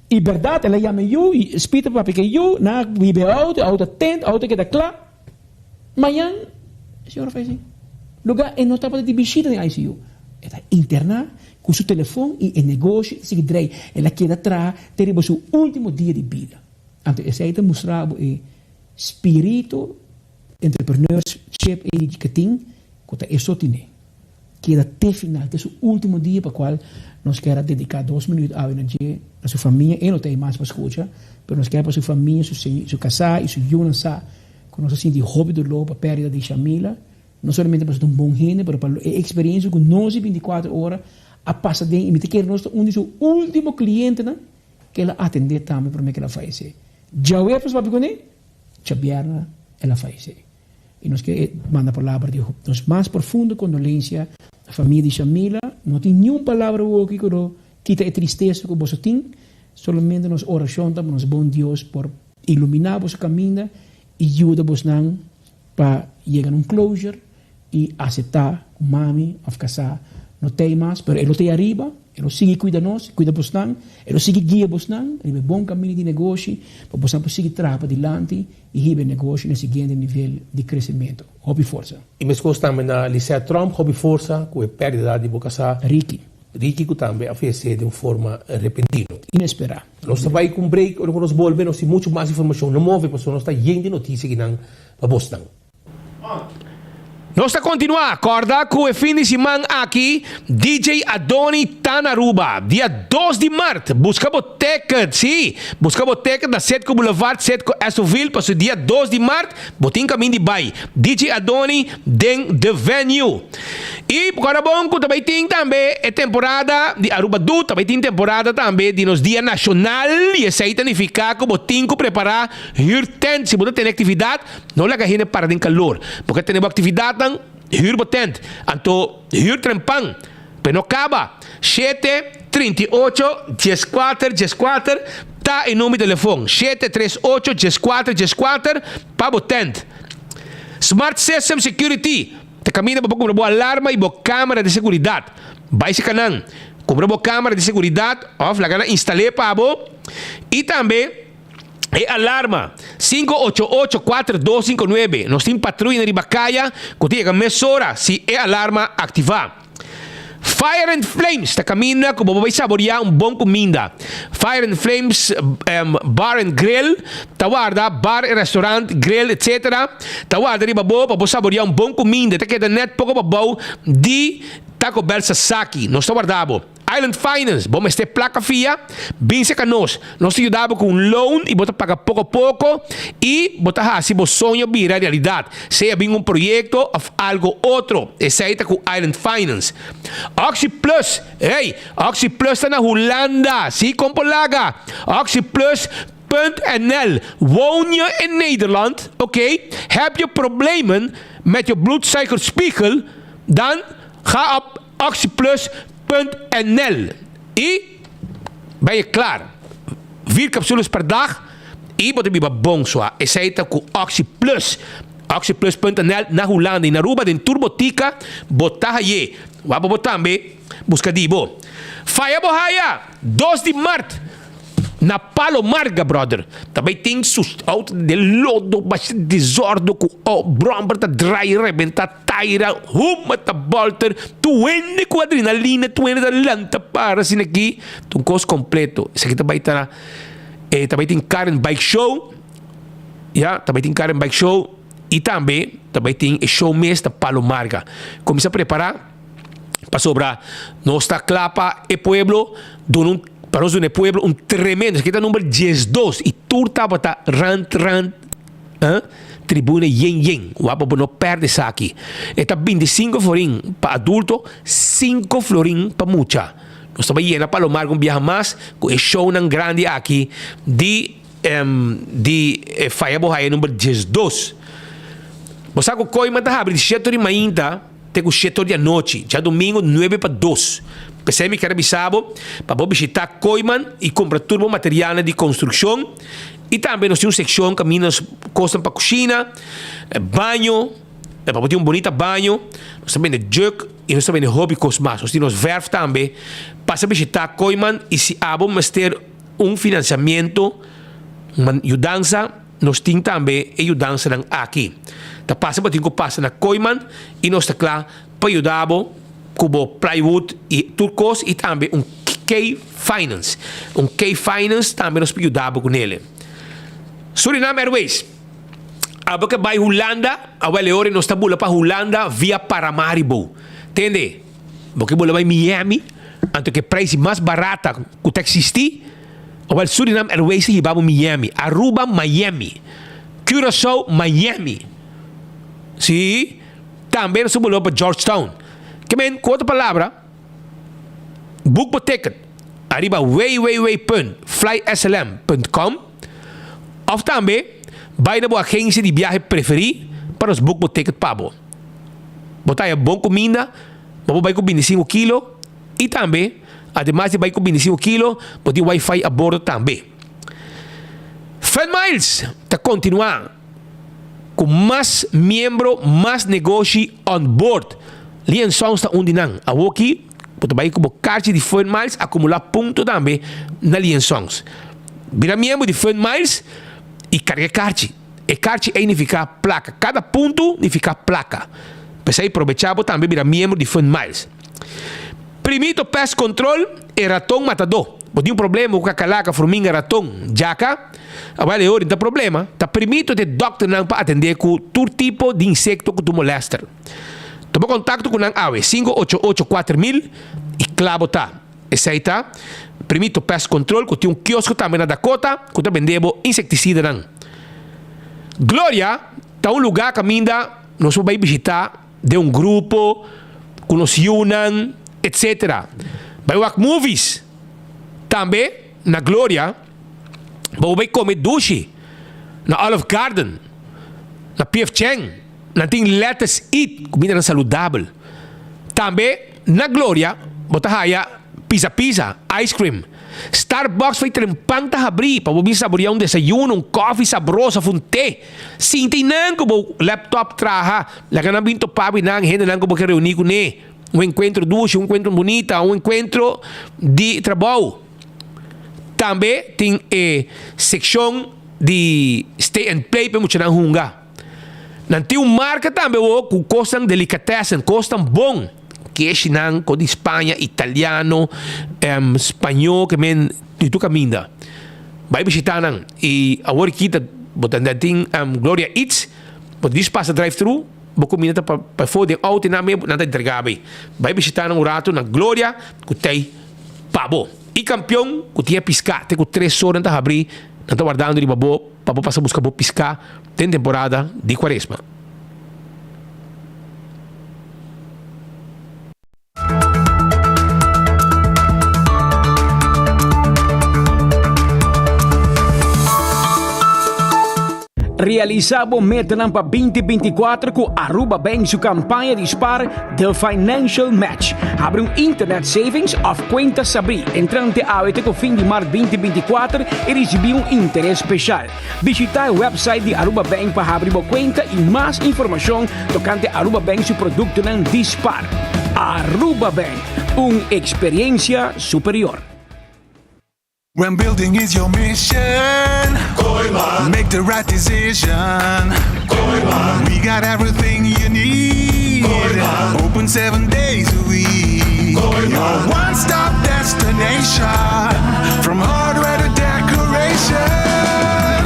i bèrdat el a yama e yu i spita pa papia ku e yu, nan a hiba e outo, e outo a tent, outo a keda kla. Mañan e señor a fayesé. Lugá e no tabata di bishita den ICU. E ta interná ku su telefon i e negoshi ta sigui drei. El a keda traha te riba su último dia di bida. Anto esei ta mustra bo e spiritu entrepreneurship ei ke tin ku ta e so tine. keda te final, te su ultimo dia pa cual nos kier a dedica dos minuut awe na dje, na su famia, e no ta ey mas pa scucha, pero nos kier pa su famia, su su casá y su yunan sa cu nos a sinti hopi dolor pa perdida di Shamila, no solamente pasobra ta un bon hende, pero pa e experiencia cu nos di binticuater ora a pasa den y mi ta kere nos ta un di su ultimo clientenan cu el a atende tambe prome cu el a fayece. Djawe nos papia cune, djabierna el a fayece. Y nos ke manda palabra di nos mas profundo condolencia na famia di Shamila. No tin niun palabra awoki cu lo kita e tristesa cu boso tin. Solamente nos oracion ta pa nos bon Dios por ilumina boso caminda y yuda bosnan pa yega na un closure y acepta cu mami of casa no t'ey mas, pero e lo t'ey ariba, e lo sigui cuida nos, cuida bosnan, e lo sigui guia bosnan riba e bon camino di negoshi pa bosnan por sigui traha padilanti y hiba e negoshi na e siguiente nivel di crecemento. Hopi forsa. Y mescos tambe na Lisette Tromp, hopi forsa cu e perdida di bo casa. Ricky. Ricky cu tambe a fayece den un forma repentino. Inespera. Nos ta bay cu un break, ora cu nos bolbe nos tin mucho mas informacion. No move pasobra nos ta yen di noticia kinan pa bosnan. Nos ta kontinuá. Kòrda ku e fin di siman aki DJ Adoni ta na Aruba. Dia dos di mart. Buska bo ticket. Sí, buska bo ticket na Citgo Boulevard, Citgo Esoville pasobra dia dos di mart bo tin kamin di bai. DJ Adoni den The Venue. I kòrda bon ku ta bai tin tambe e temporada di Aruba Du, ta bai tin temporada tambe di nos Dia Nashonal i esei ta nifiká ku bo tin ku prepará hür tent si bo ta tene aktividat. No laga hende para den kalor. Bo ke tene bo aktividatnan, hür bo tent. Anto hür trempan, pe no kaba. Shete, 38, dieskuater, dieskuater ta e number di telefon. Shete, tres, ocho, dieskuater, dieskuater pa bo tent. Smart System Security ta kaminda pa bo kumpra bo alarma i bo kamera di seguridat. Bai seka nan, kumpra bo kamera di seguridat òf laga nan instal'é pa bo. I tambe. E alarma, sinku ocho ocho kuater dos sinku nuebe. Nos tin patruya riba kaya ku ta yega mesora si e alarma aktivá. Fire and Flames ta kaminda ku bo por bai saboriá un bon kuminda. Fire and Flames Bar and Grill ta warda bar, restaurant, grill etc. Ta warda riba bo pa bo saboriá un bon kuminda. E ta keda nèt poko pabou di Taco Bell Sasaki. Nos ta warda bo. Island Finance, bo mester plaka fia? Bin serka nos. Nos ta yuda bo ku un loan i bo ta paga poko poko i bo ta hasi bo soño bira realidat, sea bin un proyekto òf algo otro. Esei ta ku Island Finance. Oxi Plus, hey! Oxi Plus ta na Hulanda! Si, kon por laga? Oxi Plus punt nl Woon je in Nederland? Oké, heb je problemen met je bloedsuikerspiegel? Dan ga op Oxyplus punt nl y ben je klaar. Vier capsules per dag y bo ta biba bon sua. Esey ta cu Oxyplus. Oxyplus punt nl na Hulanda y na Aruba den tur botica bo ta haye. Wak bo tambe busca di bo. Faya bo haya! Dos di mart! Na Palo Marga brother ta bay tin su auto den lodo basha desordo cu bromber ta draai rebenta taira huma ta bolter tur hende cu adrenalina tur hende ta lanta para asina aki ta un cos completo esaki ta bay ta e ta bay tin car and bike show ya ta bay tin car and bike show y tambe ta bay tin e show mes na Palo Marga cuminsa prepara. Pasobra nos ta kla pa e pueblo duna un, pa nos duna e pueblo un tremendo, esaki ta number diesdos i tur tabata rant rant, eh, tribuna yen yen. Wak pa bo no pèrdè esaki. E ta bintisinko florin pa adulto, sinko florin pa mucha. Nos ta bai yena Palomar un biaha mas ku e shownan grandi aki di di e Faya Bo Haya number diesdos. Bo sa ku Kooiman ta habri di shete ora di mainta. Te ku shete or di anochi, djadumingu nuebe pa dos. P'esei mi ker a bisa bo pa bo bishitá Kooiman i kumpra tur bo materialnan di konstrukshon. I tambe nos tin un sekshon kaminda nos kosnan pa kushina, baño, pa bo tin un bunita baño. Nos ta bende jug i nos ta bende hopi kos mas. Nos tin nos vèrf tambe. Pasa bishitá Kooiman i si abo mester un finansiamentu, un yudansa, Nos tin tambe e yudansanan aki. Ta pasa bo tin ku pasa na Kooiman i nos ta kla pa yuda bo ku bo plywood i tur kos i tambe un Key Finance. Un Key Finance tambe nos por yuda bo ku nele. Surinam Airways, Abo ke bai Hulanda, awel e ora nos ta bula pa Hulanda via Paramaribo. Tende? Bo ke bula bai Miami, anto ke prijs mas barata ku ta eksistí, owel Surinam Airways ta hiba bo Miami, Aruba, Miami, Curaçao, Miami. Sí, tambe nos ta bula pa Georgetown. Ke men, ku otro palabra, book bo ticket ariba www.flyslm.com òf tambe bai na bo agensia di biahe preferí pa nos book bo ticket pa bo. Bo ta haya bon kuminda, bo por bai ku bintisingu kilo i tambe ademas di bai ku bintisingu kilo bo tin wifi a bordo tambe. Fun Miles ta kontinuá ku mas miembro, mas negoshi on board. Lee and Sons ta un di nan. Awoki bo ta bai ku bo karchi di Fun Miles akumulá punto tambe na Lee and Sons. Bira miembro di Fun Miles i karga e karchi. E karchi ei nifiká plaka. Kada punto nifiká plaka. P'esei probechá bo tambe bira miembro di Fun Miles. Primito Pest Control e raton matadó. Bo tin un problema ku kakalaka, furminga, raton, djaka? Awel e ora ta problema. Ta primito te dòkternan pa atendé ku tur tipo di insekto ku tu molèster. Tuma kontakto ku nan awe, 588 4000 i kla bo ta. Esei ta Primito Pest Control ku tin un kiosko tambe na Dakota ku ta bende bo insektisidanan. Gloria ta un lugá kaminda nos por bai bishitá den un grupo, ku nos yunan, etc. Bai wak movies. Tambe na Gloria bo por bai kome dushi na Olive Garden, na PF Chang. Nan tin Lettuce Eat, kumindanan saludabel. Tambe na Gloria bo ta haya Pizza Pizza, ice cream. Starbucks fai trempan ta habrí pa bo bin saboreá un desayuno, un kòfi sabroso òf un te. Sinta einan ku bo laptop traha, laga nan bin topa bo einan, hendenan ku bo ke reuní kuné. Un enkuentro dushi, un enkuentro bunita, un enkuentro di trabou. Tambe tin e sekshon di stay and play pa e muchanan hunga. Nan tin un marka tambe wo ku kosnan delikatessen, kosnan bon. Keshinan ko di Spaña, italiano, spañó ke men di tur kaminda. Bai bishitá nan i awor aki ta bo ta tin Gloria Eats, bo ta djis pasa drive thru, bo kuminda ta pafó den outo i nan mes nan ta entregá bai. Bai bishitá nan un ratu na Gloria ku t'ei pa bo. I kampion ku tin e piská te ku tres or nan ta habrí, nan ta wardando riba bo. Pa bo pasa buska bo piská den temporada di kuaresma. Realisa bo metanan pa 2024 ku Aruba Bank su kampaña di spar The Financial Match. Habri un internet savings òf kuenta sabrí entrante awe te ku fin di mart 2024 i risibí un interes speshal. Bishitá e website di Aruba Bank pa habri bo kuenta i mas informashon tokante Aruba Bank su produktonan di spar. Aruba Bank, un eksperiensia superior. When building is your mission Kooyman Make the right decision Kooyman We got everything you need Kooyman Open seven days a week Kooyman Your one stop destination From hardware to decoration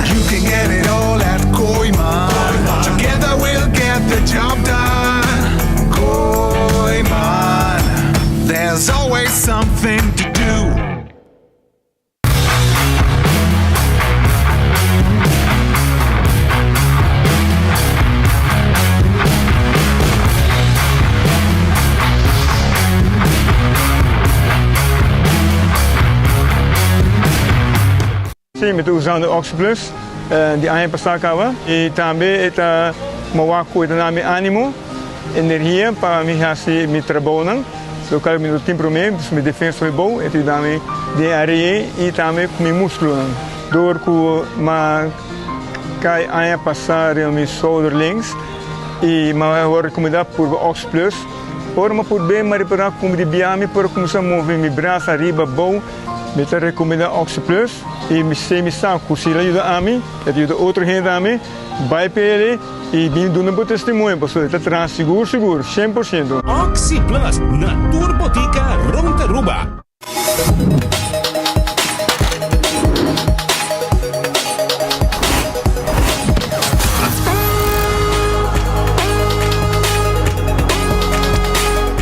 You can get it all at Kooyman Together we'll get the job done Kooyman There's always something to do Sí, mi ta usando Oxyplus di aña pasá kaba i tambe e ta mowá ku e ta na mi ánimo, energia pa mi hasi mi trabounan. Local mi no tin prome, mi defensa hopi bou, e ta yuda mi den are'e i tambe ku mi muskulonan. Dor ku m'a kai aña pasá riba mi shoulder links i m'a wòrdu rekomendá purba Oxyplus. Ora m'a purb'é m'a ripará ku mi di bia mi por kuminsá move mi brasa ariba bou. Mi ta rekomendá Oxyplus i mi sé mi sa ku si el a yuda ami, e ta yuda otro hende tambe. Bai p'e i bin duna bo testimonio pasobra e ta traha sigur sigur, 100%. Oxyplus na tur botica rond Aruba.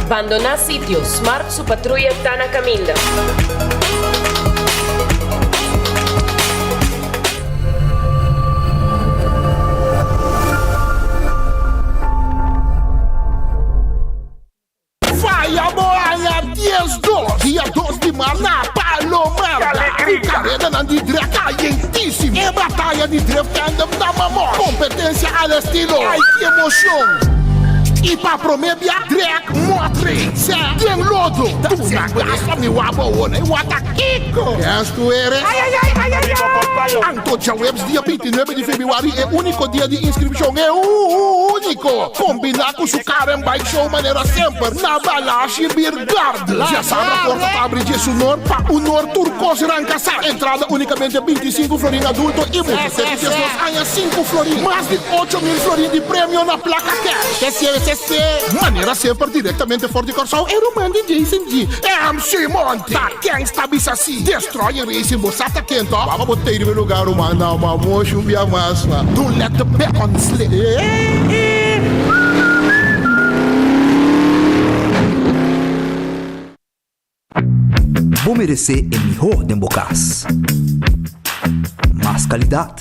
Banda. Bandoná sitio, Smart su patruya ta na kaminda. Faya bo aña 12, dia dos di mart na Palomar. Ku karedanan di drag kayentísimo. E bataya di drift tandem na Mamon. Kompetensia al estilo Ay ki emocion! I pa promé bia drag motre sè den lodo. Duna gas pa mi wak bo wona i wak ta kiko. Kes tu eres? Anto djaweps dia 29 di febrüari e úniko dia di inskripshon e úniko. Kombiná ku su car and bike show manera semper na Balashi Beer Garden. Djasabra porta ta abri dje sunor pa unor tur kos ranka sa. Entrada unikamente 25 florin adulto i mucha sete 12 aña sinku florin. Mas di 8000 florin di premio na plaka cash. Sese Manera semper direktamente for di Kòrsou e ruman di Jason G. MC Monty. Ta ken sta bisa si? Destroyer Racing bo sa ta ken to? Baba bo tei riba e lugar ruman na ma moshi un bia mas ma. Don't let the bacon slip. Bo meresé e mihó den bo kas. Mas kalidat,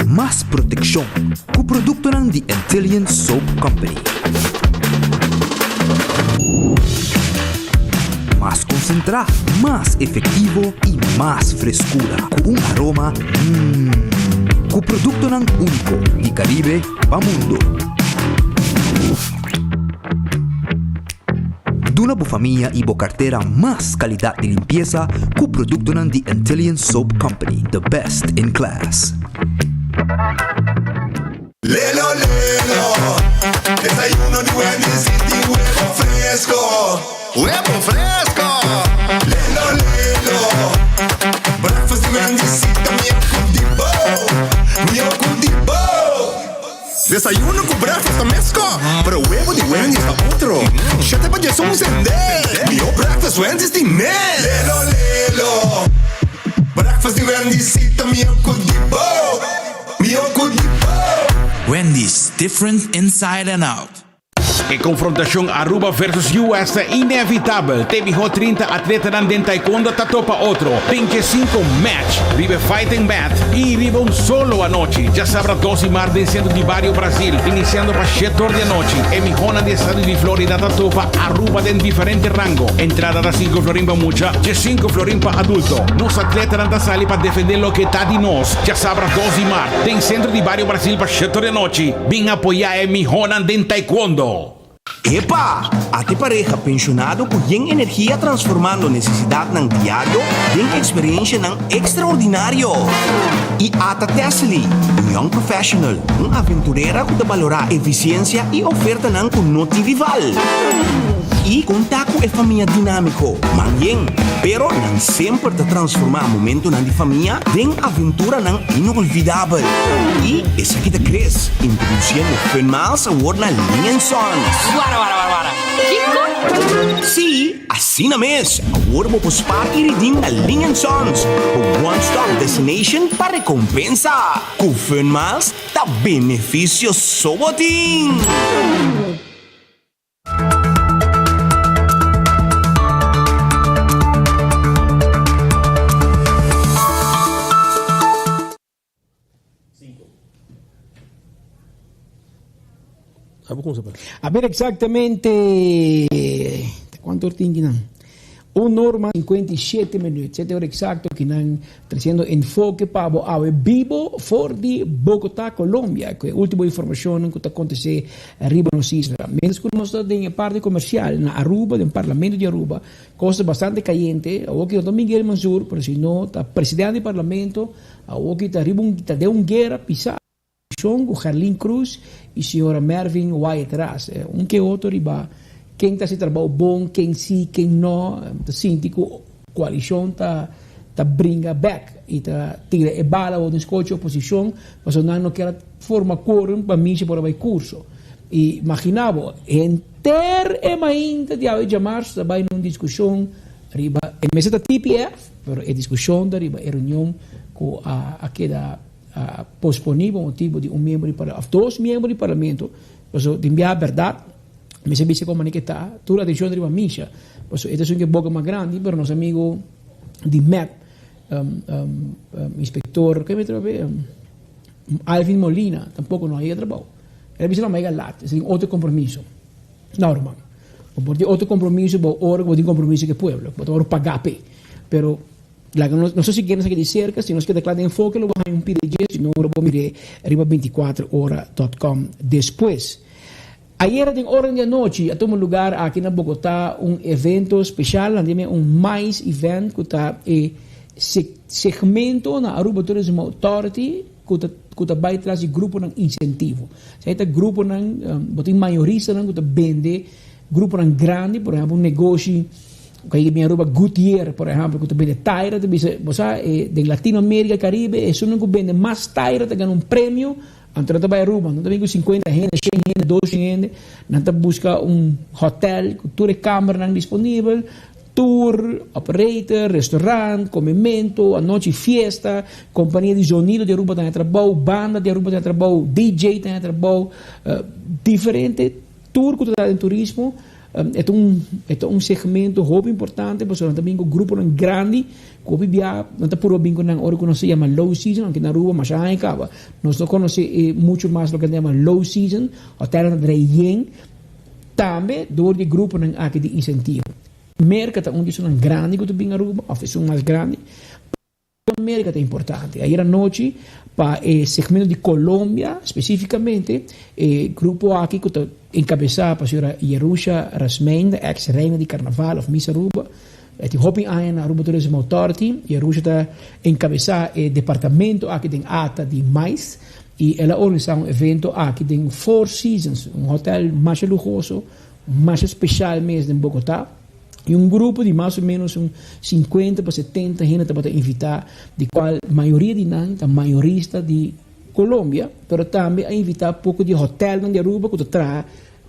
mas protekshon ku produktonan di Antillian Soap Company. Mas konsentrá, mas efektivo i mas freskura ku un aroma mmm. Ku produktonan úniko di Karibe pa mundu. Duna bo famia i bo kartera mas kalidat di limpiesa ku produktonan di Antillian Soap Company, the best in class. Lelo lelo, desayuno di Wendy's y tin huevo fresco. Huevo fresco. Lelo lelo, breakfast di Wendy's y ta mihó cu di bo, mihó cu di bo. Desayuno cu breakfast ta mesco, pero huevo di Wendy's ta otro. Shete pa djesun sende, mihó breakfast Wendy's tin mes. Lelo lelo, breakfast di Wendy's y ta mihó cu di bo. Mihó ku di bo! Wendy's, different inside and out. E konfrontashon Aruba versus US ta inevitabel. Te mihó 30 atletanan den taekwondo ta topa otro den dje sinku match riba e fighting mat i riba un solo anochi. Djasabra dos di mart den Sentro di Bario Brasil, inisiando pa shet or di anochi. E mihónan di estado di Florida ta topa Aruba den diferente rango. Entrada ta sinku florin pa mucha, dje sinku florin pa adulto. Nos atletanan ta sali pa defendé loke ta di nos. Djasabra dos di mart, den Sentro di Bario Brasil pa sheto di anochi, bin apoyá e mihónan den taekwondo. Epa! Ate pareha penshonado ku yen energia transformando nesesidatnan diario den eksperenshanan ekstraordinario. I ata Tessely, un young professional, un aventurera ku ta balorá efisiensia i ofertanan ku no tin rival. I konta ku e famia dinámiko, man yen, pero nan semper ta transformá momentonan di famia den aventuranan inolvidabel. I esaki ta Chris, introdusiendo Fun Miles awor na Ling and Sons. Wara wara wara wara. Kiko? Sí, asina mes! Awor bo por spaar i redeem na Ling and Sons, bo one stop destination pa rekompensa. Ku Fun Miles ta benefisio so bo tin! A ber exactamente cuanto or tin kinan. Un or mas 57 minuut. Sete ora exacto kinan treciendo enfoke pa bo awe bibo for di Bogota, Colombia. Cu e ultimo informacionnan cu ta acontece riba nos isla. Mientras cu nos ta den e parti comercial na Aruba, den Parlamento di Aruba, cos ta bastante cayente. Awor ki no ta Miguel Mansur, pero si no ta presidente di Parlamento, awor ki ta riba un, ta den un guera pisa. Shon cu Gerlin Cruz y señora Mervin Wyatt Ras. Un ke otro riba ken ta haci trabao bon, ken si, ken no. Ta sinti cu coalicion ta ta bringa bek y ta tira e bala awor den scochi oposicion pasobra nan no kier a forma quorum pa misha por a bay curso. Y imagina bo, henter e mainta di awe djamarzo ta bay na un discusion riba, e mester ta TPF, pero e discusion ta riba e reunion cu a keda a posponí pa motibu di un miembro di parlamento òf dos miembro di parlamento, pasobra tin biaha bèrdat. Mester bisa kon manera ke ta, tur atenshon riba Misha, pasobra e ta esun ke boka mas grandi, pero nos amigo di mep, inspector, ke mi ta papia? Alvin Molina tampoco no a yega trabou. El a bisa no a yega lat, esei tin otro compromiso. No ruman, bo por tin otro compromiso bo ora ku bo tin compromiso ku e pueblo, bo ta wòrdu pagá p'e. Pero laga nos, nos ta sigui esaki di serka, si nos keda kla den enfoke lo bo haña un pida dje, si no lo bo mir'é riba 24 ora dot com despues. Ayera den ora di anochi a tuma lugar aki na Bogotá un evento special, nan dime un MICE event cu ta e segmento na Aruba Tourism Authority cu ta cu ta bay tras di gruponan incentivo. Esaki ta gruponan, bo tin mayoristanan cu ta bende gruponan grandi, por ehempel un negoshi cu a yega bin Aruba Goodyear por ehempel cu ta bende taira ta bisa bo sa den Latinoamerica, Caribe esunnan cu bende mas taira ta gana un premio. Anto nan ta bai Aruba, nan ta bin ku sinkuenta hende, shen hende, doshen hende, nan ta buska un hotel ku tur e kambernan disponibel, tour operator, restaurant, komemento, anochi fiesta, kompania di zonido di Aruba ta haña trabou, banda di Aruba ta haña trabou, DJ ta haña trabou, diferente tur ku ta traha den turismo. E ta un e ta un segmento hopi importante pasobra nan ta bin ku gruponan grandi ku hopi bia nan ta purba bin ku nan ora ku nos ta yama low season aunke na Aruba masha aña kaba nos no konosé e muchu mas loke nan ta yama low season hotelnan ta drei yen tambe dor di e gruponan aki di insentivo. Merka ta un di esunnan grandi ku ta bin Aruba òf esun mas grandi. America ta importante. Ayer anochi pa e segmento di Colombia specificamente e grupo aki cu ta encabeza pa señora Yerusha Rasmijn, ex reina di carnaval of Miss Aruba, e tin hopi aña na Aruba Tourism Authority. Yerusha ta encabeza e departamento aki den ata di mais y el a organisa un evento aki den Four Seasons, un hotel masha luhoso, masha special mes den Bogota. Y un grupo di mas o menos un 50 pa 70 hende tabata invita, di cual mayoria di nan ta mayorista di Colombia, pero tambe a invita poco di hotelnan di Aruba cu ta traha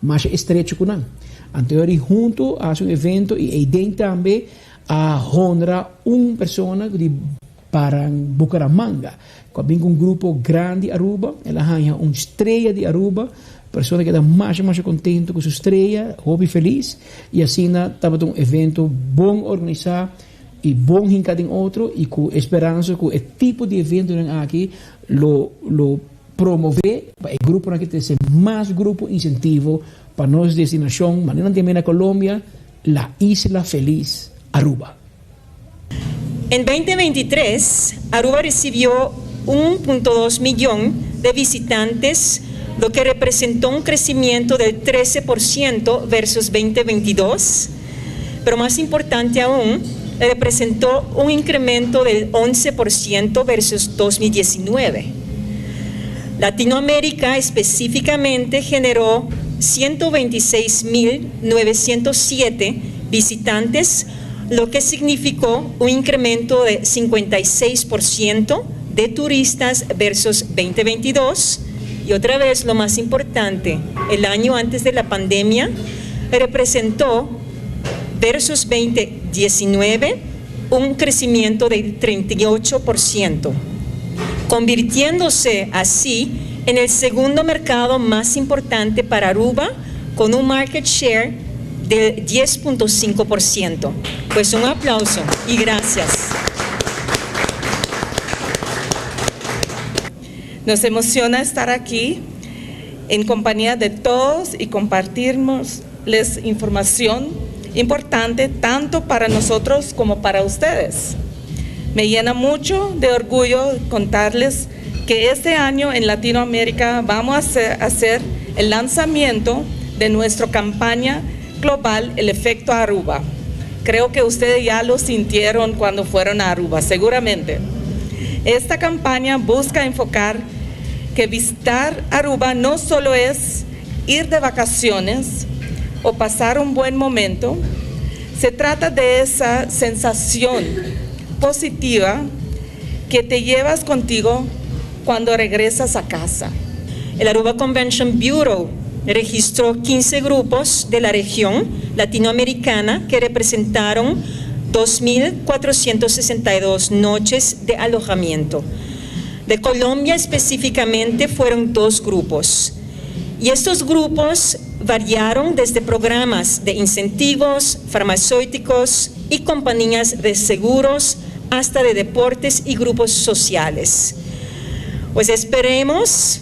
masha estrecho cu nan. Anto e hunto a haci un evento y eyden tambe a honra un persona di Baran Bucaramanga, cu a bin cu un grupo grandi Aruba, el a haña un strea di Aruba, persona keda masha masha contento cu su strea, hopi feliz, y asina tabata un evento bon organisa y bon hinca den otro y cu e speransa cu e tipo di eventonan aki lo lo promove pa e gruponan aki trece mas grupo incentivo pa nos destinacion, manera nan tin na Colombia, La Isla Feliz Aruba. En 2023, Aruba recibió 1.2 millón de visitantes, lo que representó un crecimiento del 13% versus 2022. Pero más importante aún, representó un incremento del 11% versus 2019. Latinoamérica específicamente generó 126.907 visitantes, lo que significó un incremento de 56% de turistas versus 2022. Y otra vez, lo más importante, el año antes de la pandemia representó versus 2019 un crecimiento del 38%, convirtiéndose así en el segundo mercado más importante para Aruba, con un market share del 10.5%. Pues un aplauso y gracias. Nos emociona estar aquí en compañía de todos y compartirles información importante tanto para nosotros como para ustedes. Me llena mucho de orgullo contarles que este año en Latinoamérica vamos a hacer el lanzamiento de nuestra campaña global El Efecto Aruba. Creo que ustedes ya lo sintieron cuando fueron a Aruba, seguramente. Esta campaña busca enfocar que visitar Aruba no solo es ir de vacaciones o pasar un buen momento, se trata de esa sensación positiva que te llevas contigo cuando regresas a casa. El Aruba Convention Bureau registró 15 grupos de la región latinoamericana que representaron 2.462 noches de alojamiento. De Colombia específicamente fueron dos grupos. Y estos grupos variaron desde programas de incentivos, farmacéuticos y compañías de seguros hasta de deportes y grupos sociales. Pues esperemos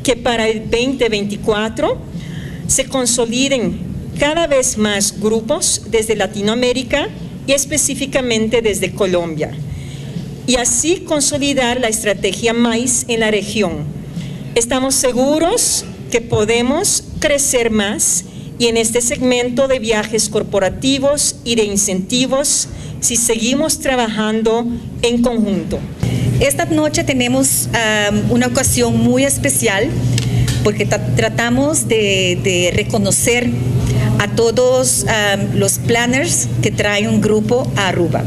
que para el 2024 se consoliden cada vez más grupos desde Latinoamérica y específicamente desde Colombia, y así consolidar la estrategia MAIS en la región. Estamos seguros que podemos crecer más y en este segmento de viajes corporativos y de incentivos si seguimos trabajando en conjunto. Esta noche tenemos una ocasión muy especial porque tratamos de, reconocer a todos los planners que traen un grupo a Aruba.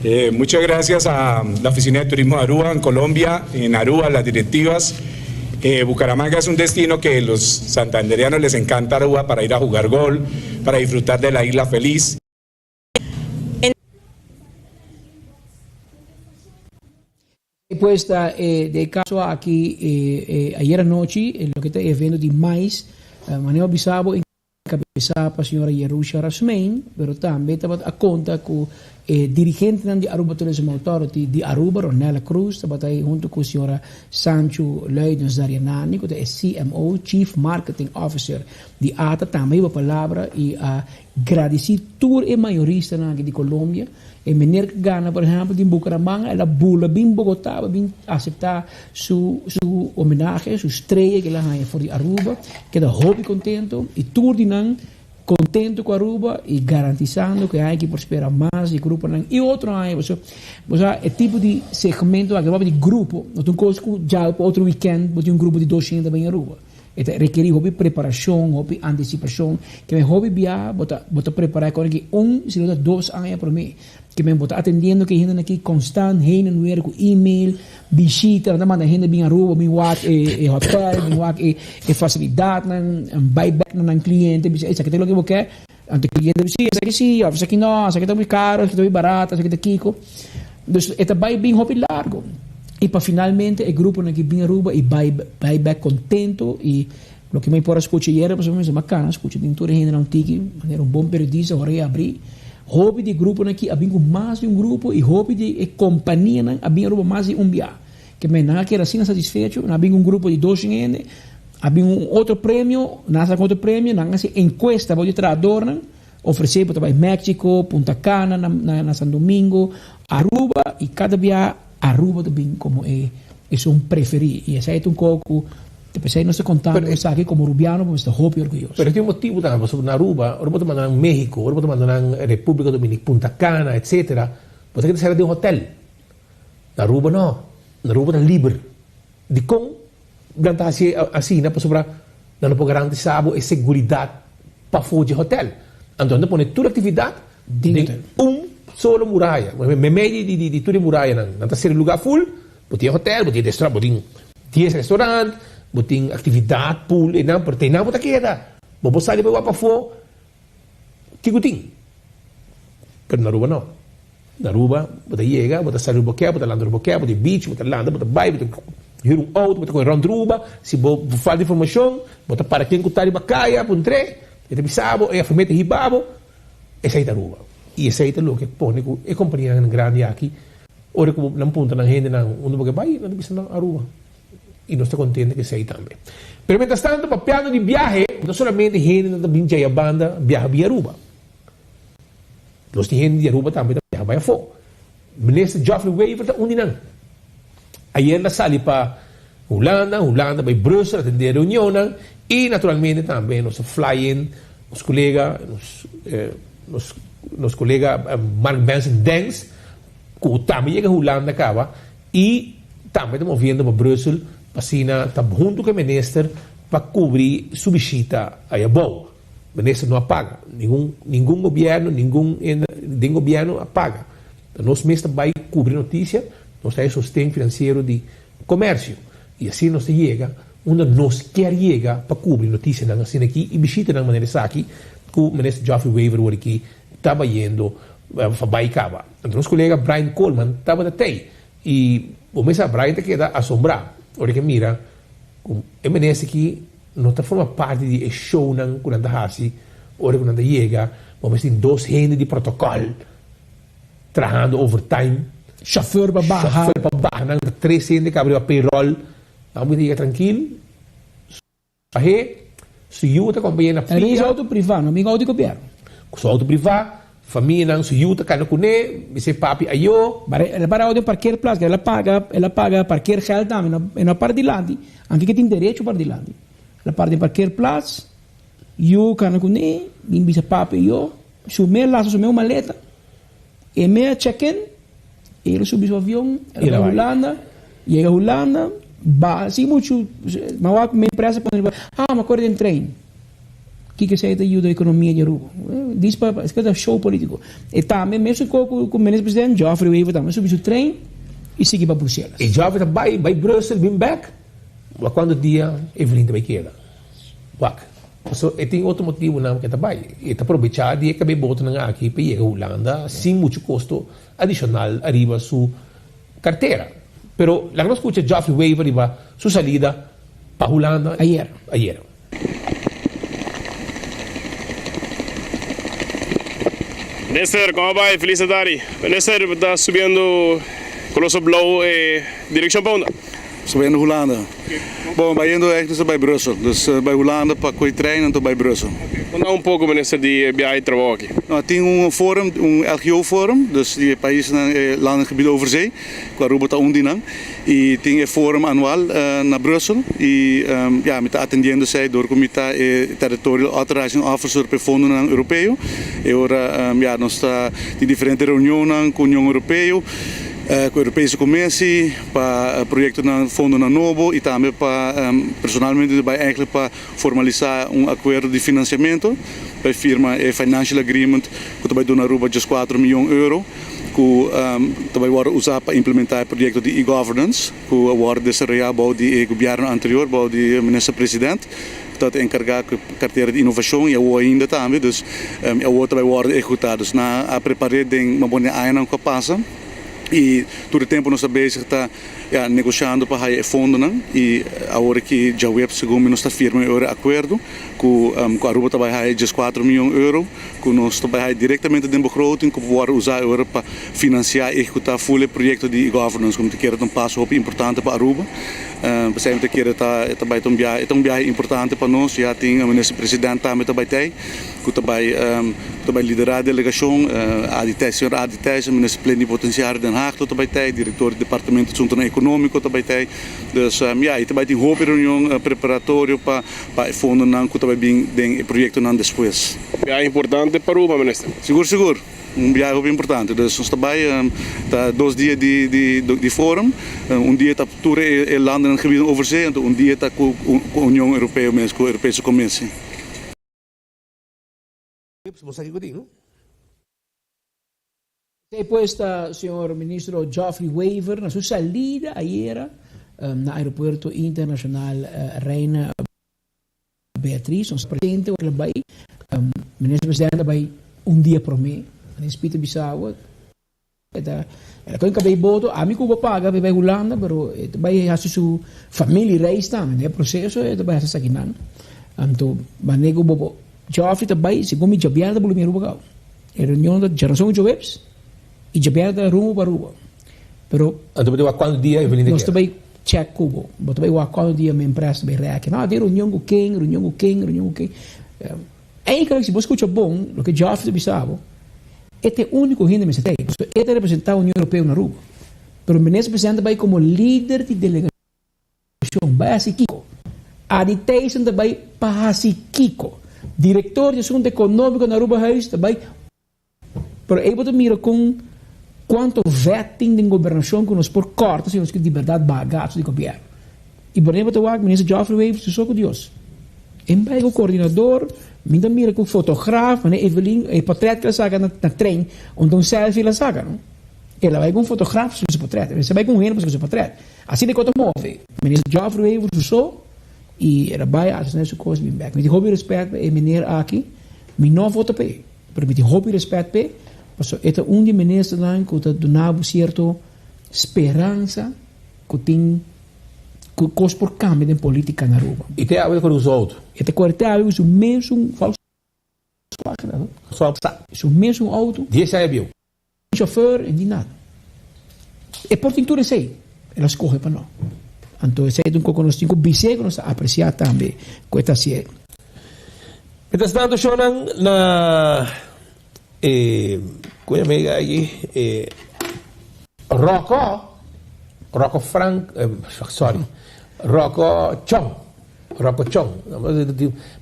Eh, muchas gracias a la Oficina de Turismo de Aruba en Colombia, en Aruba, las directivas. Eh, Bucaramanga es un destino que los santandereanos les encanta Aruba para ir a jugar gol, para disfrutar de la isla feliz. Pues ta e de caso aki e ayera nochi loke ta e evento di mais manera bo bisa bo encabeza pa señora Yerusha Rasmijn pero tambe tabata a conta cu e dirigentenan di Aruba Tourism Authority di Aruba Ronella Cruz tabata ahi hunto cu señora Sancho Luidens Darianani cu ta e CMO Chief Marketing Officer di ata tambe hiba palabra y a gradici tur e mayoristanan aki di Colombia. E meneer ku gana por ehèmpel di Bucaramanga el a bula bin Bogotá pa bin aseptá su su homenahe, su strea ku el a haña for di Aruba. Keda hopi kontento i tur di nan kontento ku Aruba i garantisando ku e aña aki por spera mas di gruponan i otro aña pasobra bo sa e tipo di segmento aki papia di grupo no ta un kos ku djal pa otro wikènt bo tin un grupo di doshenta bin Aruba. E ta rekerí hopi preparashon, hopi antisipashon. Ke men hopi bia bo ta bo ta prepará e kos aki un, si no ta dos aña promé. Ke men bo ta atendiendo ku e hendenan aki konstant heen en weer ku email, bishita, nan ta manda hende bin Aruba bin wak e e hotel, bin wak e e fasilidatnan, bai bèk na nan kliente bisa esaki ta loke bo ke. Anto e kliente bisa si esaki si òf esaki no, esaki ta muy karo, esaki ta muy barato, esaki ta kiko. Dus e ta bai bin hopi largo y pa finalmente e gruponan ki bin Aruba y bai bai bek contento y loke mi por a scucha ayer pasobra mi mester cana scucha den tur e hendenan un tiki manera un bon periodista ora e abri hopi di e gruponan aki a bin cu mas di un grupo y hopi di e companianan a bin Aruba mas di un bia ke men nan a keda asina satisfecho nan a bin cu un grupo di doshen hende a bin un otro premio nan a saca otro premio nan a haci encuesta bo di trahadornan. Ofresé bo ta bai Mexico, Punta Cana na na San Domingo, Aruba y cada bia Aruba ta bin como e esun preferí y esei ta un cosa cu ta pesey nos ta contando esaki como Rubiano bo mester hopi orguyoso. Pero tin un motibu tambe pasobra na Aruba ora bo ta manda nan Mexico, ora bo ta manda nan Republica Dominicana, Punta Cana etcetera bo ta keda sera den hotel. Na Aruba no, na Aruba ta liber. Dikon nan ta hasi asina? Pasobra nan no por garantisa bo e seguridat pafó dje hotèl. Anto nan ta pone tur aktividat den un solo muraya. Meimei di tur e murayanan nan ta sera e lugá ful. Bo tin e hotèl, bo tin e restaurant, bo tin dies restaurant, bo tin aktividat, pool, einan, pero te einan bo ta keda. Bo por sali bai wak pafó kiko tin. Pero na Aruba no. Na Aruba bo ta yega, bo ta sali riba bo kè, bo ta landa riba bo kè, bo ta beach, bo ta landa, bo ta bai, bo ta hür un outo, bo ta kohe rònt Aruba. Si bo falta informashon, bo ta para ken ku ta riba kaya puntr'é, e ta bisa bo, e afirm'é ta hiba bo. Esei ta Aruba. I esei ta loke pone ku e kompanianan grandi aki, ora ku nan puntra nan hendenan unda bo ke bai, nan ta bisa nan Aruba. I nos ta kontento ku esei tambe. Pero mientrastanto, papiando di biahe, no solamente hendenan ta bin djaya banda biaha bia Aruba. Nos tin hende di Aruba tambe ta biaha bai afó. Minister Geoffrey Wever ta un di nan. Ayer el a sali pa Hulanda, Hulanda bai Brussel atendé reunionnan y naturalmente tambe nos a fly in nos colega, nos nos nos colega Mark Benson Dens cu tambe yega Hulanda caba y tambe ta moviendo pa Brussel pa asina ta hunto cu e minister pa cubri su bishita ayabou. Minister no a paga. Ningun ningun gobierno, ningun hende den gobierno a paga. Ta nos mes ta bay cubri noticia, nos ta e sosten financiero di comercio. Y asina nos ta yega unda nos kier yega pa cubri noticianan asina aki y bishitanan manera esaki cu Minister Geoffrey Wever wor aki ta bayendo pa bay caba. Anto nos colega Brian Coleman tabata tey y bo mesa Brian ta keda asombra ora ke mira cu e minister aki. no ta forma parti di e shownan ku nan ta hasi ora ku nan ta yega, bo mester tin dos hende di protokòl trahando overtime. Chauffeur pa baha. Chauffeur pa baha nan ta tres hende kaba riba payroll. Nan bo ta yega trankil. Ahé, su yu ta kompañ'é na El pia. su auto privá, no bin auto di gobièrnu. Ku su auto privá, famianan, su yu ta kana kuné, bis'é papi ayó. Bara el a para auto den parkeerplaats, el a paga, el a paga parkeergeld tambe, no, e no a para dilanti, anke ke tin derecho para dilanti. El a para den parkeerplaats, yu kana kuné, bin bisa papi ayó, su mes lasa su mes maleta, e mes a check in. El a subi su avion, el a bai Hulanda, yega Hulanda, ba sin muchu, ma wak mi empresa pone riba, ah, mi a kore den trein. Kiko esei ta yuda ekonomia di Aruba? Dis pa, es ta show politiko. E tambe mesun ko ku minister president Geoffrey Wever tambe a subi su trein i sigui pa Bruselas. E Geoffrey ta bai, bai Brussel, bin bek, wak kuantu dia Evelyn ta bai keda. Wak. Paso e tin otro motibunan ku e ta bai. E ta probechá di e kab'é botonan aki pa yega Hulanda sin muchu kosto adishonal ariba su kartera. Pero laga nos skucha Geoffrey Wever riba su salida pa Hulanda Ayer. ayer. Minister, como bai? Feliz tardi. Minister, bo ta subiendo Coloso Blauw e direccion pa unda? Subiendo Hulanda. Bon, bayendo eigenlijk nos ta bay Brussel. Dus bay Hulanda pa koe trein anto bay Brussel. Conta un poco minister di e biahe di trabou aki. No, tin un forum, un LGO forum, dus di e paisnan, e landen gebied over zee, ku Aruba ta un di nan. I tin e forum anual na Brussel i ya, mi ta atendiendo esei dor ku mi ta e Territorial Authorizing Officer pa e fondonan Europeo. E ora ya nos ta tin diferente reunionnan ku Union Europeo, ku Europese Commissie pa proyectonan fondonan nobo y tambe pa personalmente ta bay eigenlijk pa formalisa un acuerdo di financiamento bay firma e financial agreement cu ta bay duna Aruba diescuatro miyon euro cu ta bay wordo usa pa implementa e proyecto di e-governance cu a wordo desaroya bou di e gobierno anterior bou di minister president cu tabata encarga cu e cartera di innovacion y awo ainda tambe dus awo ta bay wordo ehecuta dus nan a prepare den mabon di añanan cu a pasa. Y tur e tempo nos ta bezig ta ya negociando pa haya e fondonan y awor aki djaweps segun mi nos ta firma e ora acuerdo cu cu Aruba ta bay haya diescuatro miyon euro cu nos ta bay haya directamente den begroting cu por wordo usa e ora pa financia y ehecuta full e proyecto di e-governance cu mi ta kere ta un paso hopi importante pa Aruba. P'esei mi ta kere ta e ta bay ta un biahe e ta un biahe importante pa nos ya tin minister president tambe ta bay tey. Ku ta bai ku ta bai liderá e delegashon, Adi Thijs, señor Adi Thijs, minister plenipotensiario Den Haag lo ta bai tei, direktor di departamento asuntunan ekonómiko ta bai tei. Dus ya, i ta bai tin hopi reunion preparatorio pa pa e fondonan ku ta bai bin den e proyektonan despues. Biahe importante pa Aruba, minister. Sigur sigur, un biahe hopi importante. Dus nos ta bai, ta dos dia di di di forum, un dia ta tur e landennan gebieden overzee, anto un dia ta ku ku Union Europeo mes, ku Europese Commissie. Esei pues ta señor Ministro Geoffrey Wever na su salida ayera na Aeropuerto Internacional Reina Beatriz. Nos presente ora el a bai, Minister Presidente a bai un dia prome, Minister Peter Bisawa. E ta el a kohe kabei boto, ami ku bo paga pa e bai Hulanda, pero e ta bai hasi su familiereis tambe, den e proseso e ta bai hasi esakinan. Anto mane ku bo bo Geoffrey ta bai, segun mi djabièrnè ta bulu mi Aruba kau. E reunion ta djarason ku djaweps i djabièrnè ta rumbo pa Aruba. Pero Anto bo ta wak kuantu dia Evelyn ta nos ta keda? bai check ku bo, bo ta bai wak kuantu dia mi empresa ta bai rèki. No, tin reunion ku ken, reunion ku ken, reunion ku ken. Eigenlijk si bo skucha bon loke Geoffrey ta bisa bo, e ta e úniko hende mester ta ei, pasobra e ta representá Union Europeo na Aruba. Pero Minister Presidente ta bai komo lider di delegashon, bai hasi kiko? Adi Thijssen ta bai pa hasi kiko? Direktor di Asuntu Ekonómiko na Aruba Huis ta bai. Pero ei bo ta mira kon kuantu vetting den gobernashon ku nos por kòrta si nos ke di bèrdat baha gastu di gobièrnu. I por bo ta wak Minister Geoffrey Wever su so ku Dios. E bai ku koordinador, mi ta mira ku fotograaf, manera Evelyn e portret ku el a saka na trein, unda un selfie el a saka no. El a bai ku un fotograaf pa saka su portret, el mester bai ku un hende pa saka su portret. Asina e kos ta move. Minister Geoffrey Wever su so i el a bai hasi su kos bin bèk. Mi tin hopi rèspèt pa e meneer aki, mi no vota pa e. Pero mi tin hopi respet p'e, pasobra e ta un di e ministernan ku ta duna bo sierto speransa ku tin. Ku kos por kambia den politika na Aruba. I te awe ta kore ku su outo. E ta kore te awe ku su mesun Volkswagen. Su mesun outo. Dies aña bieu. Chauffeur y ni nada. E por tin tur esey, el a scoge pa no. Anto esey ta un co cu nos tin cu bis'é cu nos ta aprecia tambe cu e ta hacié. Mientras tanto shownan na e cu yama e guy aki e Rocco Rocco Frank sorry Rocco Chong Rocco Chong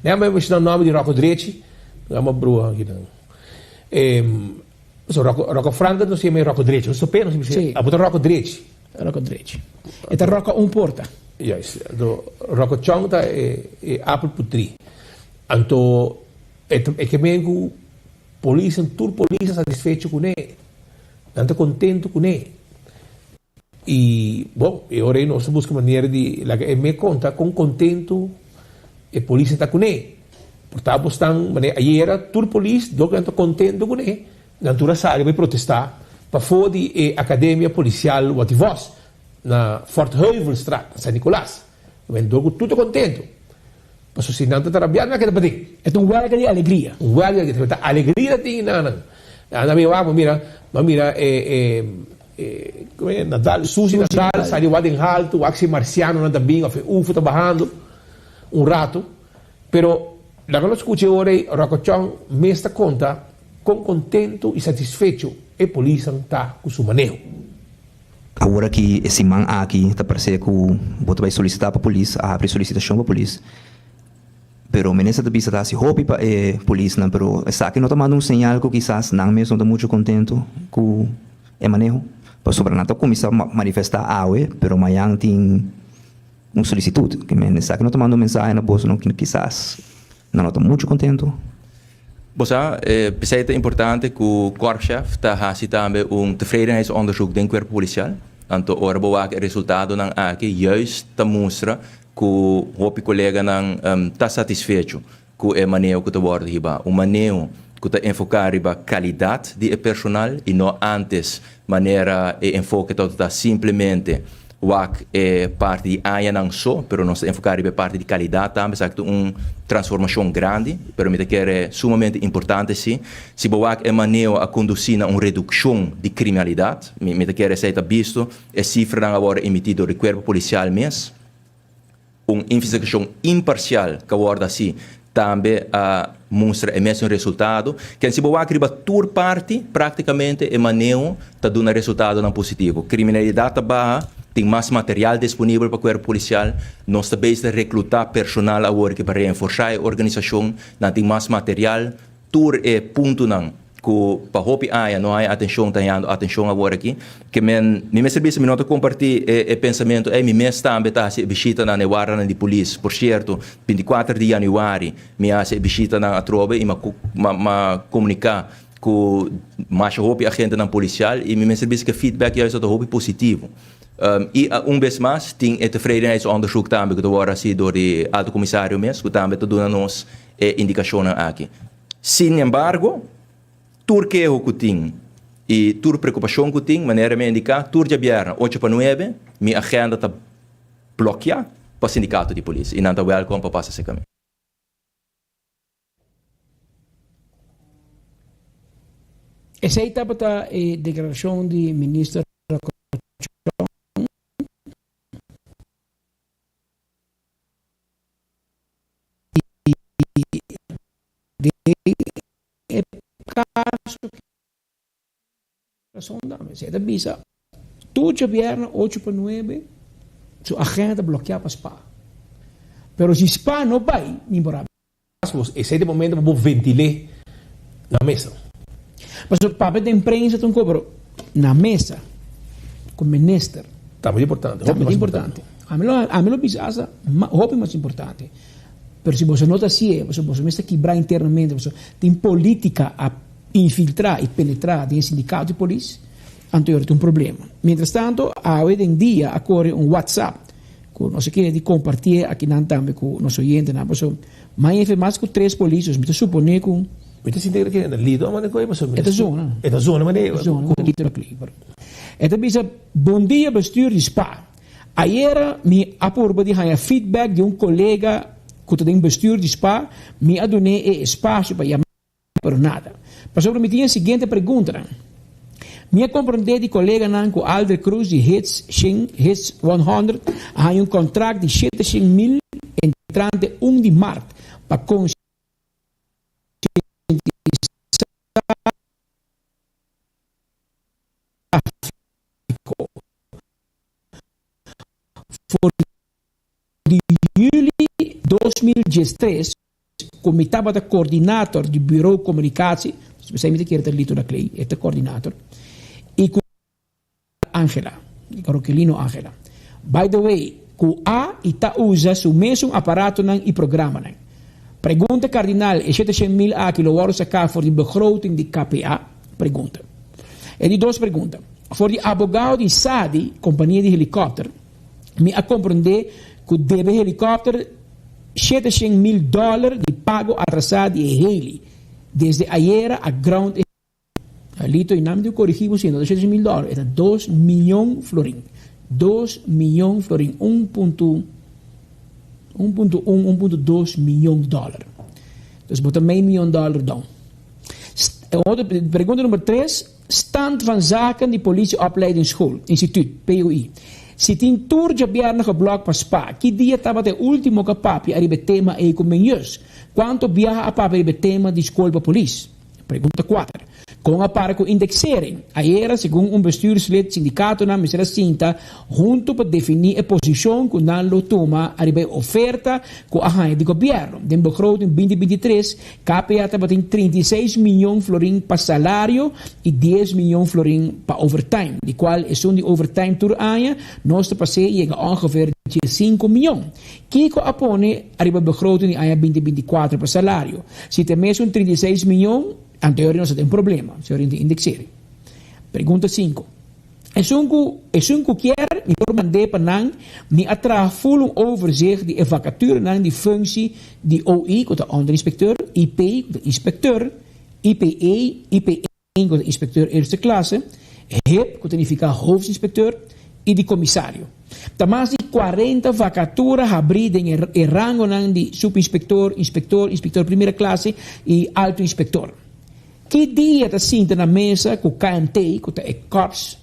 mi ama menshona nomber di Rocco drechi mi ama bruha aki nan e So Rocco, Rocco Frank nos yama e Rocco Drechi. Nos top'é nos bisa, Sí. abo ta Rocco Drechi. Rocco Drechi. E ta Rocco un porta. Juist. Anto Rocco Chong ta e, e apel putrí. Anto e ta, e ke men ku polisnan, tur polis ta satisfecho kuné. Nan ta kontento kuné. I bon, e ora ei nos ta buska manera di laga e me konta kon kontentu e polisnan ta kuné. Por ta bo stan manera ayera tur polis dor ku nan ta kontentu kuné, nan tur a sali bai protestá pafó di e Akademia Polisial Watty Vos na Fort Heuvelstraat na San Nicolas. Men dor ku tur ta kontentu. Pasobra si nan ta ta rabiá nan a keda paden. E ta un wèlga di alegria. Un wèlga di alegria. Ta alegria tin nan. Nan a bin wak, bo mira, bo a mira e e como e Nadal, Susi Nadal sali wak den haltu, wak si marcianonan ta bin of e ufo ta bahando un rato. Pero laga nos scucha e ora ei Rocco Chong mes ta conta con contento y satisfecho e polisnan ta cu su maneho. Awor aki e siman aki ta parse cu bo ta bay solicita pa polis, a habri solicitacion pa polis. Pero minister ta bisa ta haci hopi pa e polisnan, pero esaki no ta manda un señal cu kisas nan mes no ta mucho contento cu e maneho? Pasobra nan ta cuminsa manifesta awe, pero mañan tin un solicitud. Ke men esaki no ta manda un mensahe na boso no kisas nan no ta mucho contento? Bo sa, p'esei ta importante ku Korpschef ta hasi tambe un tevredenheidsonderzoek den Kuerpo Polisial. Anto ora bo wak e resultadonan aki, juist ta mustra ku hopi koleganan ta satisfecho ku e maneho ku ta wòrdu hibá. Un maneho ku ta enfoká riba kalidat di e personal i no antes manera e enfoke tabata ta simplemente wak e parti di añanan so, pero nos ta enfoká riba e parti di kalidat tambe. Esaki ta un transformashon grandi, pero mi ta kere sumamente importante si. Si bo wak e maneho a kondusí na un redukshon di kriminalidat, mi ta kere esei ta bisto, e sifranan a wòrdu emití dor di kuerpo polisial mes. Un investigashon imparsial ka wòrdu hasi tambe a mustra e mesun resultado. Ken si bo wak riba tur parti, praktikamente e maneho ta duna resultadonan positivo. Kriminalidat ta baha, tin mas material disponibel pa kuerpo polisial, nos ta bezig ta reklutá personal awor ki pa reenforsá e organisashon, nan tin mas material, tur e puntonan ku pa hopi aña no haña atenshon ta hañando atenshon awor aki. Ke men, mi mester bisa mi no ta kompartí e e pensamentu ei, mi mes tambe ta hasi e bishitanan na e wardanan di polis. Por sierto, bintikuater di yanüari mi a hasi e bishitanan atrobe i mi a mi a komuniká ku masha hopi agentenan polisial i mi mester bisa ku e feedback juist ta hopi positivo. I un bes mas tin e tevredenheidsonderzoek tambe ku ta wòrdu hasi dor di Alto Komisario mes ku tambe ta duna nos e indikashonnan aki. Sin embargo, tur keho ku tin i tur preokupashon ku tin, manera mi a indiká, tur djabièrnè ocho pa nuebe, mi agenda ta blokiá pa sindikato di polis i nan ta wèlkom pa pasa serka mi. Esei tabata e deklarashon di Minister Rocochon. Den e kaso ki rason tambe. Si e ta bisa tur djabièrnè ocho pa nuebe su agenda ta blokiá pa spa. Pero si spa no bai mi por a. Esei ta e momento pa bo ventil'é na mesa. Pasobra papia den prensa ta un cosa pero na mesa ku minister. Ta muy importante. Ta muy importante. Ami lo ami lo bisa hasta hopi mas importante. Pero si boso no ta hacié, pasobra boso mes ta kibra internamente, pasobra tin politica a infiltra y penetra den e sindicato di polis, anto yora tin un problema. Mientras tanto, awe den dia a core un WhatsApp cu nos a kere di compartié akinan tambe cu nos oyentenan, pasobra maña efe mas cu tres polis, mi ta supone cu. Mi ta sinti que na lido a mane koe pasobra mi E ta zona. E ta zona mane. E ta zona, e ta bisa, Bon dia bestuur di spa. Ayera mi a purba di haña feedback di un kolega ku ta den bestuur di spa, mi a dun'é e espasio pa yama pero nada. Pasobra mi tin e siguiente preguntanan. Mi a komprondé di koleganan ku Alder Cruz di Hits shen, Hits 100, a haña un kontrakt di 700 mil entrante un di mart pa konsientisá tráfiko. For di juli 2013 ku mi tabata coördinator di Bureau Communicatie, p'esei mi ta kere ta Lito Laclay, e ta coördinator, i ku Angela, Roquelino Angela. By the way, ku a i ta usa su mesun aparatonan i programanan. Pregunta kardinal, e 700 mil aki lo wòrdu saká for di begroting di KPA? Pregunta. E di dos pregunta, for di abogado di Sadi, kompania di helikòpter, mi a komprondé ku debe helikòpter 700 mil dòler di pago atrasá di e heli. Desde ayera a ground e Lito, i nan mi korigí bo si, no ta 700 mil dòler, e ta 2 mion florin. 2 mion florin, 1.1, 1.2 mion dòler. Dus bo ta mei mion dòler down. Otro pregunta number 3, stand van zaken di Politieopleidingsschool, instituut, POI. Si tin tur djabièrnè geblòk pa spa, ki dia tabata e último ku a papia ariba e tema ei ku Menjus? Kuantu biaha a papia ariba e tema di skol pa polis? Pregunta 4. Kon a para ku indexering? Ayera, segun un bestuurslid, sindikatonan mester a sinta huntu pa definí e posishon ku nan lo tuma ariba e oferta ku a haña di gobièrnu. Den begroting 2023, KPA tabatin 36 mion florin pa salario i 10 mion florin pa overtime, di kual esun di overtime tur aña nos ta pas'é yega ongeveer 15 mion. Kiko a pone ariba begroting di aña 2024 pa salario? Si ta mesun 36 mion, anto nos tin problema, si di indexering. Pregunta 5. Esun ku kier, mi por mand'é pa nan, mi a traha full un overzicht di e vacaturenan di functie di OI, ku ta onderinspecteur, IP, ku ta inspecteur, IPE, IP1, ku ta inspecteur eerste klasse, HIP, ku ta nifiká hoofdinspecteur, i di commissario. Ta mas di 40 vacatura habrí den e rangonan di subinspector, inspector, inspector primera clase i alto inspector. Ki dia ta sinta na mesa ku KMT, ku ta e Korps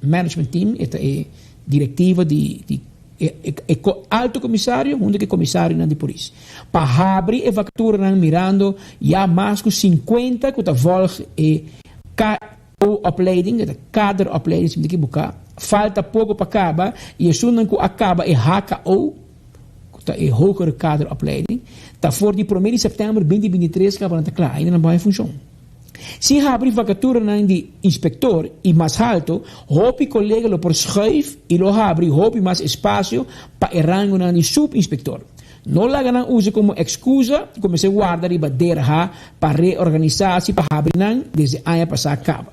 Management Team, e ta e direktiva di e alto commissario, huntu ku e commissarionan di polis, pa habri e vacaturanan mirando ya mas ku 50 ku ta volg e KO-opleiding, e kaderopleiding, si mi ta ekivoká, falta poko pa kaba, i esunnan ku a kaba e HKO, ku ta e hogere kaderopleiding, ta for di 1 di sèptèmber 2023 kaba nan ta kla, ainda nan bai funshon. Si habri vacaturanan di inspector i mas alto, hopi kolega lo por schuif i lo habri hopi mas espasio pa e rangonan di subinspector. No laga nan usa komo ekskusa ku mester warda riba DRH pa reorganisatie pa habri nan desde aña pasá kaba.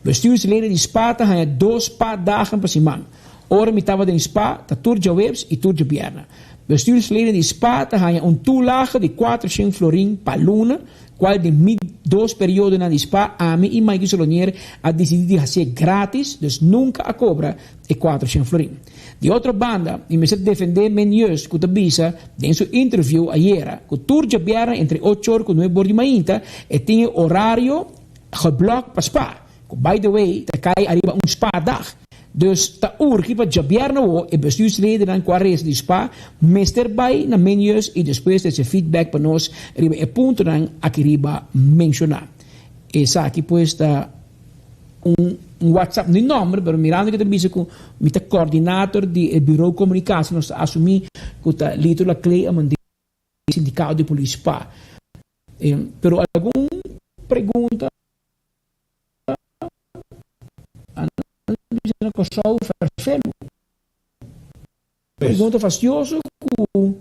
Bestuursleden di spa ta haña dos spa dagen pa siman. Ora mi tabata den spa ta tur djaweps i tur djabièrnè. Bestuursleden di spa ta haña un toelage di 400 florin pa luna, kual den mi dos periodonan di spa ami i Mikey Solonier a disidí di hasié gratis, dus nunka a kobra e 400 florin. Di otro banda, mi mester defendé Menjus ku ta bisa den su interview ayera ku tur djabièrnè entre 8 or ku 9 or di mainta e tin e orario geblòk pa spa, ku by the way ta kai ariba un spa-dag. Dus ta urgi pa djabièrnè awo e bestuursledennan ku a resa di spa mester bai na Menjus i despues trese feedback pa nos riba e puntonan aki riba menshoná. Esaki pues ta un WhatsApp, no e nòmber, pero mirando ku ta bisa ku mi ta coördinator di e Bureau Communicatie, nos ta asumí ku ta Lito Laclay a mand'é sindikato di polis spa. Pero algun pregunta nan bisa na Kòrsou ferfelu. Pregunta fastioso ku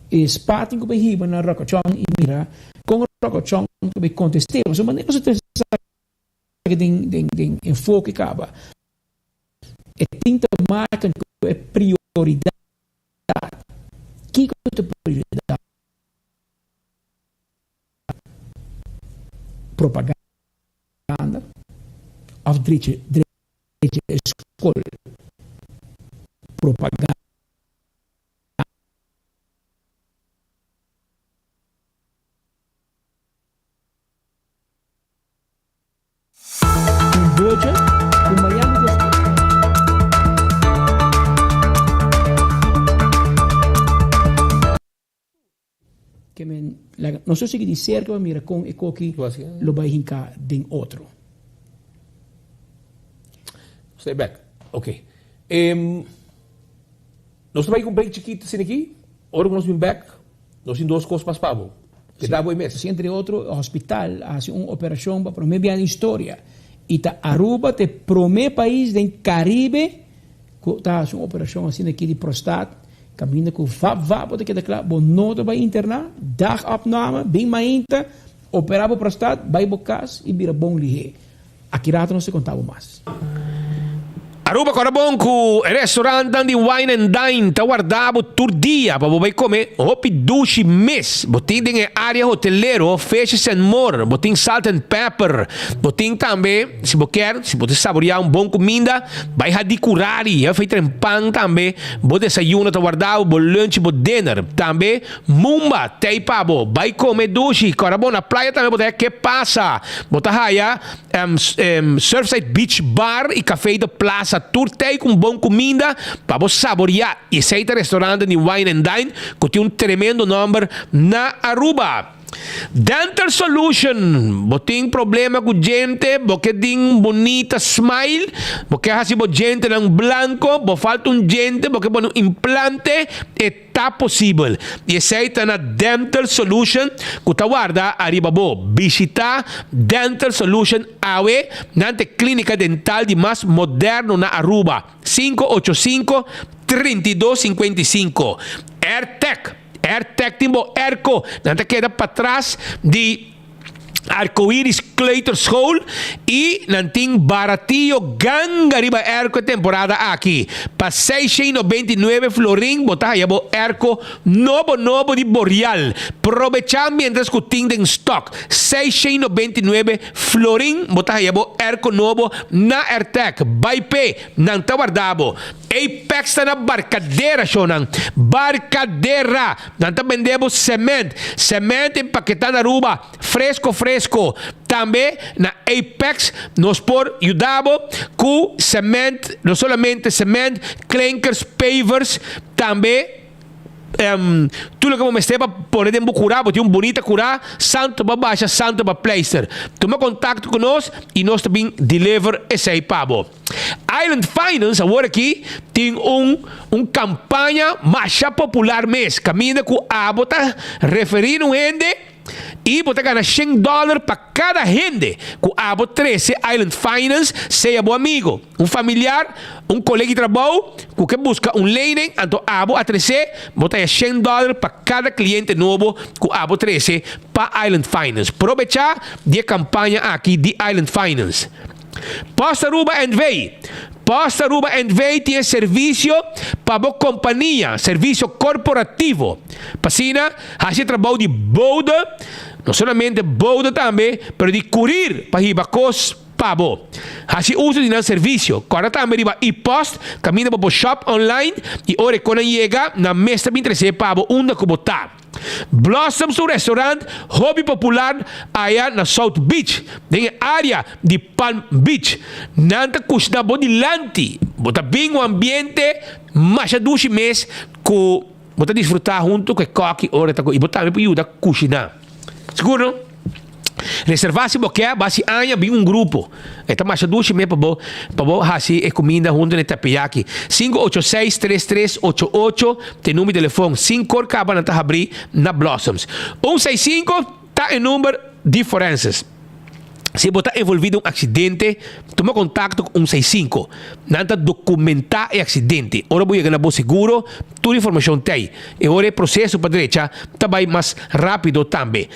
e spa tin ku bai hiba na Rokochon i mira kon Rokochon ta bai kontest'é. Pasobra manera ku ta esaki den enfoke kaba e tin te maken ku e prioridat. Kiko ta prioridat? Propaganda òf drecha e skol? Propaganda. Laga nos lo sigui di serka pa mira kon e koki lo bai hinká den otro. Stay back. Ok. Nos ta bai ku un break chikito asina aki. Ora ku nos bin bek, nos tin dos kos mas pa bo. Ke ta bo e mes? Si entre otro e hospital a hasi un operashon pa prome bia den historia i ta Aruba ta e prome pais den Caribe ku ta hasi un operashon asina aki di prostat kaminda ku vap vap bo ta keda kla bo no ta bai interna, dagopname, bin mainta, opera bo prostat, bai bo kas i bira bon lihé. Aki rato nos ta konta bo mas. Aruba kòrda bon ku e restaurantnan di Wine and Dine ta warda bo tur dia pa bo bai kome hopi dushi mes. Bo tin den e área hotelero Fishes and More, bo tin Salt and Pepper, bo tin tambe si bo kier si bo ta saboreá un bon kuminda bai Hadikurari, e fei pan tambe, bo desayuno ta warda bo, bo lunch i bo dinner. Tambe Mumba tei pa bo bai kome dushi. Kòrda bon na playa tambe bo ta haya Ke Pasa, bo ta haya. Surfside Beach Bar y Café de Plaza tur tei cu un bon cuminda pa bo saboria y esey ta restaurante di Wine and Dine cu tin un tremendo nomber na Aruba. Dental Solution, Bo tin problema cu djente, bo ke tin un bunita smile, bo ke haci bo djentenan blanco, bo falta un djente, bo ke pone un implante, e. Ta posibel y esey ta na Dental Solution cu ta warda ariba bo. Bishita Dental Solution awe, nan ta e clinica dental di mas moderno na Aruba. 585 32 55. Airtec, Airtec tin bo airco, nan ta keda patras di. Arcoiris Kleuterschool y nan tin baratio ganga riba airco e temporada aki. Pa 699 florin bo ta haya bo airco nobo nobo di Boreal. Probecha mientras cu tin den stock. 699 florin bo ta haya bo airco nobo na Airtec. Bay p'e, nan ta warda bo. Apex ta na Barcadera shownan. Barcadera! Nan ta bende bo cement. Cement empaketá na Aruba, fresco fresco. Tambe na Apex nos por yuda bo ku cement, no solamente cement, klinkers, pavers, tambe tur loke bo mester pa pone den bo kurá. Bo tin un bunita kurá, santo pa basha, santo pa pleister. Tuma kontakto ku nos i nos ta bin deliver esei pa bo. Island Finance awor aki tin un un campaña masha popular mes caminda cu abo ta referi un hende y bo ta gana shen dollar pa cada hende cu abo trece Island Finance sea bo amigo, un familiar, un colega di trabou cu ke busca un lening anto abo a trece bo ta haya shen dollar pa cada cliente nobo cu abo trece pa Island Finance. Probecha di e campaña aki di Island Finance. Post Aruba NV. Post Aruba NV tin e servisio pa bo kompania, servisio korporativo. Pa asina hasi e trabou di bode, no solamente bode tambe, pero di kurir pa hiba kos pa bo. Hasi uso di nan servisio. Kòrda tambe riba e-post kaminda bo por shop online i ora e konan yega, nan mes ta bin trese pa bo unda ku bo ta. Blossoms ta un restaurant hopi popular aya na South Beach, den e area di Palm Beach. Nan ta kushna bo dilanti. Bo ta bin un ambiente masha dushi mes ku bo ta disfruta hunto ku e kòki ora e ta ku i bo tambe por yuda kushina. Sigur no? Reserva si bo ke, basi aña bin un grupo. E ta masha dushi mes pa bo pa bo hasi e kuminda huntu na e teppeyaki. 586-3388 ta e number di telefon. Sinku or kaba nan ta habri na Blossoms. Un seis sinku ta e number di Forenses. Si bo ta envolvi den un aksidente, tuma kontakto ku un seis sinku. Nan ta dokumentá e aksidente. Ora bo yega na bo seguro, tur informashon ta ei. E ora e proseso pa drecha ta bai mas rápido tambe.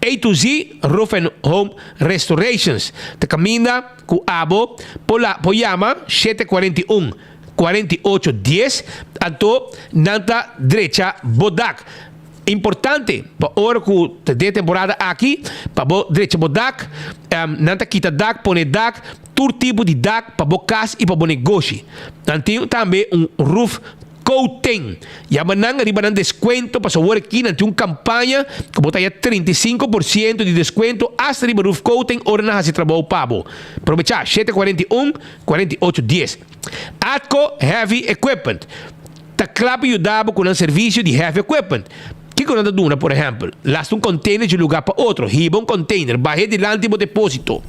A to Z Roof and Home Restorations ta kaminda ku abo por la por yama 741 48 dies anto nan ta drecha bo dak. Importante pa ora ku ta den e temporada aki pa bo drecha bo dak, nan ta kita dak, pone dak, tur tipo di dak pa bo kas i pa bo negoshi. Nan tin tambe un roof Coating. Yama nan riba nan descuento pasobra awor aki nan tin un campaña cu bo ta haya 35% di descuento hasta riba roof coating ora nan haci trabou pa bo. Probecha, 741, 48 10. Atco Heavy Equipment ta cla pa yuda bo cu nan servicio di heavy equipment. Kiko nan ta duna, por ehèmpel, lasta un kònteiner di un lugá pa otro, hiba un kònteiner, bah'é dilanti bo depósito.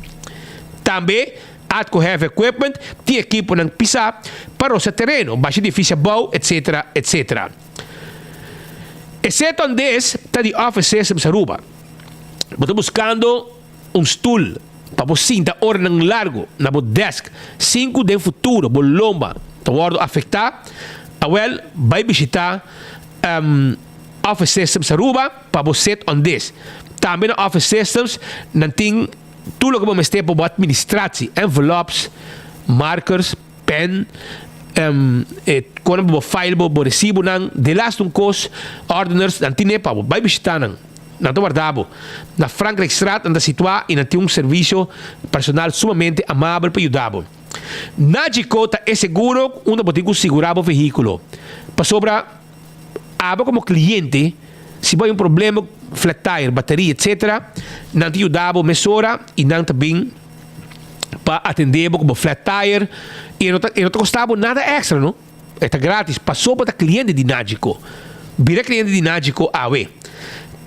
Tambe, Atco Heavy Equipment tin ekiponan pisá pa rosa tereno, basha edifisio abou, etcetera, etcetera. E set on this ta di Office Systems Aruba. Bo ta buskando un stul pa bo sinta oranan largu na bo desk sin ku den futuro bo lomba ta wòrdu afektá? Awèl, bai bishitá Office Systems Aruba pa bo set on this. Tambe na Office Systems nan tin tur loke bo mester pa bo administratie, envelops, markers, pen, e kona pa bo file bo bo resibonan, delaste un kos, ordeners, nan tine pa bo. Bai bishita nan. Nan ta warda bo. Na Frankrijkstraat nan ta situá i nan tin un servisio personal sumamente amabel pa yuda bo. Nagico ta e seguro unda bo tin ku sigurá bo vehíkulo. Pasobra abo komo kliente, si bo hay un problema ku flat tire, bateria, etcetera, nan ta yuda bo mesora i nan ta bin pa atendé bo ku bo flat tire i e no ta e no ta kosta bo nada èkstra no. E ta gratis paso bo ta kliente di Nagico. Bira kliente di Nagico awe.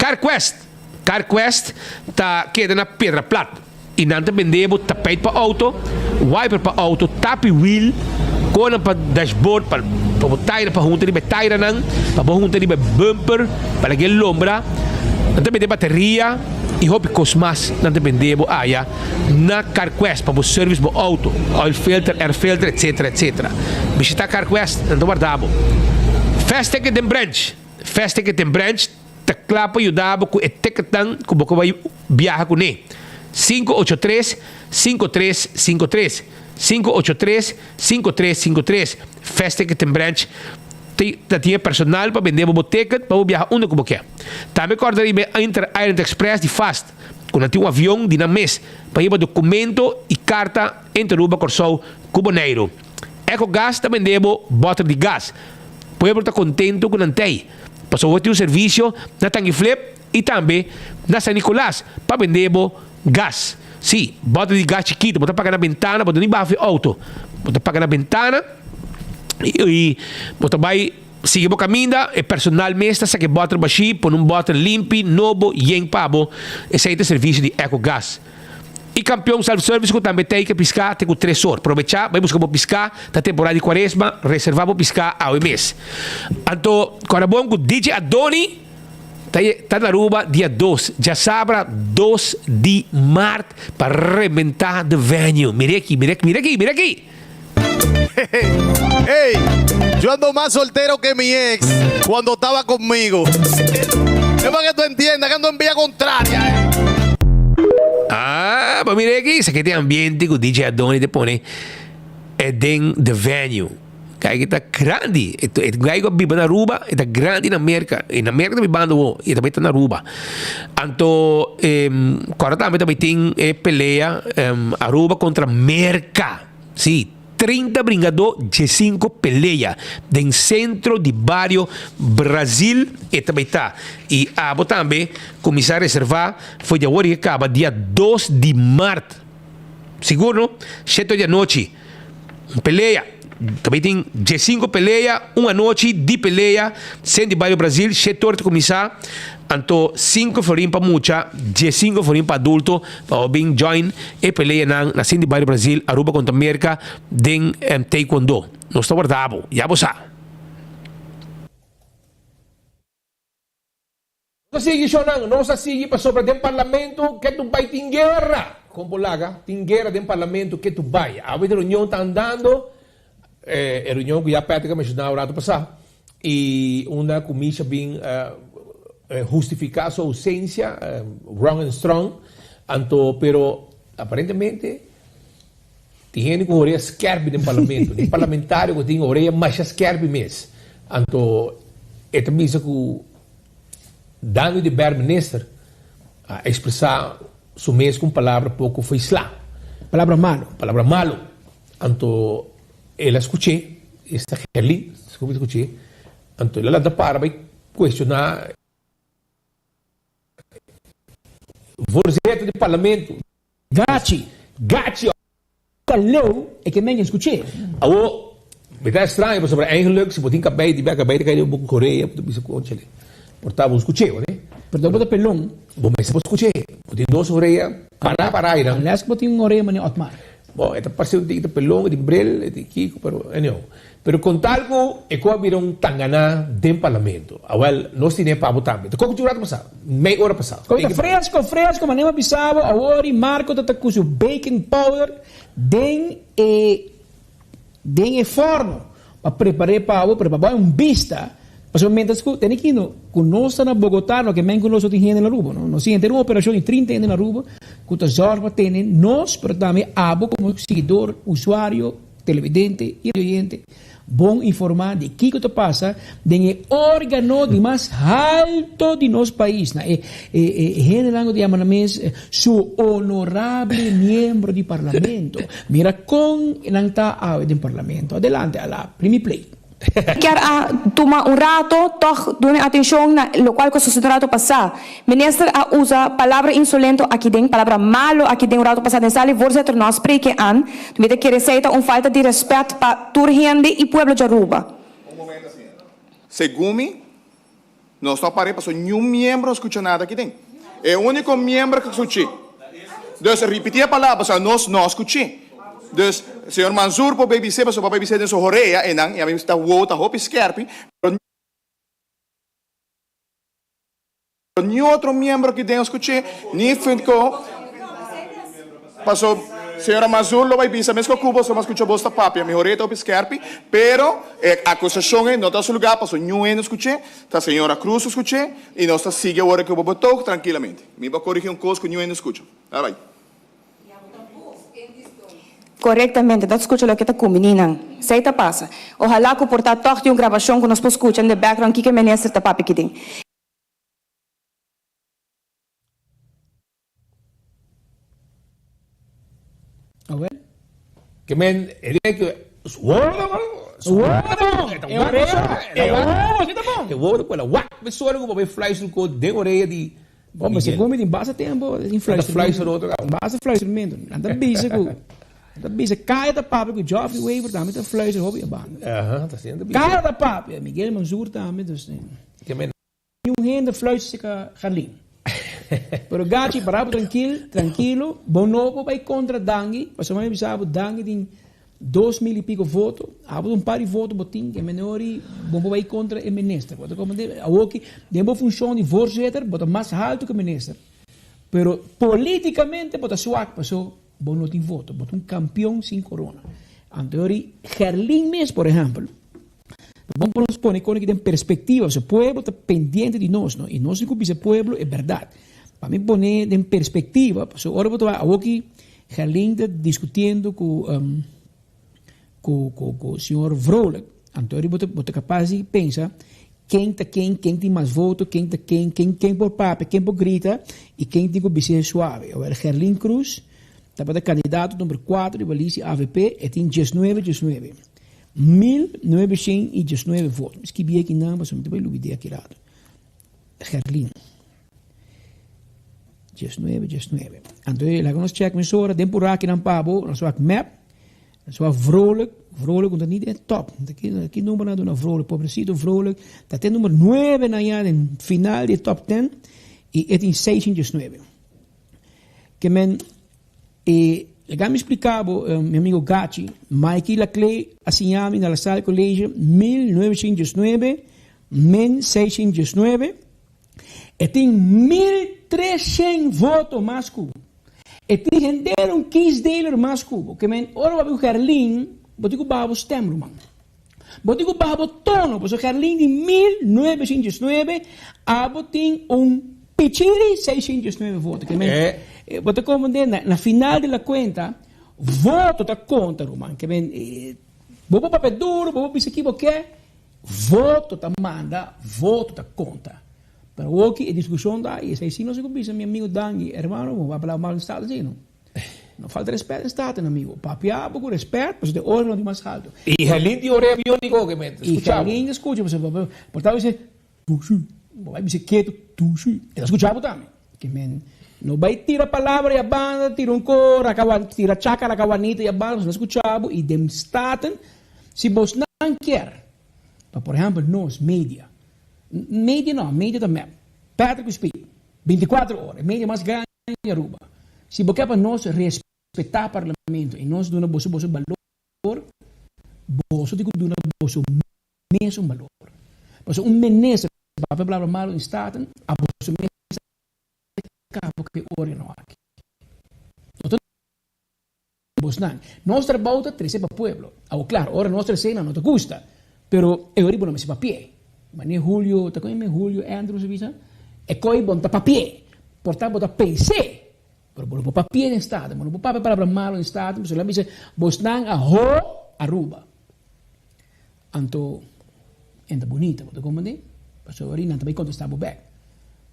CarQuest CarQuest ta keda na Piedra Plat i nan ta bende bo tapijt pa outo, wiper pa outo, tapi wiel, konan pa dashboard pa pa bo taira pa hunta riba e tairanan, pa bo hunta riba e bumper pa laga e lombra. Nan ta bende bateria i hopi kos mas nan ta bende bo aya na CarQuest pa bo service bo auto, oil filter, air filter, etcetera, etcetera. Bishita CarQuest, nan ta warda bo. Fast Ticket den Branch Fast Ticket den Branch ta kla pa yuda bo ku e ticketnan ku bo ke bai biaha kuné. 583 5353 583 5353 Fast Ticket den Branch ta tin e personal pa bende bo bo ticket pa bo biaha unda ku bo ke. Tambe kòrda riba e Inter Island Express di Fast. Ku nan tin un avion di nan mes pa hiba dokumento i karta entre Aruba, Kòrsou ku Boneiru. Ecogas ta bende bo bòter di gas. Pueblo ta kontentu ku nan tei, pasobra bo tin un servisio na Tangiflip i tambe na San Nicolas pa bende bo gas. Sí, bòter di gas chikitu bo ta paga na bentana, bo ta ni baha for e outo. Bo ta paga na bentana i bo ta bai. Sigui bo kaminda, e personal mes ta saka e bòter bashí, pone un bòter limpi, nobo, yen pa bo. Esei ta e servisio di Ecogas. I Kampion Self Service ku tambe tei ke piská te ku tres or. Probechá, bai buska bo piská, ta temporada di kuaresma, reservá bo piská awe mes. Anto, kòrda bon ku DJ Adoni ta ta na Aruba dia dos, djasabra dos di mart pa rebentá the venue. Mira aki, mira mira aki, mira aki! Hey, yo ando más soltero que mi ex cuando estaba conmigo. Es pa que tú entiendas que ando en vía contraria. Eh. Ah, pa mira aki, esaki ta e ambiente ku DJ Adoni ta pone e den the venue. Kai ta grandi. E guy ku a biba na Aruba, e ta grandi na Merka. E na Merka ta bibando awo, i e tambe ta na Aruba. Anto, kòrda tambe ta bai tin e pelea Aruba kontra Merka. Sí, 30 bringadó, diesinco pelea den centro di bario Brazil e ta bai ta. I abo tambe kuminsá reservá for di awor i e kaba dia dos di mart. Sigur no? Shete di anochi. Un pelea. Ta bai tin diesinco pelea, un anochi di pelea, centro di bario Brazil, shete ora ta kuminsá. Anto sinku florin pa mucha, diesinco florin pa adulto pa bo bin join e peleanan na Cindy Bario Brazil, Aruba kontra Merka den Taekwondo. Nos ta warda bo, ya bo sa. Nos a sigui shownan, nos a sigui pasobra den parlamento ke tu bai tin guera. Kon por laga? Tin guera den parlamento ke tu bai. Awe de reunion ta andando, e reunion ku ya Patrick a menshona un rato pasá. Y unda cu Misha bin hustifica su ausencia, wrong and strong, anto pero aparentemente tin hende cu horea skerpi den parlamento, tin parlamentario cu tin horea masha skerpi mes, anto e ta bisa cu Dangui de Ber minister a expresa su mes cu un palabra poco foisla. Palabra malo. Palabra malo, anto El a skuch'é, esta Gerlin, segun mi ta skuch'é, anto el a lanta para bai kuestioná voorzitter di parlamento. Gachi! Gachi! Ta leu e ke men skuch'é. Awor, mi ta extraño pasobra eigenlijk si bo tin kabei di bia kabei ta kai den bo korea, bo ta bisa konchale. Por ta bo skuch'é, oké? Pero ta bo ta pelon. Bo mester por skuch'é. Bo tin dos orea para para aynan. Unless ku bo tin un orea manera Otmar. Bon, e ta parse un tiki ta pelon, e tin bril, e tin kiko, pero anyhow. Pero kon tal ku e ku a bira un tanganá den parlamento. Awel, nos tine pa bo tambe. Ta koku tin un rato pasá, mei ora pasá. Koe ta fresco, fresco, manera bo a bisa bo, awor i Marco ta ta ku su baking powder den e den e forno pa prepar'é pa bo, pero pa bo hay un bista, pasobra mientras ku tene kino ku nos ta na Bogotá no ke men ku nos no tin hende na Aruba no, nos tin henter un operashon di trinta hende na Aruba ku ta zòrg pa tene nos pero tambe abo komo siguidor, usuario, televidente i oyente bon informá di kiko ta pasa den e órgano di mas halto di nos pais, na e e hendenan ku ta yama nan mes su honorable miembro di parlamento. Mira kon nan ta awe den parlamento. Adelante Ala, primi play. Kier a tuma un rato tog duna atencion na locual cu a sucede un rato pasa. Minister a usa palabra insolento aki den, palabra malo aki den un rato pasa den sala y voorzitter no a spreken aan. Mi ta kere esey ta un falta di respet pa tur hende y pueblo di Aruba. Un momento asina. Segun mi, nos no a pare pasobra niun miembro no scucha nada aki den. E unico miembro cu scuchi. Dus ripiti e palabra pasobra nos no a scuchi. Dus señor Manzoor por bay bis'é pasobra por bay bis'é den su horea eynan y ami ta wou ta hopi skerpi, pero. Ni otro miembro aki den a scuché, ni Fintco, paso señora Mazur lo bay bisa mesco cu bo, so scucha bos ta papia, mi horea ta hopi skerpi, pero e acusacion ey no ta su lugar, paso niun hende a scuché, ta señora Cruz a scuché, y nos ta sigui awor cu bo betoog trankilamente. Mi bo corigi un cos cu niun hende a scucha. Alright. Corectamente, no ta scucha loke ta cumbini nan. Esey ta pasa. Ojalá cu por ta toch di un grabacion cu nos por scucha in the background kico e minister ta papia aki den. Awel. Ke men e dia ke wodo Wodo! E orea! E wodo! Si ta bon! E wodo ku el a wak mi suelo ku bo fluister ko den orea di Bon, pero segun mi tin basta tempo tin fluistermento. Basta fluistermento. Nan ta bisa ku nan ta bisa Kaya ta papia ku Geoffrey Wever tambe ta fluister hopi e banda. Aha, ta siendo bisa. Kaya ta papia, Miguel Mansur tambe, dus. Ke men Niun hende fluister cerca Garlin. Pero Gachi, para bo trankil, trankilo, bo no por bai contra Dangui, pasobra mi bisa bo Dangui tin 2000 y pico voto, abo ta un par di voto bo tin, e menori bo por bai contra e minister. Bo ta comprende? Awoki, den bo funcion di voorzitter, bo ta mas halto cu e minister. Pero politicamente bo ta swak, paso bo no tin voto, bo ta un campeon sin corona. Anto Gerlin mes, por ehempel, Ta bon pa nos pone kos aki den perspektiva, pasobra pueblo ta pendiente di nos, no? I nos tin ku bisa pueblo e bèrdat. Pa mi pone den perspektiva, pasobra ora bo ta wak awoki Gerlin ta diskutiendo ku ku ku ku señor Vrolijk, anto bo ta bo ta kapas di pensa ken ta ken, ken tin mas voto, ken ta ken, ken ken por papia, ken por grita i ken tin ku bis'é suave. Awor Gerlin Cruz tabata kandidato number kuater riba lista di avp, e tin diesnuebe diesnuebe. 1919 voto. Mi skibi aki nan pasobra mi ta bai lubid'é aki rato. Gerlin. 19, 19. Anto laga nos check mesora den puraki nan pa bo, nos wak map, nos wak Vrolijk, Vrolijk ta ni den top. Ki ki number nan duna Vrolijk? Pobrecito Vrolijk ta te number 9 nan ya den final di top 10 y e tin 619. Ke men E laga mi splica bo, mi amigo Gachi, Mikey Laclay a siña mi na La Salle College 1919, min 619, e tin 1300 voto mas cu bo. E tin henter un kiesdeler mas cu bo. Ke men, ora bo a bin cu Gerlin, bo tin cu baha bo stem, ruman. Bo tin cu baha bo tono, pasobra Gerlin di 1919, abo tin un pichiri 609 voto. Ke men, bo ta comprende, na, na final di la cuenta, voto ta conta, ruman. Ke men, bo por papia duro, bo por bisa ki bo ke, voto ta manda, voto ta conta. Pero awoki e discusion ta, y esei si nos a cu bisa mi amigo Dangui, hermano, bo papia mal di Staten si, no? No falta respet en Staten, amigo. Papia bo cu respet, pasobra e ora no tin mas halto. Y Herlin tin orea bionico que me Y escucha bo. Herlin ta scucha, pasobra por ta bisa, Tushi. Bo bai bisa ketu, Tushi. E ta scucha bo tambe. Ke men no bai tira palabra ya banda, tira un ko, rakawan, tira chaka rakawanita ya banda, pasobra no scucha bo. Y den Staten, si bosnan kier, pa por ehempel nos media. Media no, media ta mep. Patrick ku Speed, binticuatro ora, e media mas grandi di Aruba. Si bo ke pa nos respetá Parlamento i nos duna boso boso balor, boso tin ku duna boso mes un balor. Pasobra un minister papia palabra malo den Staten, a boso mes a kaba ku e organo aki. No ta bosnan. Nos trabou ta trese pa pueblo. Awor claro, ora nos trese nan no ta gusta, pero e ora bo no mester papi'e. Mane Julio, ta con e Julio Andrews a bisa? E coi bon ta papi'e, por ta bo ta pens'e, pero bo no por papi'e den Staten, bo no por papia palabra malo den Staten, pasobra el a bisa bosnan a ho Aruba. Anto en ta bunita, bo ta comprende? Pasobra ora nan ta bay contesta bo bek.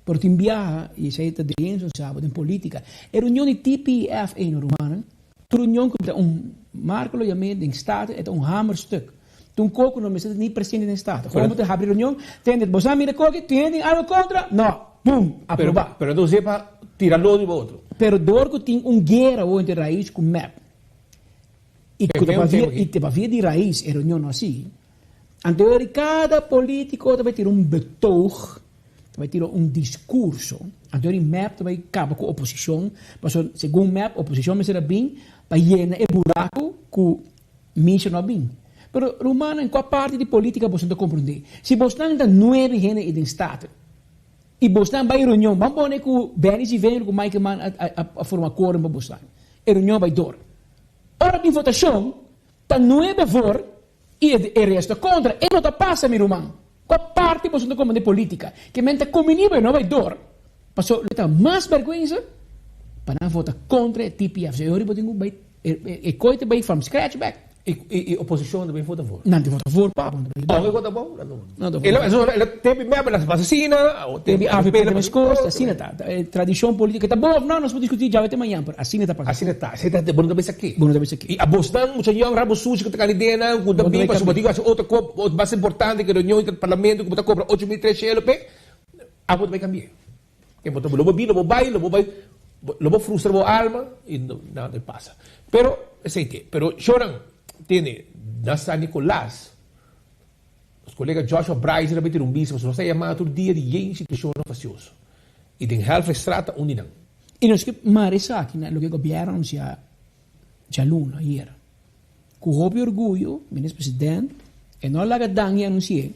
Pero tin biaha, y esey ta den so sa bo den politica, e reunion di TPF ey no rumannan, tur reunion cu ta un, Marco lo yam'e den Staten, e ta un hamerstuk. Ta un koe cu no mester ta ni presente den Staten. Gewoon bo ta habri reunion, tende, bo sa mira koe, tin hende algo contra? No! Boom! Aproba. Pero no us'e pa tira lodo riba otro. Pero door cu tin un guera awor entre Raiz cu mep, I ku ta pavia, i ta pavia di rais e reunion no asi. Anto ori kada politiko ta bai tira un betoog, ta bai tira un diskurso. Anto ori mep ta bai kaba ku oposishon, pasobra segun mep oposishon mester a bin pa yena e buraku ku Misha no a bin. Pero rumannan, kua parti di politika boso no ta komprondé? Si bosnan ta nuebe hende ei den Staten i bosnan bai reunion, ban pone ku Benny Zivero ku Mike Eman a forma quorum pa bosnan. E reunion a bai dor. Ora di votashon ta nuebe voor i e resto kontra. E no ta pasa mi ruman. Kua parti boso ta komprende politika? Ke men ta kumini bo e no bai dor. Paso lo ta mas bergwensa pa nan vota kontra e TPF. So e ora bo tin ku bai e koi ta bai from scratch bek. I oposishon ta bai vota voor? Nan ta vota voor pa bo. Ong e vota bo? Nan ta vota voor. El a tebi mep las pasa asina. Tebi avp ta meskos, asina ta. Tradishon politika ta bon of no, nos por diskuti djawe te mañan, pero asina ta pasa. Asina ta, asina ta, bo no ta bisa ke. Bo no ta bisa ke. I abosnan mucha yòn rabo sushi ku ta kanidenan ku ta bin pasobra bo tin ku hasi otro kos mas importante ku reunion di parlamento ku bo ta kobra 8300 elo p'e, abo ta bai kambi'e. Ke bo ta lo bo bin, lo bo bai, lo bo bai, lo bo frustra bo alma i nada ta pasa. Pero esei te. Pero shownan tene na San Nicolas, nos kolega Joshua Bryson a bai tira un bista pasobra nos ta yama tur dia di yen situashonnan fasioso. I den Helvestraat ta un di nan. I nos ke mara esaki na loke gobièrnu a anunsiá djaluna, ayera. Ku hopi orguyo, Minister President e no a laga Dan e anunsi'é,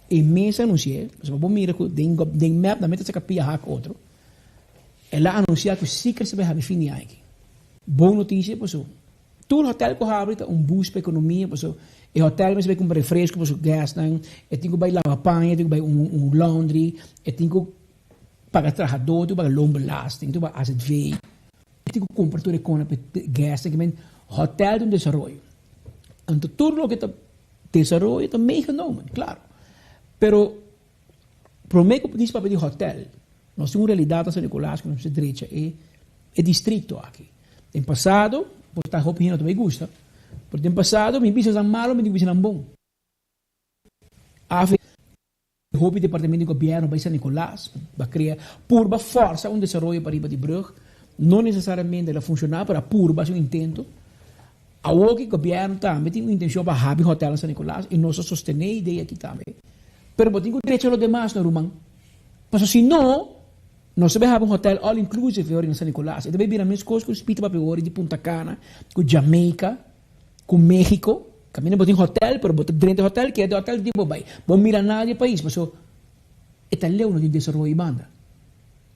e mes a anunsi'é, pasobra bo mira ku den den mep nan mester saka pia hak otro, el a anunsiá ku Secrets ta bai habri fin di aña aki. Bon notisia paso tur hotel ku habri ta un boost pa ekonomia paso e hotel mester bai kumpra refresco pa su guestnan, e tin ku bai laba paña, e tin ku bai un un laundry, e tin ku paga trahadó, e tin ku paga loonbelasting, e tin ku paga azv. E tin ku kumpra tur e kona pa e gèsten ki men hotèl ta un desaroyo. Anto tur loke ta desaroyo ta meegenomen, klaro. Pero promé ku dis papia di hotèl, nos tin un realidat na San Nicolas ku nos mester drecha e e distrikto aki. Den pasado, por ta hopi hende no ta bai gusta, pero den pasado mi bisa nan malo mi tin ku bisa nan bon. Afe. Hopi departamento di gobierno bai San Nicolas pa crea purba forsa un desaroyo pariba di brug. No necesariamente el a funciona pero a purba haci un intento. Awoki gobierno tambe tin un intencion pa habi hotel na San Nicolas y nos a sostene e idea aki tambe. Pero bo tin cu drecha lo demas no ruman. Pasobra si no, nos ta bay habi un hotel all inclusive e ora na San Nicolas. E ta bay bira mescos cu Spita Papiori di Punta Cana, cu Jamaica. Ku Mexico, kaminda bo tin hotel, pero bo ta drenta e hotel, keda den hotel di bo bai. Bo mira nada di e pais, paso e ta leu no tin desaroyo banda.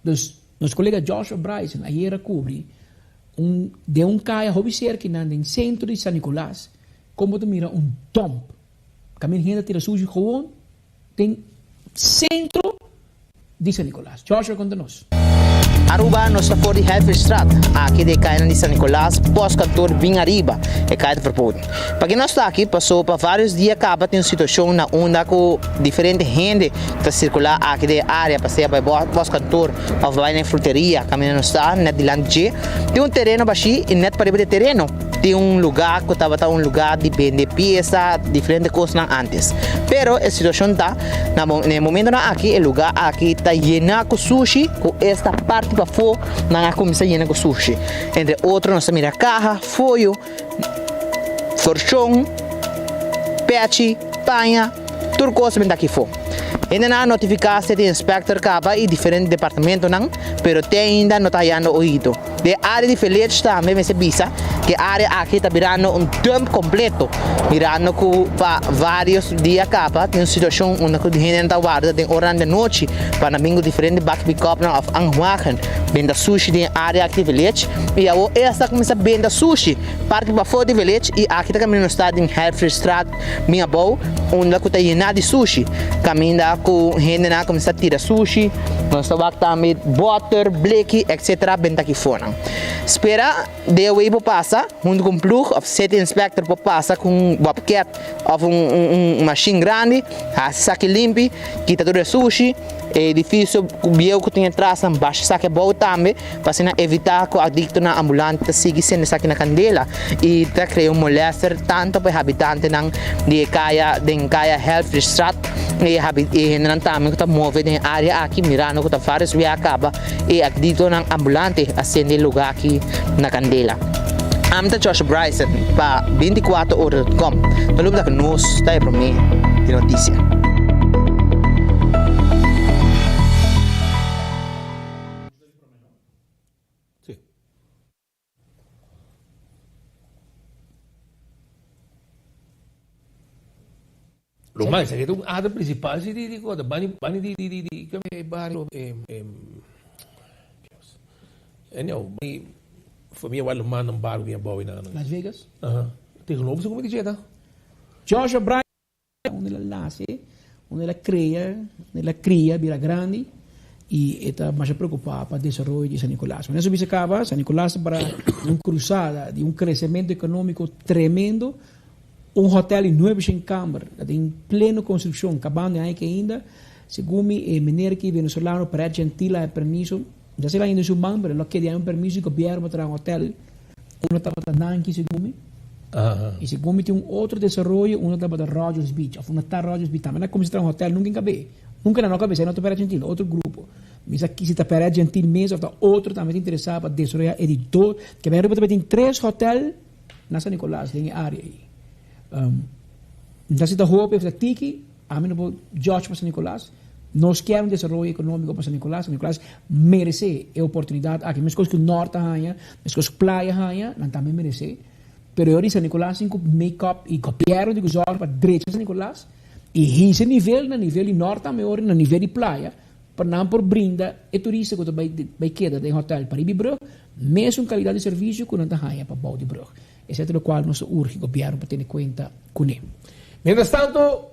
Dus, nos kolega Joshua Bryson ayer a kubri un den un kaya hopi serka nan den sentro di San Nicolas, kon bo ta mira un dump, kaminda hende ta tira sushi gewoon den sentro di San Nicolas. Joshua konta nos. Aruba nos ta for di Helferstraat, aki di e kayanan di San Nicolas, postkantoor bin ariba, e kaya ta verboden. Paki nos ta aki? Paso pa varios dia kaba tin un situacion na unda ku diferente hende ta circula aki den e area pa sea bai postkantoor of bai na e fruteria kaminda nos ta net dilanti dje. Tin un tereno bashi i net pariba di e tereno tin un luga ku tabata un luga di bende piesa, diferente kosnan antes. Pero e situacion ta. Na e momentonan aki e luga aki ta yena ku sushi ku esta parti pafó nan a kuminsá yena ku sushi. Entre otro nos ta mira kaha, foyo, forshon, pechi, paña, tur kos ta bini aki afó. Hendenan a notifiká City Inspector kaba i diferente departamentonan, pero te ainda no ta hayando oido. Den área di Village tambe mester bisa ku e área aki ta birando un dump kompleto, mirando ku pa vários dia kaba tin un situashon unda ku hendenan ta warda den oranan di anochi pa nan bin ku diferente bak pikòpnan òf angwagen benta sushi den e área aki di Village i awor e asta kuminsá benta sushi parti pafó di Village i aki ta kaminda nos ta den Helfrichstraat bin abou unda ku ta yená di sushi kaminda ku hendenan a kuminsá tira sushi nos ta wak tambe bòter, bleki etc benta aki fonan. Spera DOW por pasa huntu ku un plug òf city inspector por pasa ku un bobcat òf un mashin grandi hasi esaki limpi kita tur e sushi e edifisio bieu ku tin atrasnan basha esaki abou tambe pa asina evitá ku adiktonan ambulante ta sigui sende esaki na kandela i ta krea un molèster tantu pa e habitantenan di e kaya den kaya Helfrichstraat i e hendenan tambe ku ta move den e área aki mirando ku ta vários bia a kaba e adiktonan ambulante a sende e lugá aki na kandela. Ami ta Josh Bryson pa 24 ora dot com. No lubida ku nos ta e promé di notisia. Lo mas, esaki ta un ader principal si di di cosa, bani bani di di di di kome e bario e e Dios. Anyhow, mi famia wak lo manda un barco bien abou einan. Las Vegas? Aha. Tegenover su comida djeta. Joshua Bryant. Unda el a nace, unda el a crea, unda el a cria, bira grandi y e ta masha preocupa pa desaroyo di San Nicolas. Manera su bisa caba, San Nicolas ta para den un cruzada di un crecemento economico tremendo, un hotel di nuebeshen camber ta den pleno construccion, cabando e aña aki ainda. Segun mi e meneer aki venezolano Perret Gentil a e permiso, no sa si el ainda su man, pero el a keda un permiso di gobierno pa traha un hotel. Uno tabata Nanki segun mi. Y segun mi tin un otro desaroyo, uno tabata Rogers Beach, of uno ta Rogers Beach tambe. Nan a cuminsa traha un hotel, nunca en cabe. Nunca nan no cabe, esey no ta Pere Gentil, otro grupo. Mi sa si ta Pere Gentil mes of ta otro tambe ta interesa pa desaroya e di dos. Ke men riba tabatin tres hotel na San Nicolas den e area ey. Mi sa si ta hopi of ta tiki. Ami no por judge pa San Nicolas. Nos kier un desaroyo economico pa San Nicolas. San Nicolas merece e oportunidad aki. Mescos cu Noord a haña, mescos cu Playa a haña, nan tambe merece. Pero e ora di San Nicolas tin cu make up y gobierno tin cu zorg pa drecha San Nicolas y hisa e nivel na nivel di Noord tambe ora na nivel di Playa pa nan por brinda e turista cu ta bay bay keda den hotel pariba di brug mesun calidad di servicio cu nan ta haña pa bou di brug. Esei ta lokual nos ta urgi gobièrnu pa tene kuenta kuné. Mientras tanto,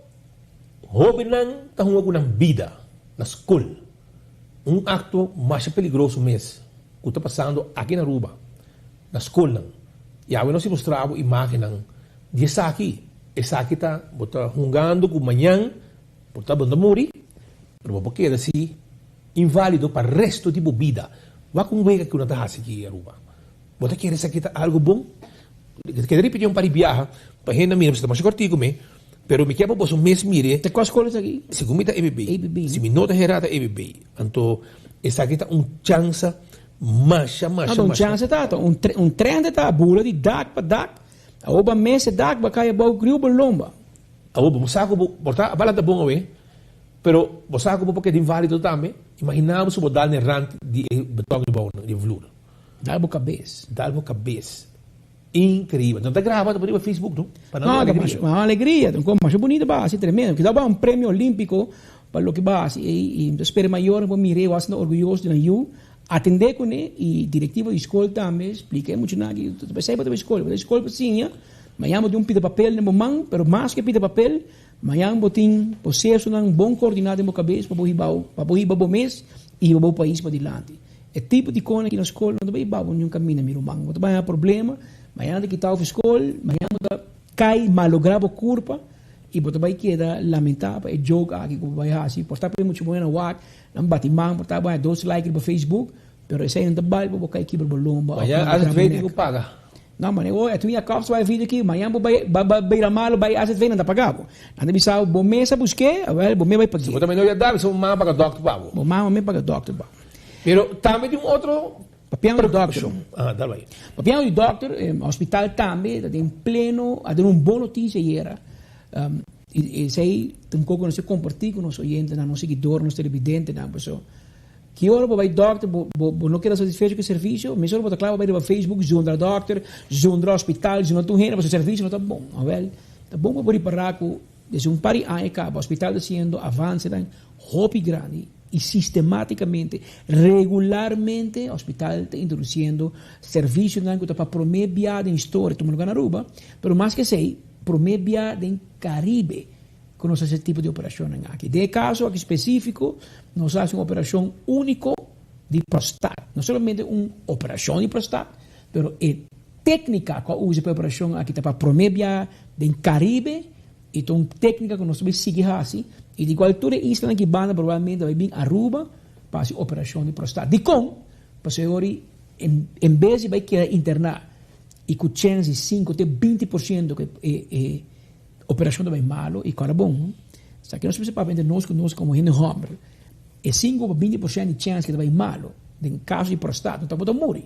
hóbennan ta hunga ku nan bida na skol. Un akto masha peligroso mes ku ta pasando aki na Aruba, na skolnan. I awe nos a mustra bo imágennan di esaki. Esaki ta bo ta hungando ku mañan bo ta bo no ta muri, pero bo por keda si inválido pa resto di bo bida. Wak un wega ku nan ta hasi aki Aruba. Bo ta kere esaki ta algo bon? Keda ripiti un par di biaha pa hende mira, pasobra ta masha kortiku mi, pero mi kier pa boso mes mire. Ta kua skol esaki? Segun mi ta EBB. Si mi no ta hera ta EBB. Anto esaki ta un chansa masha, masha, No, ta un masha. chansa ta, ta un un trende ta bula di dak pa dak. Awor bo a mester dak bo a kai abou griu bo lomba. Awor bo sa ku bo por ta a bala ta bon awe, pero bo sa ku bo por keda invalido tambe. Imagina bo si bo dal na e rand di e betongebouwnan, di e vloer. Dal bo kabes. Dal bo kabes. Increibel. Nan ta graba, ta pone riba Facebook no. Pa nan No, alegria. masha, masha alegria. Ta un masha bunito pa hasi, tremendo. Kizas bo un premio olimpico pa loke bo hasi ei. I mi ta spera mayornan por mira ei, bo hasi orguyoso di nan yu. Atende kuné i directivo di skol tambe splika e muchanan aki. Ta pesei bo ta bai skol. Bo ta bai skol pa siña. Mañan bo tin un pida papel den bo man, pero mas ke pida papel, mañan bo tin prosesonan bon koordiná den bo kabes pa bo hiba, pa bo hiba bo mes i hiba bo pais padilanti. E tipo di kona aki na skol no ta bai hiba bo niun kaminda mi ruman. Bo ta bai haña problema, mañana ta kita ofi skol, mañana bo ta kai malogra bo kurpa i bo ta bai keda lamentá pa e joke aki ku bo bai hasi. Por ta por e mucha muhé nan wak, nan bati man, por ta bo haña dos like riba Facebook, pero esei no ta bal pa bo kai kibra bo lomba òf Mañana malogra AZV bo tin ku nek. paga. No, mane, oh, e tu ya kops bai video aki, mañana bo bai ba ba bira malo bai AZV nan ta paga bo. Nan ta bisa bo, bo mes a busk'é, awel bo mes bai Si pag'é. bo ta menor di edad, bisa bo mama paga dòkter pa bo. Bo mama mes paga dòkter pa bo. Pero tambe tin un otro Papiando di dòkter. preocupacion. Aha, dal bai. Papiando di dòkter, hospital tambe ta den pleno, a duna un bon notisia ayera. I esei ta un kos ku nos ta kompartí ku nos oyentenan, nos siguidornan, nos televidentenan. Pasobra ki ora bo bai dòkter bo bo no keda satisfecho ku e servisio, mesora bo ta kla bo bai riba Facebook zundra dòkter, zundra hospital, zundra tur hende pasobra e servisio no ta bon. Awèl, ta bon pa bo ripará ku desde un par di aña kaba hospital ta hasiendo avansenan hopi grandi i sistematikamente, regularmente hospital ta introdusiendo servisionan ku ta pa promé bia den historia tuma lugar na Aruba, pero mas ke esei promé bia den Caribe ku nos hasi e tipo di operashonnan aki. Den e kaso aki spesífiko nos a hasi un operashon úniko di prostat. No solamente un operashon di prostat, pero e téknika ku a usa pa e operashon aki ta pa promé bia den Caribe i ta un téknika ku nos ta bai sigui hasi i di kual tur e islanan aki banda probablemente bai bin Aruba pa hasi operashon di prostat. Dikon? Pasobra ora en bes di bai keda interná i ku chèns di sinku te 20 por siento ku e operashon ta bai malo i kòrda bon, sa ke nos mester papia entre nos ku nos komo hende hòmber, e sinku pa 20 por siento di chèns ku ta bai malo den kaso di prostat no ta bo ta muri,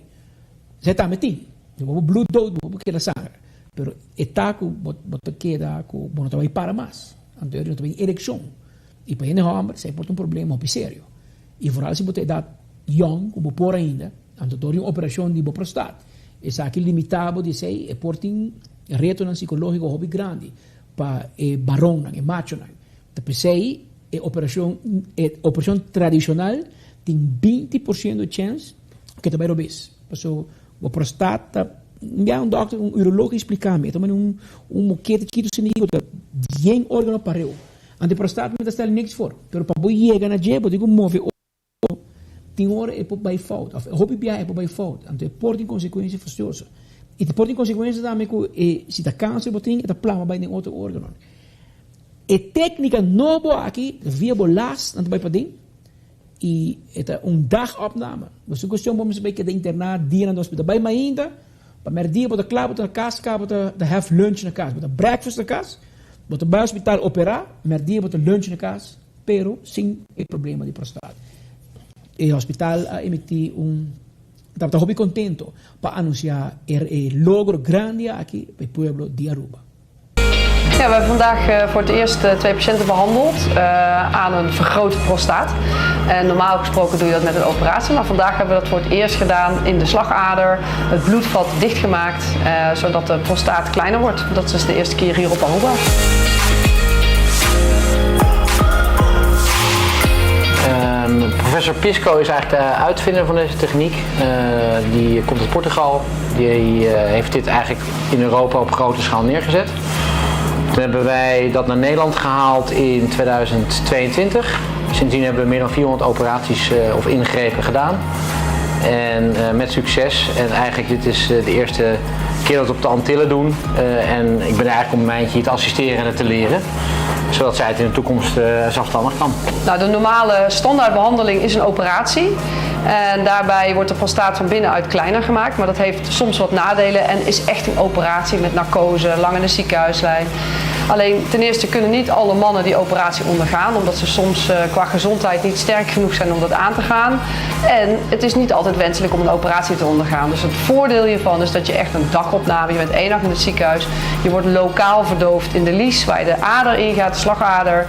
esei tambe tin, bo por bloed dood, bo por keda sangra, pero e ta ku bo ta keda ku bo no ta bai para mas, anto no ta bai erekshon i pa hende hòmber esei por ta un problema hopi serio i vooral si bo ta edat yòn ku bo por ainda. Anto dor di un operashon di bo prostat, esaki limitá bo di esei, e por tin retonan sikológiko hopi grandi pa e baronnan, e machonan. Ta p'esei e operashon e operashon tradishonal tin 20 por siento chèns ku e ta bai robes. Paso bo prostat ta, un bia un dòkter, un urolog a splika mi, e ta manda un un mokete chikitu asina ku ta yen órgano pareu. Anto e prostat no ta stel niks for, pero pa bo yega na dje bo tin ku move. Tin ora e por bai fout, of hopi biaha e por bai fout, anto e por tin konsekuensia fastioso. I por tin konsekuensia tambe ku e si ta kanser bo tin e ta plama bai den otro organonan. E téknika nobo aki via bo las nan ta bai paden i e ta un dagopname. No es un kuestion bo mester bai keda interná dianan den hospital. Bai mainta, pa mèrdia bo ta kla, bo ta na kas kaba, bo ta have lunch na kas, bo ta breakfast na kas, bo ta bai hospital operá, mèrdia bo ta lunch na kas. Pero sin e problema di prostat. E hospital a emití un tabata hopi contento pa anuncia e logro grandi aki pa e pueblo di Aruba. Ja, we hebben vandaag eh, voor het eerst eh, twee patiënten behandeld eh, aan een vergrote prostaat. En normaal gesproken doe je dat met een operatie, maar vandaag hebben we dat voor het eerst gedaan in de slagader. Het bloedvat dichtgemaakt, zodat de prostaat kleiner wordt. Dat is de eerste keer hier op Aruba. Ehm, professor Pisco is eigenlijk de uitvinder van deze techniek. Eh, die komt uit Portugal. Die eh, heeft dit eigenlijk in Europa op grote schaal neergezet. Toen hebben wij dat naar Nederland gehaald in 2022. Sindsdien hebben we meer dan 400 operaties eh, of ingrepen gedaan. En met succes. En eigenlijk dit is de eerste keer dat we het op de Antillen doen. en ik ben eigenlijk om Mijntje hier te assisteren en het te leren zodat zij het in de toekomst zelfstandig kan. Nou, de normale standaardbehandeling is een operatie. En daarbij wordt de prostaat van binnenuit kleiner gemaakt. Maar dat heeft soms wat nadelen en is echt een operatie met narcose, lang in de ziekenhuislijn. Alleen ten eerste kunnen niet alle mannen die operatie ondergaan, omdat ze soms eh, qua gezondheid niet sterk genoeg zijn om dat aan te gaan. En het is niet altijd wenselijk om een operatie te ondergaan. Dus het voordeel hiervan is dat je echt een dagopname, je bent één dag in het ziekenhuis, je wordt lokaal verdoofd in de lies waar je de ader ingaat, de slagader.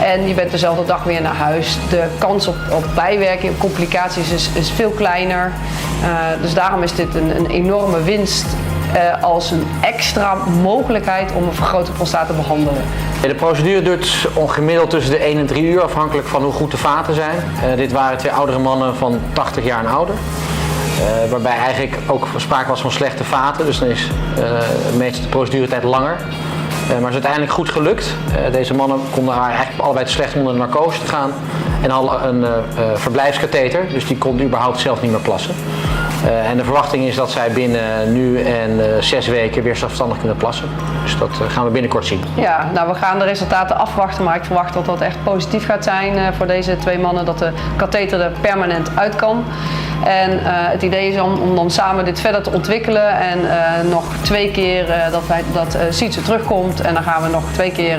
En je bent dezelfde dag weer naar huis. De kans op, op bijwerking, op complicaties is, is veel kleiner. Uh, dus daarom is dit een, een enorme winst uh, als een extra mogelijkheid om een vergrote prostaat te behandelen. De procedure duurt ongemiddeld tussen de 1 en 3 uur, afhankelijk van hoe goed de vaten zijn. Uh, dit waren twee oudere mannen van 80 jaar en ouder. Uh, waarbij eigenlijk ook sprake was van slechte vaten, dus dan is meestal de proceduretijd langer. Uh, maar het is uiteindelijk goed gelukt. Uh, deze mannen konden haar eigenlijk allebei te slecht onder de narcose te gaan. En hadden een uh, verblijfskatheter, dus die konden überhaupt zelf niet meer plassen. en de verwachting is dat zij binnen nu en zes weken weer zelfstandig kunnen plassen. Dus dat gaan we binnenkort zien. Ja, nou we gaan de resultaten afwachten, maar ik verwacht dat dat echt positief gaat zijn voor deze twee mannen. Dat de katheter er permanent uit kan. En uh, het idee is om, om dan samen dit verder te ontwikkelen en uh, nog twee keer uh, dat, wij, dat Sietse terugkomt. En dan gaan we nog twee keer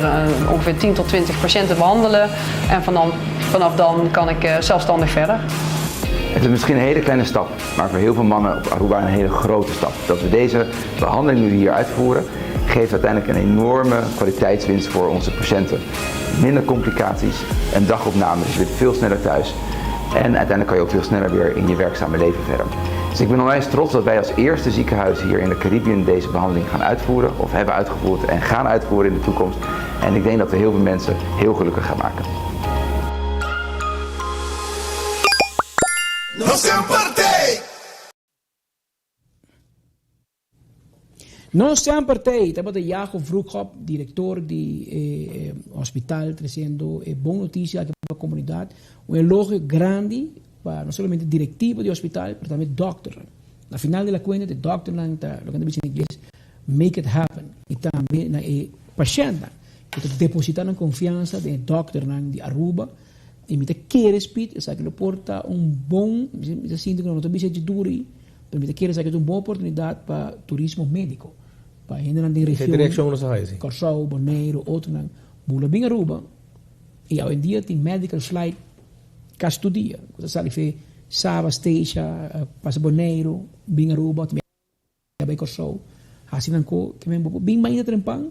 ongeveer 10 tot 20 patiënten behandelen. En van dan, vanaf dan kan ik zelfstandig verder. Het is misschien een hele kleine stap, maar voor heel veel mannen op Aruba een hele grote stap. Dat we deze behandeling nu hier uitvoeren, Geeft uiteindelijk een enorme kwaliteitswinst voor onze patiënten. Minder complicaties, een dagopname, dus je bent veel sneller thuis. En uiteindelijk kan je ook veel sneller weer in je werkzame leven verder. Dus ik ben onwijs trots dat wij als eerste ziekenhuis hier in de Caribbean deze behandeling gaan uitvoeren, of hebben uitgevoerd en gaan uitvoeren in de toekomst. En ik denk dat we heel veel mensen heel gelukkig gaan maken. No semper t'ei! No semper t'ei! Tabata Jago Vroegop, director di e hospital, treciendo e bon noticia aki pa comunidad. Un elogio grandi pa no solamente directiva di hospital, pero tambe dokternan. Na final di la cuenta, e dokternan ta, loke nan ta bisa na ingles, make it happen. Y tambe na e pashentnan cu ta deposita nan confiansa den e dokternan di Aruba. Y mi ta kere, Speed, esaki lo por ta un bon, mi ta sinti cu no ta bisa dje duro ey, pero mi ta kere esaki ta un bon oportunidad pa turismo medico. Pa hendenan den region, direccion nos a haci? Corsou, Boneiru, otronan, bula bin Aruba y awendia tin medical flight casi tur dia. Cu ta sali fe Saba, Statia, pasa Boneiru, bin Aruba, a bai Kòrsou hasi nan ko ke men bo por bin mainta trempan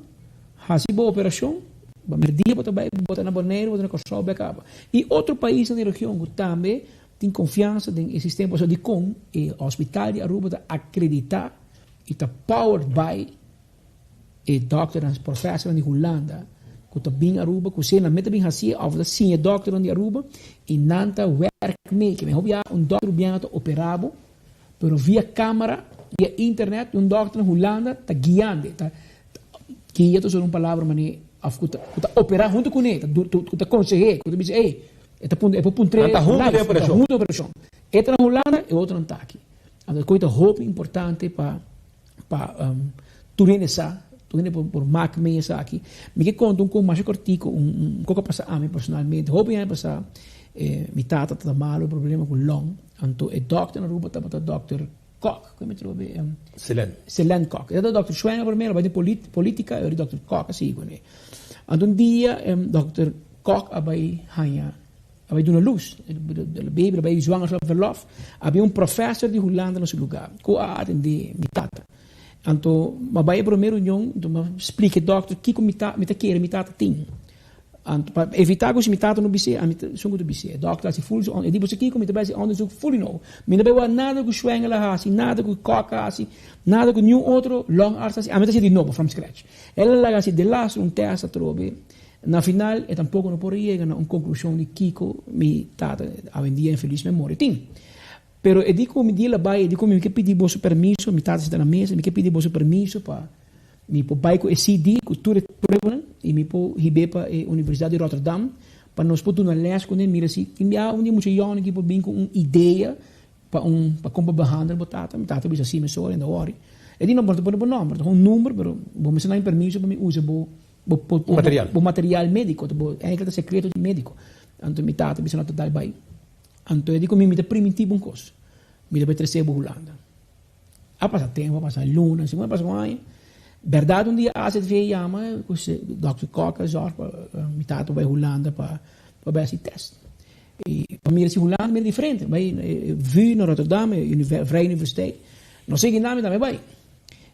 hasi bo operashon ba merdia bo ta bai bo ta na Boneiru bo ta na Kòrsou bek aba i otro paisnan den region ku tambe tin konfiansa den e sistema pasobra dikon e hospital di Aruba ta akreditá i ta powered by E dòkternan, profèsornan di Hulanda ku ta bin Aruba ku se nan mester bin hasié òf ta siña e dòkternan di Aruba i nan ta wèrk mee. Ke mehor bia un dòkter rubiano ta operá bo, pero via kámara, via internet, un dòkter na Hulanda ta guiando, ta guia ta usá un palabra manera òf ku ta ku ta operá huntu kuné, ta ku ta konseh'é, ku ta bisa ey, e ta puntra e por puntr'é Nan ta huntu den live, nan ta operashon. huntu den operashon. E ta na Hulanda, e otronan ta aki. Anto e kos ta hopi importante pa. Pa tur hende sa, tur hende por mak mee esaki. Mi ke konta un kos masha kortiko, un kos ku a pasa ami personalmente. Hopi aña pasá mi tata tabata malu, problema ku long. Anto e dòkter na Aruba tabata dòkter Kok, ku mi trobe? Selen. Selen Kok. E tabata dòkter Schwenger primero, bai den politika, i ora dòkter Kok a sigui kuné. Anto un dia dòkter Kok a bai haña. A bai duna lus. E baby a bai zwangerschapsverlof. Habia un professor di Hulanda na su lugar ku a atendé mi tata. Anto m'a bai e promé reunion, anto m'a splika e dòkter kiko mi ta mi ta kere mi tata tin. Anto pa evitá ku si mi tata no bis'é, ami ta esun ku ta bis'é. E dòkter a hasi ful su e di, Boso kiko? Mi ta bai hasi onderzoek ful di nobo. Mi no bai wak nada ku Schwengel a hasi, nada ku Kok a hasi, nada ku niun otro longarts a hasi. Ami ta hasi di nobo, from scratch. El a laga hasi delaster un tèst atrobe. Na final e tampoco no por a yega na un conclusion di kico mi tata awendia en feliz memoria tin. Pero e di cu mi dia la bay, e di cu mi ke pidi boso permiso, mi tata sinta na mesa, mi ke pidi boso permiso pa mi por bay cu e CD cu tur e pruebanan y mi por hib'e pa e Universidad di Rotterdam pa nos por duna les cu ne, mira si tin bia un di e mucha yònnan ki por bin cu un idea Pa un pa kon pa behandel bo tata, mi tata bisa si mesora en no worry. E di no bo no ta pone bo nomber, ta un number pero bo mester na mi permiso pa mi usa bo bo bo Material. bo material medico, ta bo eigenlijk ta secreto di medico. Anto mi tata bisa no ta dal bai. Anto e di ku mi, mi ta priminti bo un kos, mi ta bai trese bo Hulanda. A pasa tempo, a pasa luna, segun a pasa un aña. Berdad un dia AZV yama ku Dòkter Kok a zòrg pa mi tata bai Hulanda pa pa bai hasi tèst. I pa mira si Hulanda mira diferente. Bai VU na Rotterdam, e Vrije Universiteit. No sigui nan, mi tambe bai.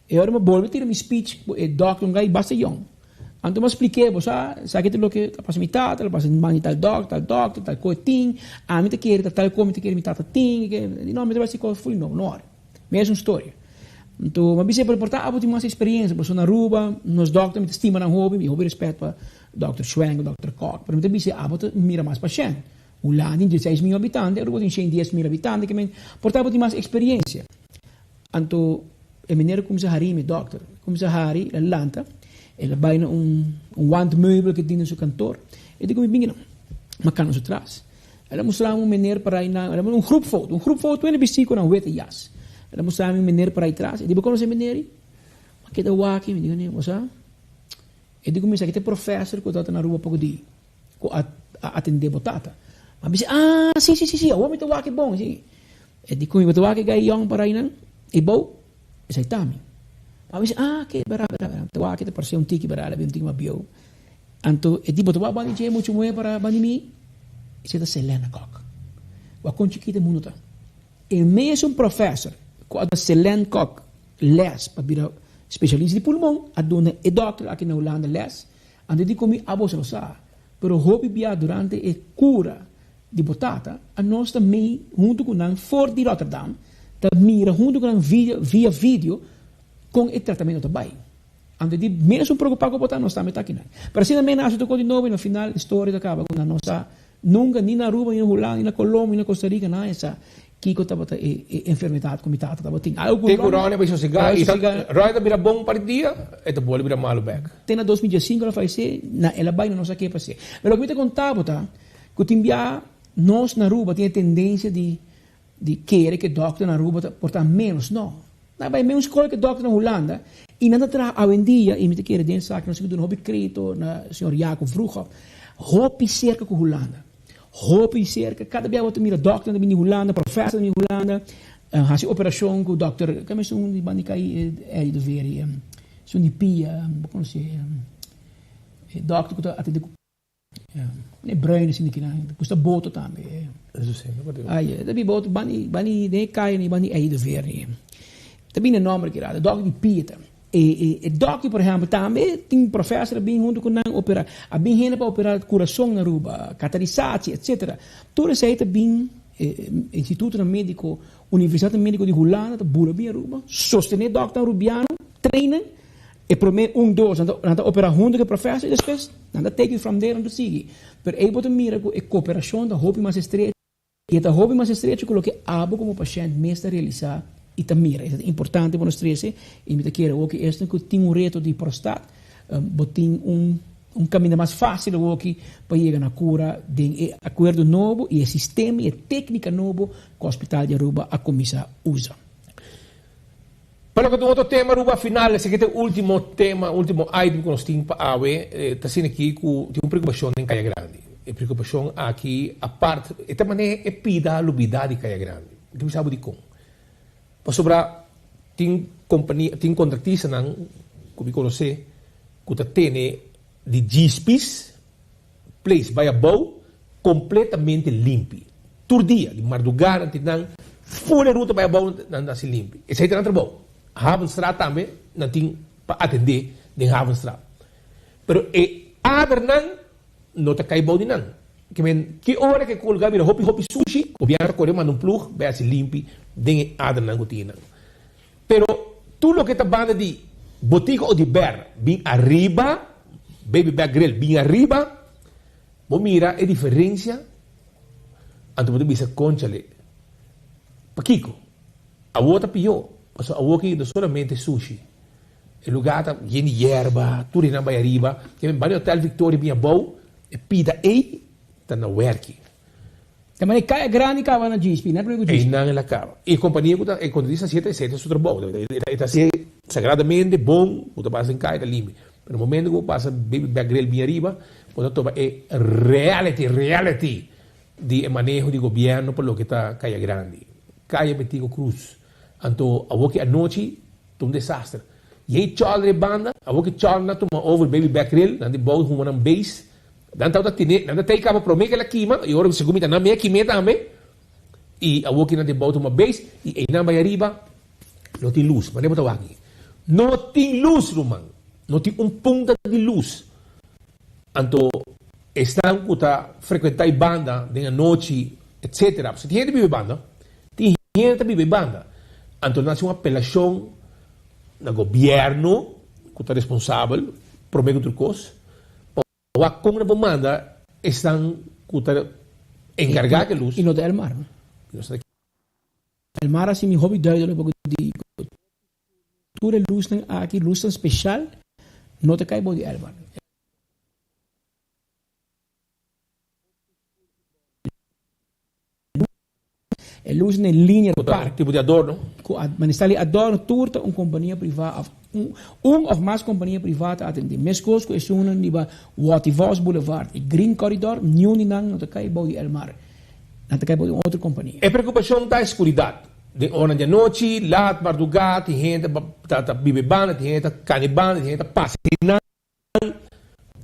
E ora mi a bolbe tira mi speech ku e dòkter un gai basta yòn. Anto mi a splik'é, bo sa, esaki ta loke ta pasa mi tata, lo pasa mandi tal dòkter, tal dòkter, tal kos tin, ami ta kere ta tal kos mi ta kere mi tata tin, di no, mi ta bai hasi kos fully nobo, no wòri. Mesun storia. Anto mi a bis'é, pero por ta abo tin mas eksperensia, pasobra na Aruba nos dòkter mi ta stima nan hopi, mi hopi rèspèt pa Dòkter Schwenk, Dòkter Kok, pero mi ta bis'é abo ta mira mas pashènt. Hulanda tin dieseis mion habitante, Aruba tin shen dies mil habitante, ke men por ta abo tin mas eksperensia. Anto e meneer a kumsa hari, mi dòkter a kumsa hari, el a lanta, el a bai na un wandmeubel ke tin den su kantor, e di ku mi bini nan, mi a kana su tras. El a mustra mi un meneer para ei nan, el a un groepfoto, un groepfoto hende bistí ku nan wete jas. El a mustra mi un meneer para ei tras, e di bo konosé e meneer ei? Mi a keda wak, mi di ku bo sa? E di ku mi, esaki ta e profèser ku tabata na Aruba poko di ku a atendé bo tata. Mi a bisa, ah, si, si, si, si, awor mi ta wak e bon, si. E di ku mi, bo ta wak e gai yòn para ei nan? E bou, esei ta mi. Mi a bisa, ah, ke, bera, bera, bera, mi ta wak e ta parsé un tiki, bera, el a bira un tiki mas bieu. Anto e di, bo ta wak banda di dje muchu muhé para banda di mi? Esei ta Selena Kok. Wak kon chikito e mundu ta. E mesun profèser ku a duna Selene Kok lès pa bira. Spesialista di pulmon a duna e dòkter aki na Hulanda lès, anto di ku mi abo lo sa, pero hopi bia durante e kura di bo tata, anos ta mei huntu ku nan for di Rotterdam ta mira huntu ku nan via via video kon e tratamentu ta bai. Anto di mesun preokupá ku bo ta, nos tambe ta akinan. Pero asina mei nan a hasi tokó di nobo i na final e storia ta kaba ku nan no sa Nunka, ni na Aruba, ni na Hulanda, ni na Colombia, ni na Costa Rica, nan a sa kiko tabata e e enfermedad ku mi tata tabatin. Algo ku Te ku Ronnie a bai sosegá i ta Ronnie ta bira bon un par di dia, e ta bolbe bira malu bèk. Te na 2015 el a falesé, na el a bai na no sa ke pas'é. Pero loke mi ta konta bo ta ku tin bia nos na Aruba tin e tendensia di di kere ku e dòkter na Aruba ta por ta ménos. No. Nan a bai mes skol ku e dòkter na Hulanda i nan ta traha awendia i mi ta kere den esaki nos tin ku duna hopi kredito na señor Jacob Vroegop. Hopi serka ku Hulanda. Hopi serka. Kada bia bo ta mira dòkternan ta bini di Hulanda, profesornan ta bini di Hulanda, hasi operashon ku dòkter, keme esun di banda di kai Eddie de Veer, esun di pia, bo konosé e dòkter ku ta atende ku. E bruin asina ki nan gusta boto tambe. Ai, ta bin boto bani bani den e kaya ni bani ei de ver ni. Ta bin e nomber ki rato, dòkter di pia ta. E e e dòkter por ehèmpel tambe tin profèsor a bin huntu ku nan operá. A bin hende pa operá kurason na Aruba, katarisatie etsetera. Tur esei ta bin e institutonan médiko, universidatnan médiko di Hulanda ta bula bin Aruba, sostené dòkternan arubiano, train nan. E promé un dos nan ta nan ta operá huntu ku e profèsor i despues nan ta take it from there nan ta sigui. Pero ei bo ta mira ku e koperashon ta hopi mas estrecho i e ta hopi mas estrecho ku loke abo komo pashènt mes ta realisá i ta mira. Esei ta importante pa nos trese i mi ta kere awoki esnan ku tin un reto di prostat bo tin un un kaminda mas fásil awoki pa yega na kura den e akuerdo nobo i e sistema i e téknika nobo ku Hospital di Aruba a kuminsá usa. Pa loke ta un otro tema Aruba final esaki ta e ultimo tema ultimo item ku nos tin pa awe ta asina aki ku tin un preokupashon den Kaya Grandi e preokupashon aki apart e ta manera e pida lubida di Kaya Grandi mi ta bisa bo dikon pasobra tin kompania tin kontratistanan ku mi konosé ku ta tene di djispis Place bai abou completamente limpi. Tur dia, di marduga nan tin nan full e ruta bai abou nan ta haci limpi. Esey ta nan trabou. Havenstraat tambe nan tin pa atende den Havenstraat. Pero e adernan no ta cay bou di nan. Ke men ki ora ke colga bira hopi hopi sushi, gobierno ta core manda un ploeg bai haci limpi den e adernan cu tin nan. Pero tur loke ta banda di Botica Odiber bin ariba, Baby Back Grill bin ariba, bo mira e diferencia, anto bo ta bisa conchale, pakico? Awor ta pior, pasobra awor ki no solamente sushi, e lugar ta yen di yerba, tur esnan bay ariba, banda di Hotel Victoria bin abou, e pida ey ta na werki. Ta manera e kaya grandi kaba na djispi, no e prome ku djispi. Einan el a kaba. E kompania ku ta, e kontratista hasié ta esei ta su trabou. E ta hasié sagradamente bon, bo ta pasa den kaya ta limpi. Pero momento ku bo pasa Baby Back Grill bin ariba, bo ta topa e reality, reality di e maneho di gobièrnu pa loke ta Kaya Grandi. Kaya Betico Cruz. Anto awoki anochi ta un desaster. Yei chòlder e banda, awoki chòlder nan a tuma over Baby Back Grill, nan di bou huma nan base. Nan tabata tene, nan ta tei kaba prome ke el a kima, i ora segun mi ta nan mi a kim'é tambe, i awor ki nan tin bou tuma beis, i einan bai ariba, no tin lus, manera bo ta wak aki. No tin lus, ruman, no tin un punta di lus. Anto esnan ku ta frekuentá e banda den anochi, etsetera, pasobra tin hende biba e banda, tin hende ta biba e banda, anto nan hasi un apelashon na gobièrnu ku ta responsabel prome ku tur kos, Pa wak kon nan por manda esnan ku ta enkargá ku e lus. I no ta Elmar. Elmar a hasi mi hopi duidelijk pa di ku tur e lusnan aki, lusnan speshal, no ta kai bou di Elmar. E lus na e linia di park. Tipo di adorno. Ku a manestá di adorno tur ta un kompania privá òf un un òf mas kompania privá ta atendé. Meskos ku esunnan riba Watty Vos Boulevard i Green Corridor, niun di nan no ta kai bou di Elmar. Nan ta kai bou di un otro kompania. E preokupashon ta e skuridat. Den oranan di anochi, lat, mardugá, tin hende ta ta biba e banda, tin hende ta kani e banda, tin hende ta pasa einan.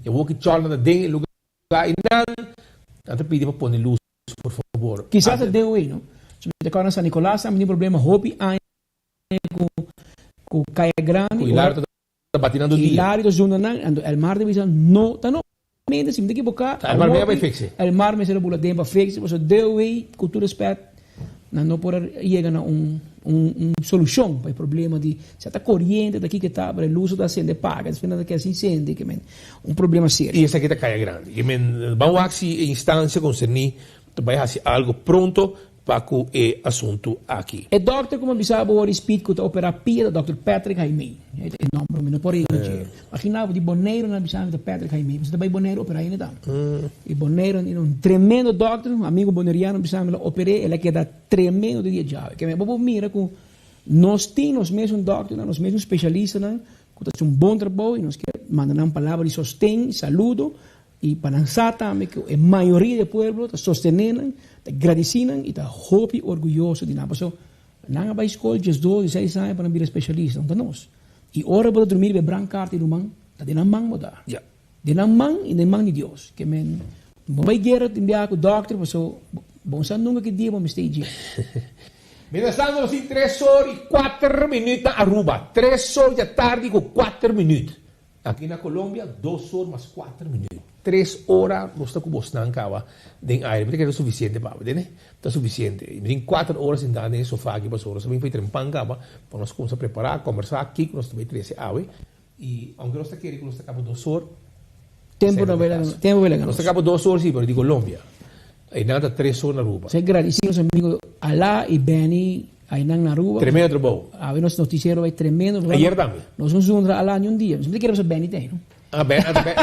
E woki chòlnan ta den e lugá einan. Nan ta pidi pa pone lus. Por favor. Kisas e DOE no. So mi ta kòrda na San Nicolas tambe tin problema hopi aña ku Ku Kaya Grandi. Ku Hilario ta bati nan tur dia. Hilario ta zunda nan, anto Elmar ta bisa no ta no. Mente si mi ta ekiboká. Ta Elmar mea bai fikse. Elmar mester a bula den pa fikse pasobra deu ei ku tur respèt nan no por a yega na un un solushon pa e problema di si a ta koriente ta kiko ta pero e lus ta sende paga despues nan ta keda sin sende ke men un problema serio. I esaki ta Kaya Grandi. Ke men ban wak si e instansia konserní ta bai hasi algu pronto pa ku e asuntu aki. E dòkter ku mi a bisa bo ora speed ku ta operá pia ta dòkter Patrick Jaime. E ta e nòmber mi no por rei dje. Imagina bo di Boneiru nan a bisa mi ta Patrick Jaime. Mi ta bai Boneiru operá hende tambe. E Boneiru tin un tremendo dòkter, un amigo boneriano a bisa mi el a oper'é, el a keda tremendo di dia djawe. Ke bo por mira ku nos tin nos mesun dòkternan, nos mesun spesialistanan ku ta hasi un bon trabou i nos ke manda nan palabra di sosten, saludo I pa nan sa tambe ku e mayoria di e pueblo ta sostené nan, ta gradisí nan i ta hopi orguyoso di nan. Pasobra nan a bai skol diesdos, dieseis aña pa nan bira spesialista, no ta nos. I ora bo ta drumí riba e brankart di ruman, ta den nan man bo ta. Den nan man i den man di Dios. Ke men bo bai guera tin biaha ku dòkter pasobra bo no sa nunka ki dia bo mester dje. Mientras tanto nos tin tres or i kuater minüt na Aruba. Tres or djatardi ku kuater minüt. Aki na Colombia dos or mas kuater minuut. Tres ora nos ta ku bosnan kaba den aire. Mi ta kere ta sufisiente pa bo, tende? Ta sufisiente. Mi tin kuater ora sintá den e sofa aki pasobra nos ta bin pa e trempan kaba pa nos kumsa prepará, kombersá kiko nos ta bai trese awe. I ounke nos ta kere ku nos ta kaba dos or, Tempu no bai laga nos. Tempu bai laga nos. Nos ta kaba dos or si, pero di Colombia. Einan ta tres or na Aruba. Nos a gradisí nos amigo Alá i Benny einan na Aruba. Tremendo trabou. Awe nos noticiero bai tremendo. Ayer tambe. Nos no zundra Alá ni un dia. Nos no ta kere pasobra Benny ta ei, no? Ah, Ben, ah, Ben.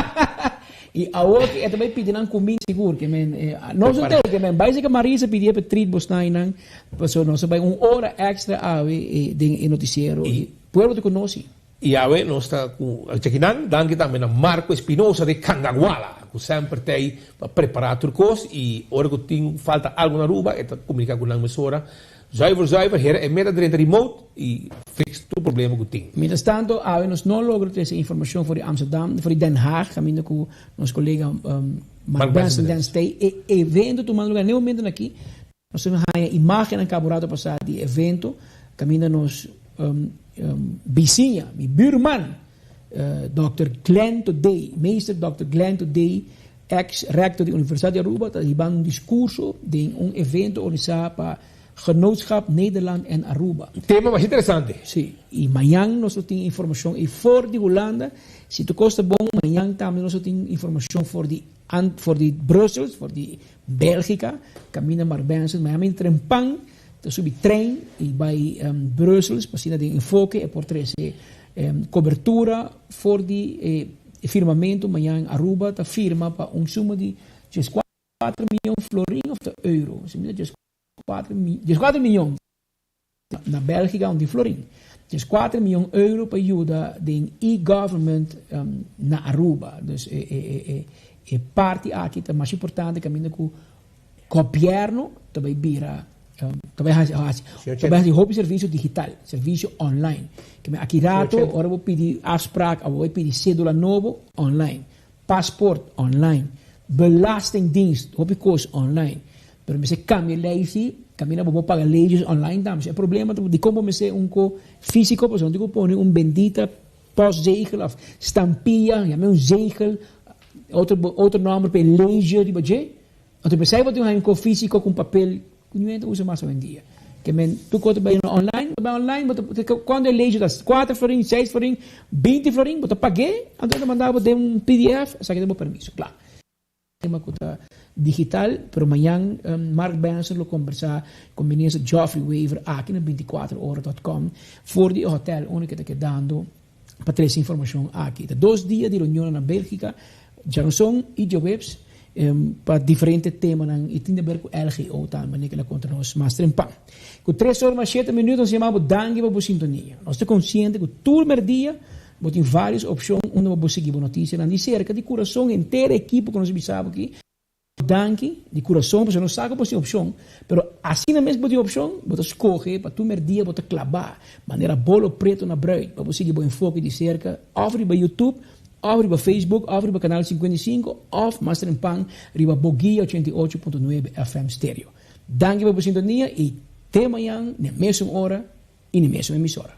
I awor ki e ta bai pidi nan kuminda sigur ke men nos no ta ke men bai seka Marisa pidi e pa treat bosnan einan pasobra nos a bai un ora extra awe den e noticiero i pueblo ta konosi. I awe nos ta ku Chakinan, danki tambe na Marco Espinosa de Cangaguala ku semper ta ei pa prepará tur kos i ora ku tin falta algu na Aruba e ta komuniká ku nan mesora zuiver zuiver hera e meta drenta remote i fix tur problema ku tin. Mientras tanto awe nos no logra trese informashon for di Amsterdam, for di Den Haag kaminda ku nos kolega Mark Benson den stay e evento tumando lugar ne momentonan aki. Nos ta haña imágennan kaba un rato pasá di e evento kaminda nos bisiña, mi buurman, dòkter Glenn Todey, meester dòkter Glenn Todey, eks rector di Universidat di Aruba, ta hibando un diskurso den un evento organisá pa Genootschap Nederland en Aruba. Tema masha interesante. Sí, i mañan nos lo tin informashon ei for di Hulanda. Si tur kos ta bon, mañan tambe nos lo tin informashon for di for di Brussels, for di Bélgica, caminda Mark Benson, Miami trempan ta subi trein y bay Brussels pa asina den enfoke e por trece cobertura for di e firmamento mañan Aruba ta firma pa un suma di 14 miyon florin of ta euro, si mi ta 14 miyon. Na Bélgica un di florin. 14 miyon euro pa yuda den e-government na Aruba. Dus e parti aki ta mas importante caminda cu gobierno ta bay bira, ta bay haci, ta bay haci hopi servicio digital, servicio online. Aki rato ora bo pidi afspraak of bo bay pidi cedula nobo, online. Paspoort, online. Belastingdienst, hopi cos online. Pero mester cambia ley si, caminda bo por paga leyes online tambe. Si e problema ta dicon bo mester un co fisico pasobra no tin cu pone un bendita postzegel of stampilla, yama un zegel, otro otro nomber pa e leyje riba dje. Anto pesey bo tin un co fisico cu un papel cu niun ta usa mas awendia. Ke men tur co ta bay online, bo ta bay online bo ta cuando e leyje ta cuater florin, seis florin, binti florin bo ta pag'e anto e ta manda bo den un pdf esaki ta bo permiso, kla. Tema cu ta digital, pero mañan Mark Benson lo combersa cu Minister Geoffrey Wever aki na 24 ora dot com for di e hotel unda cu e ta kedando pa trece informacion aki. Ta dos dia di reunionnan na Belgica, djaranson y djaweps, pa diferente temanan y tin deber cu LGO tambe manera cu el a conta nos mas trempan. Cu tres ora mas shete minuut nos yama bo danki pa bo sintonia. Nos ta consciente cu tur merdia Bo tin varios opcion unda bo por sigui bo noticianan di cerca di curason henter e ekipo cu nos a bisa bo aki danki di curason pasobra nos sa cu bo tin opcion pero asina mes bo tin opcion bo ta scoge pa tur merdia bo ta claba manera bolo preto na bruid pa bo sigui bo enfoke di cerca of riba youtube of riba facebook of riba canal 55 of mas trempan riba Boguia 88.9 FM stereo danki pa bo sintonia y te mañan na e mesun ora y na e mesun emisora.